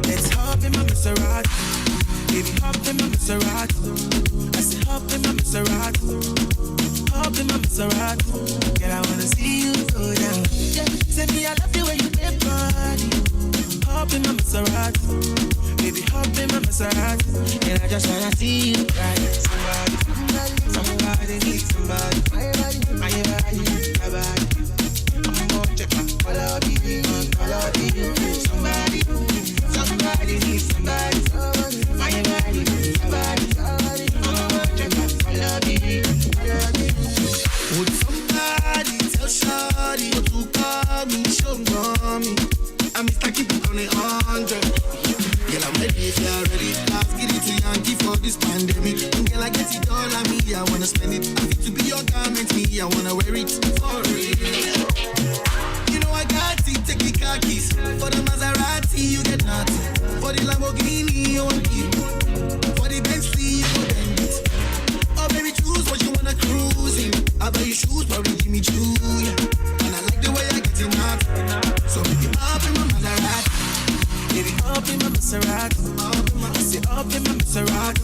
Speaker 3: Let's hop in my Maserati. Baby, hop in my Maserati. I said, hop in my Maserati. Hop in my Maserati. Girl, I wanna see you go down. Yeah. Say me, I love the way you play body. Hop in my Maserati. Baby, hop in my Maserati. And I just wanna see you right. Somebody, somebody needs somebody. My body, my body, my body. I'm gonna check my follow me, follow me. Somebody, somebody needs somebody. My body, my body. I'm gonna check my follow me, follow me.
Speaker 11: Would somebody tell Shawty to call me, show mommy? I'm Mr. Keep it on a 100. Girl, I'm ready if you're ready. Let's get it to Yankee for this pandemic. Girl, I get it all on me. I wanna spend it. I fit to be your garment, me. I wanna wear it for real. You know I got it, take the car keys. For the Maserati, you get nothing. For the Lamborghini, you want keep. For the Bentley, you go bend it. Oh, baby, choose what you wanna cruise in. I buy you shoes, probably Jimmy Choo, yeah. And I like the way I get it out. So baby,
Speaker 23: Maserati. I say up in my Maserati.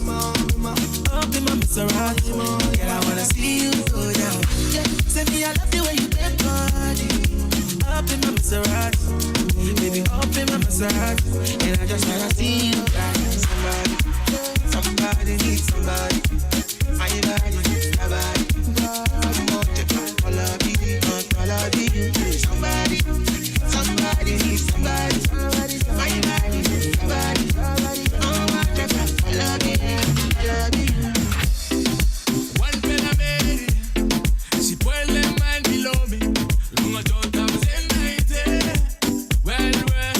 Speaker 23: Up in my Maserati. Girl, I wanna see you go down. Yeah, say me I love the way you bend body. Up in my Maserati, baby, up in my Maserati, and I just wanna see you ride. Somebody, somebody needs somebody. My body, my body. Somebody, somebody needs somebody. My body, my body. Oh, I love you, I love you.
Speaker 1: One fella made it. She put them man below me. Long 2019. Well, well,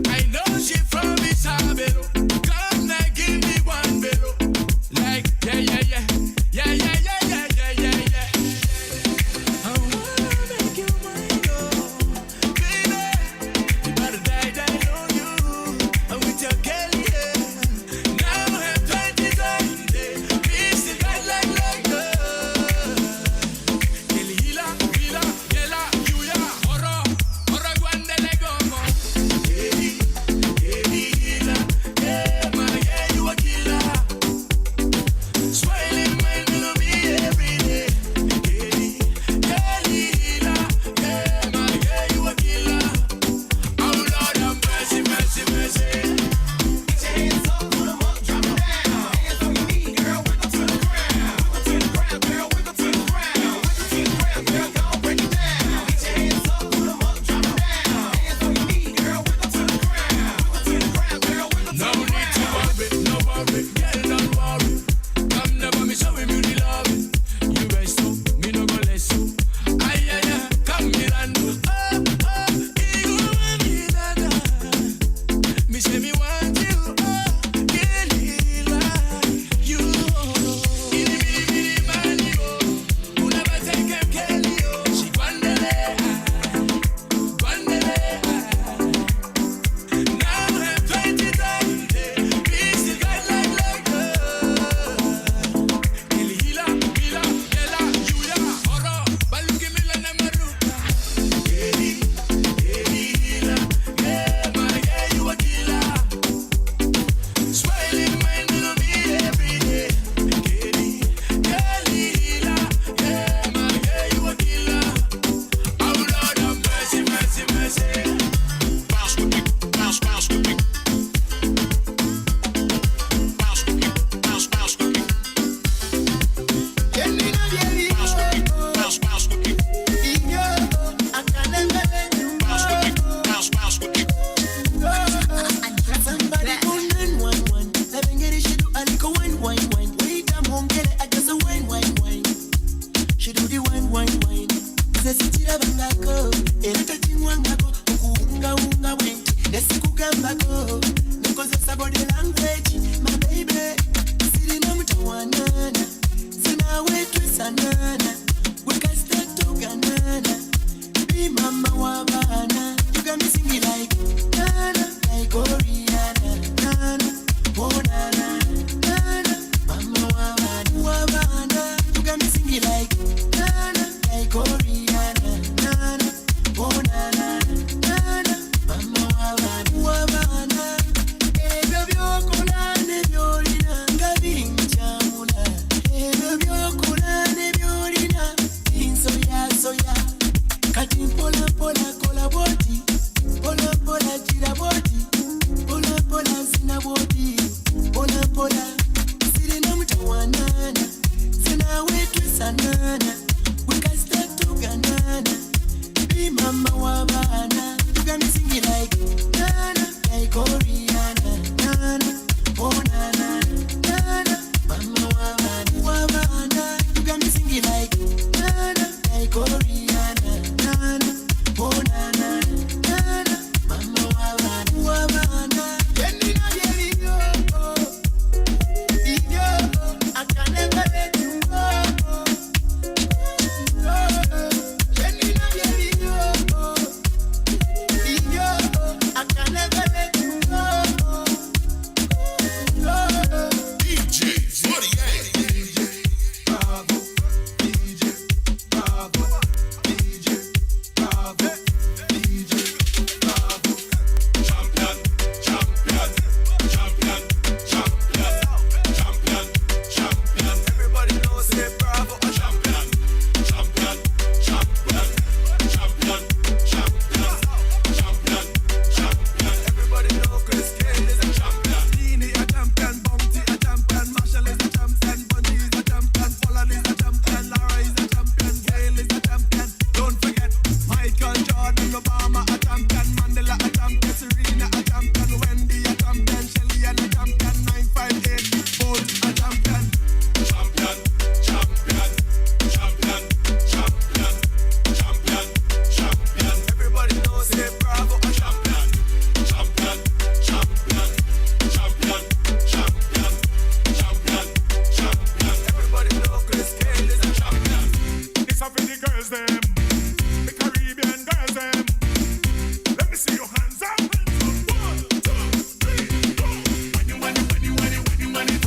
Speaker 1: I know she from Isabelo. Come now, give me one bello. Like, yeah, yeah, yeah. Yeah, yeah, yeah, yeah, yeah, yeah, yeah. I wanna make you mine, oh, baby. You better die, die on you. I'm with your girl, yeah. Now I'm 2020. Me still got like Kelly hila, hila, yela, yuya, oro, oro guandele gomo. Kelly, Kelly hila, yeah, my yeah, you a killer. Smiling, mind to me every day. Kelly, Kelly hila, yeah, my yeah, you a killer. Oh Lord, have mercy, mercy, mercy.
Speaker 22: Hands up, put 'em up, drop 'em down. Hands on your knee, girl, wiggle to the ground. Wiggle to the ground, girl, wiggle to the ground. Wiggle to the ground, girl, go break it down. Get your hands up, put 'em up, drop 'em down. Hands on your knee, girl, wiggle to the ground. Wiggle to the ground, girl, wiggle to
Speaker 1: No
Speaker 22: the
Speaker 1: need to worry, no worry, girl, don't worry. Come never me showing me the love. You best so, me no go less so. Ay ay ay, come mirando. Oh oh, igo mi dada. Me say me want you, oh, girl, you. Ini mini mini mani oh, una ba take Kelly oh. She gwandele ah, gwandele ah. Now I'm 2020, me still got like Kelly hila, hila, yela, yuya, oro, baluki mila na maruka. Kelly, Kelly hila, yeah, my yeah, you a killer. Smiling, mind to me every day. Kelly, Kelly hila, yeah, my yeah, you a killer. Oh Lord have mercy, mercy, mercy.
Speaker 15: Bounce with me, bounce, bounce with me. Bounce with me, bounce, bounce with me. Bounce with me, bounce, bounce with me. Bounce with me, bounce, bounce with me.
Speaker 19: Somebody call 911. Let she do a little wine, wine, wine. Wait, I'm on get it. I just a wine, wine, wine. She do the wine, wine, wine. Nze sikirabangako era tekinwangako okuwungawunga bwenti nesikugambako nekozesa body language my baby sirina mutawanana zinaawe twesanana gwe kasita toganana be mama w'abaana you got me singing like nana like oh Rihanna nana oh nana nana mama w'abaana w'abaana you got me singing like nana like oh Rihanna nana oh nana nana mama w'abaana w'abaana ebyo by'okola ne by'olina nga binkyamula ebyo by'okola ne by'olina binsoyasoya kati mpola mpola kola bwoti mpola mpola gira bwoti mpola mpola zina bwoti mpola mpola sirina mutawanana zinawe twesanana gwe kasita toganana be mama w'abaana you got me singing like nana like oh Rihanna nana oh nana nana mama w'abaana w'abaana you got me singing like nana like oh Rihanna nana oh nana nana mama w'abaana w'abaana I can never let you go. I can never let you go.
Speaker 23: Jordan, Obama a champion, Mandela a champion, Serena a champion, Wendy a champion, Shelly a champion, 958 Bolt a champion.
Speaker 24: Champion, champion, champion, champion, champion, champion.
Speaker 23: Everybody knows say Bravo a
Speaker 24: champion, champion, champion, champion, champion, champion, champion.
Speaker 23: Everybody know Chris Gayle is a
Speaker 24: champion.
Speaker 8: It's up for the girls them, the Caribbean girls them. Let me see your hands up. Hands up. 1, 2, 3, go. When you, when you, when you, when you, when you, when you,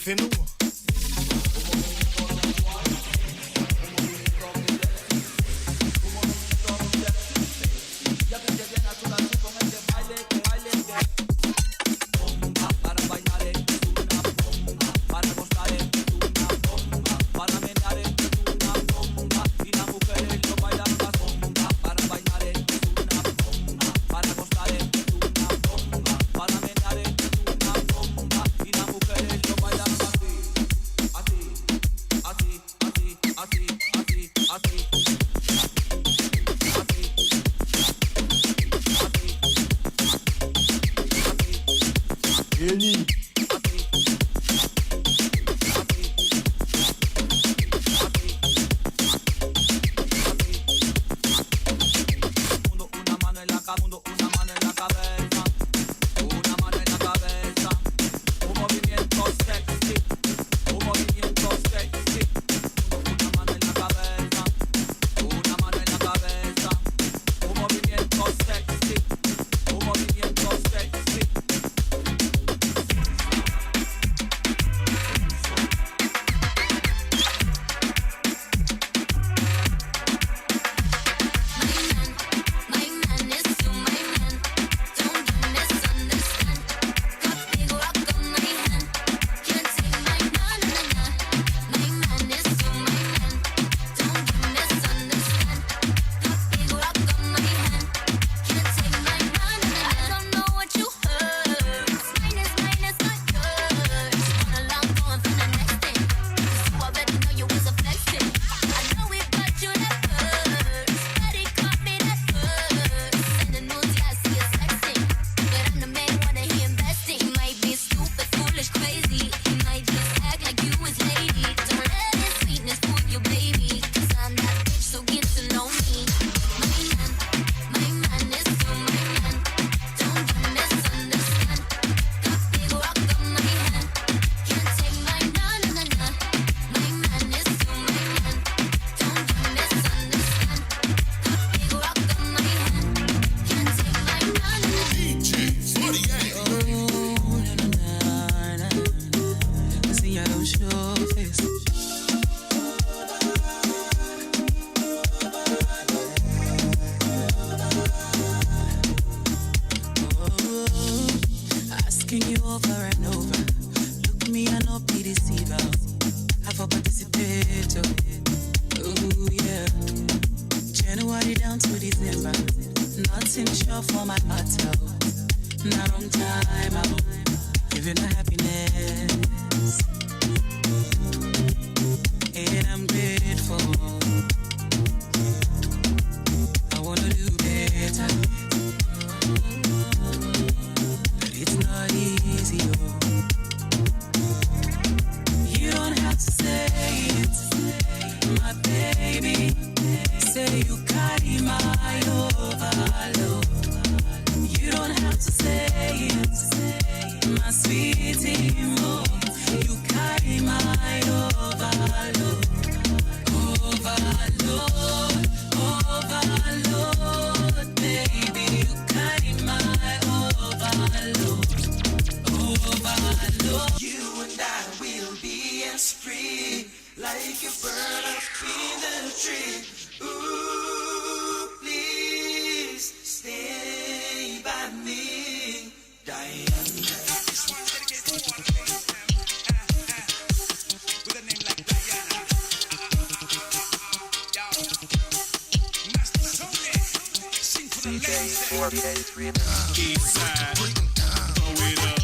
Speaker 9: Whenua.
Speaker 10: Eni.
Speaker 16: My man is you, my man. Don't you misunderstand. Got big rock on my hand. Can't take my na na na. My man is you, my man. Don't you misunderstand. Got big rock on my hand. Can't take my na na na. I don't know what you heard. Mine is mine is not yours. On a long going for the next thing. 'Cause you already know you was a flexing. I know we got you that first. But it caught me that first. Sending nudes, yeah, I see you sexting. But I'm the main one that he investing. He might be stupid, foolish, crazy. He might just act like you his lady. Don't let his sweetness fool you, baby. 'Cause I'm that bitch, so get to know me. My man is you, my man. Don't you misunderstand. Got big rock on my hand. Can't take my na na na na. My man is you, my man. Don't you misunderstand. Got big rock on my hand. Can't take my na na na.
Speaker 24: DJ 48.
Speaker 23: Oh, na na na na. See, I don't show face. Oh, asking you over and over. Look me, I no be deceiver. I for participate. Oh, ooh, yeah. January down to December. Nothing sure for my heart. Oh. Not on time. I'm giving her happiness. And I'm grateful. I wanna do better. But it's not easy. Oh. You don't have to say it, my baby. Say you carry my overload. You don't have to say it, my sweetie. Mo. You carry my overload, overload, overload, baby. You carry my overload, overload.
Speaker 19: You and I will be as free, like a bird up in the tree. Ooh, please stay by me, Diana.
Speaker 24: With a name like Diana. Yo. Master Tony. Sing for the
Speaker 20: DJ
Speaker 24: ladies.
Speaker 20: 48 Remix.
Speaker 8: East side, throw it up.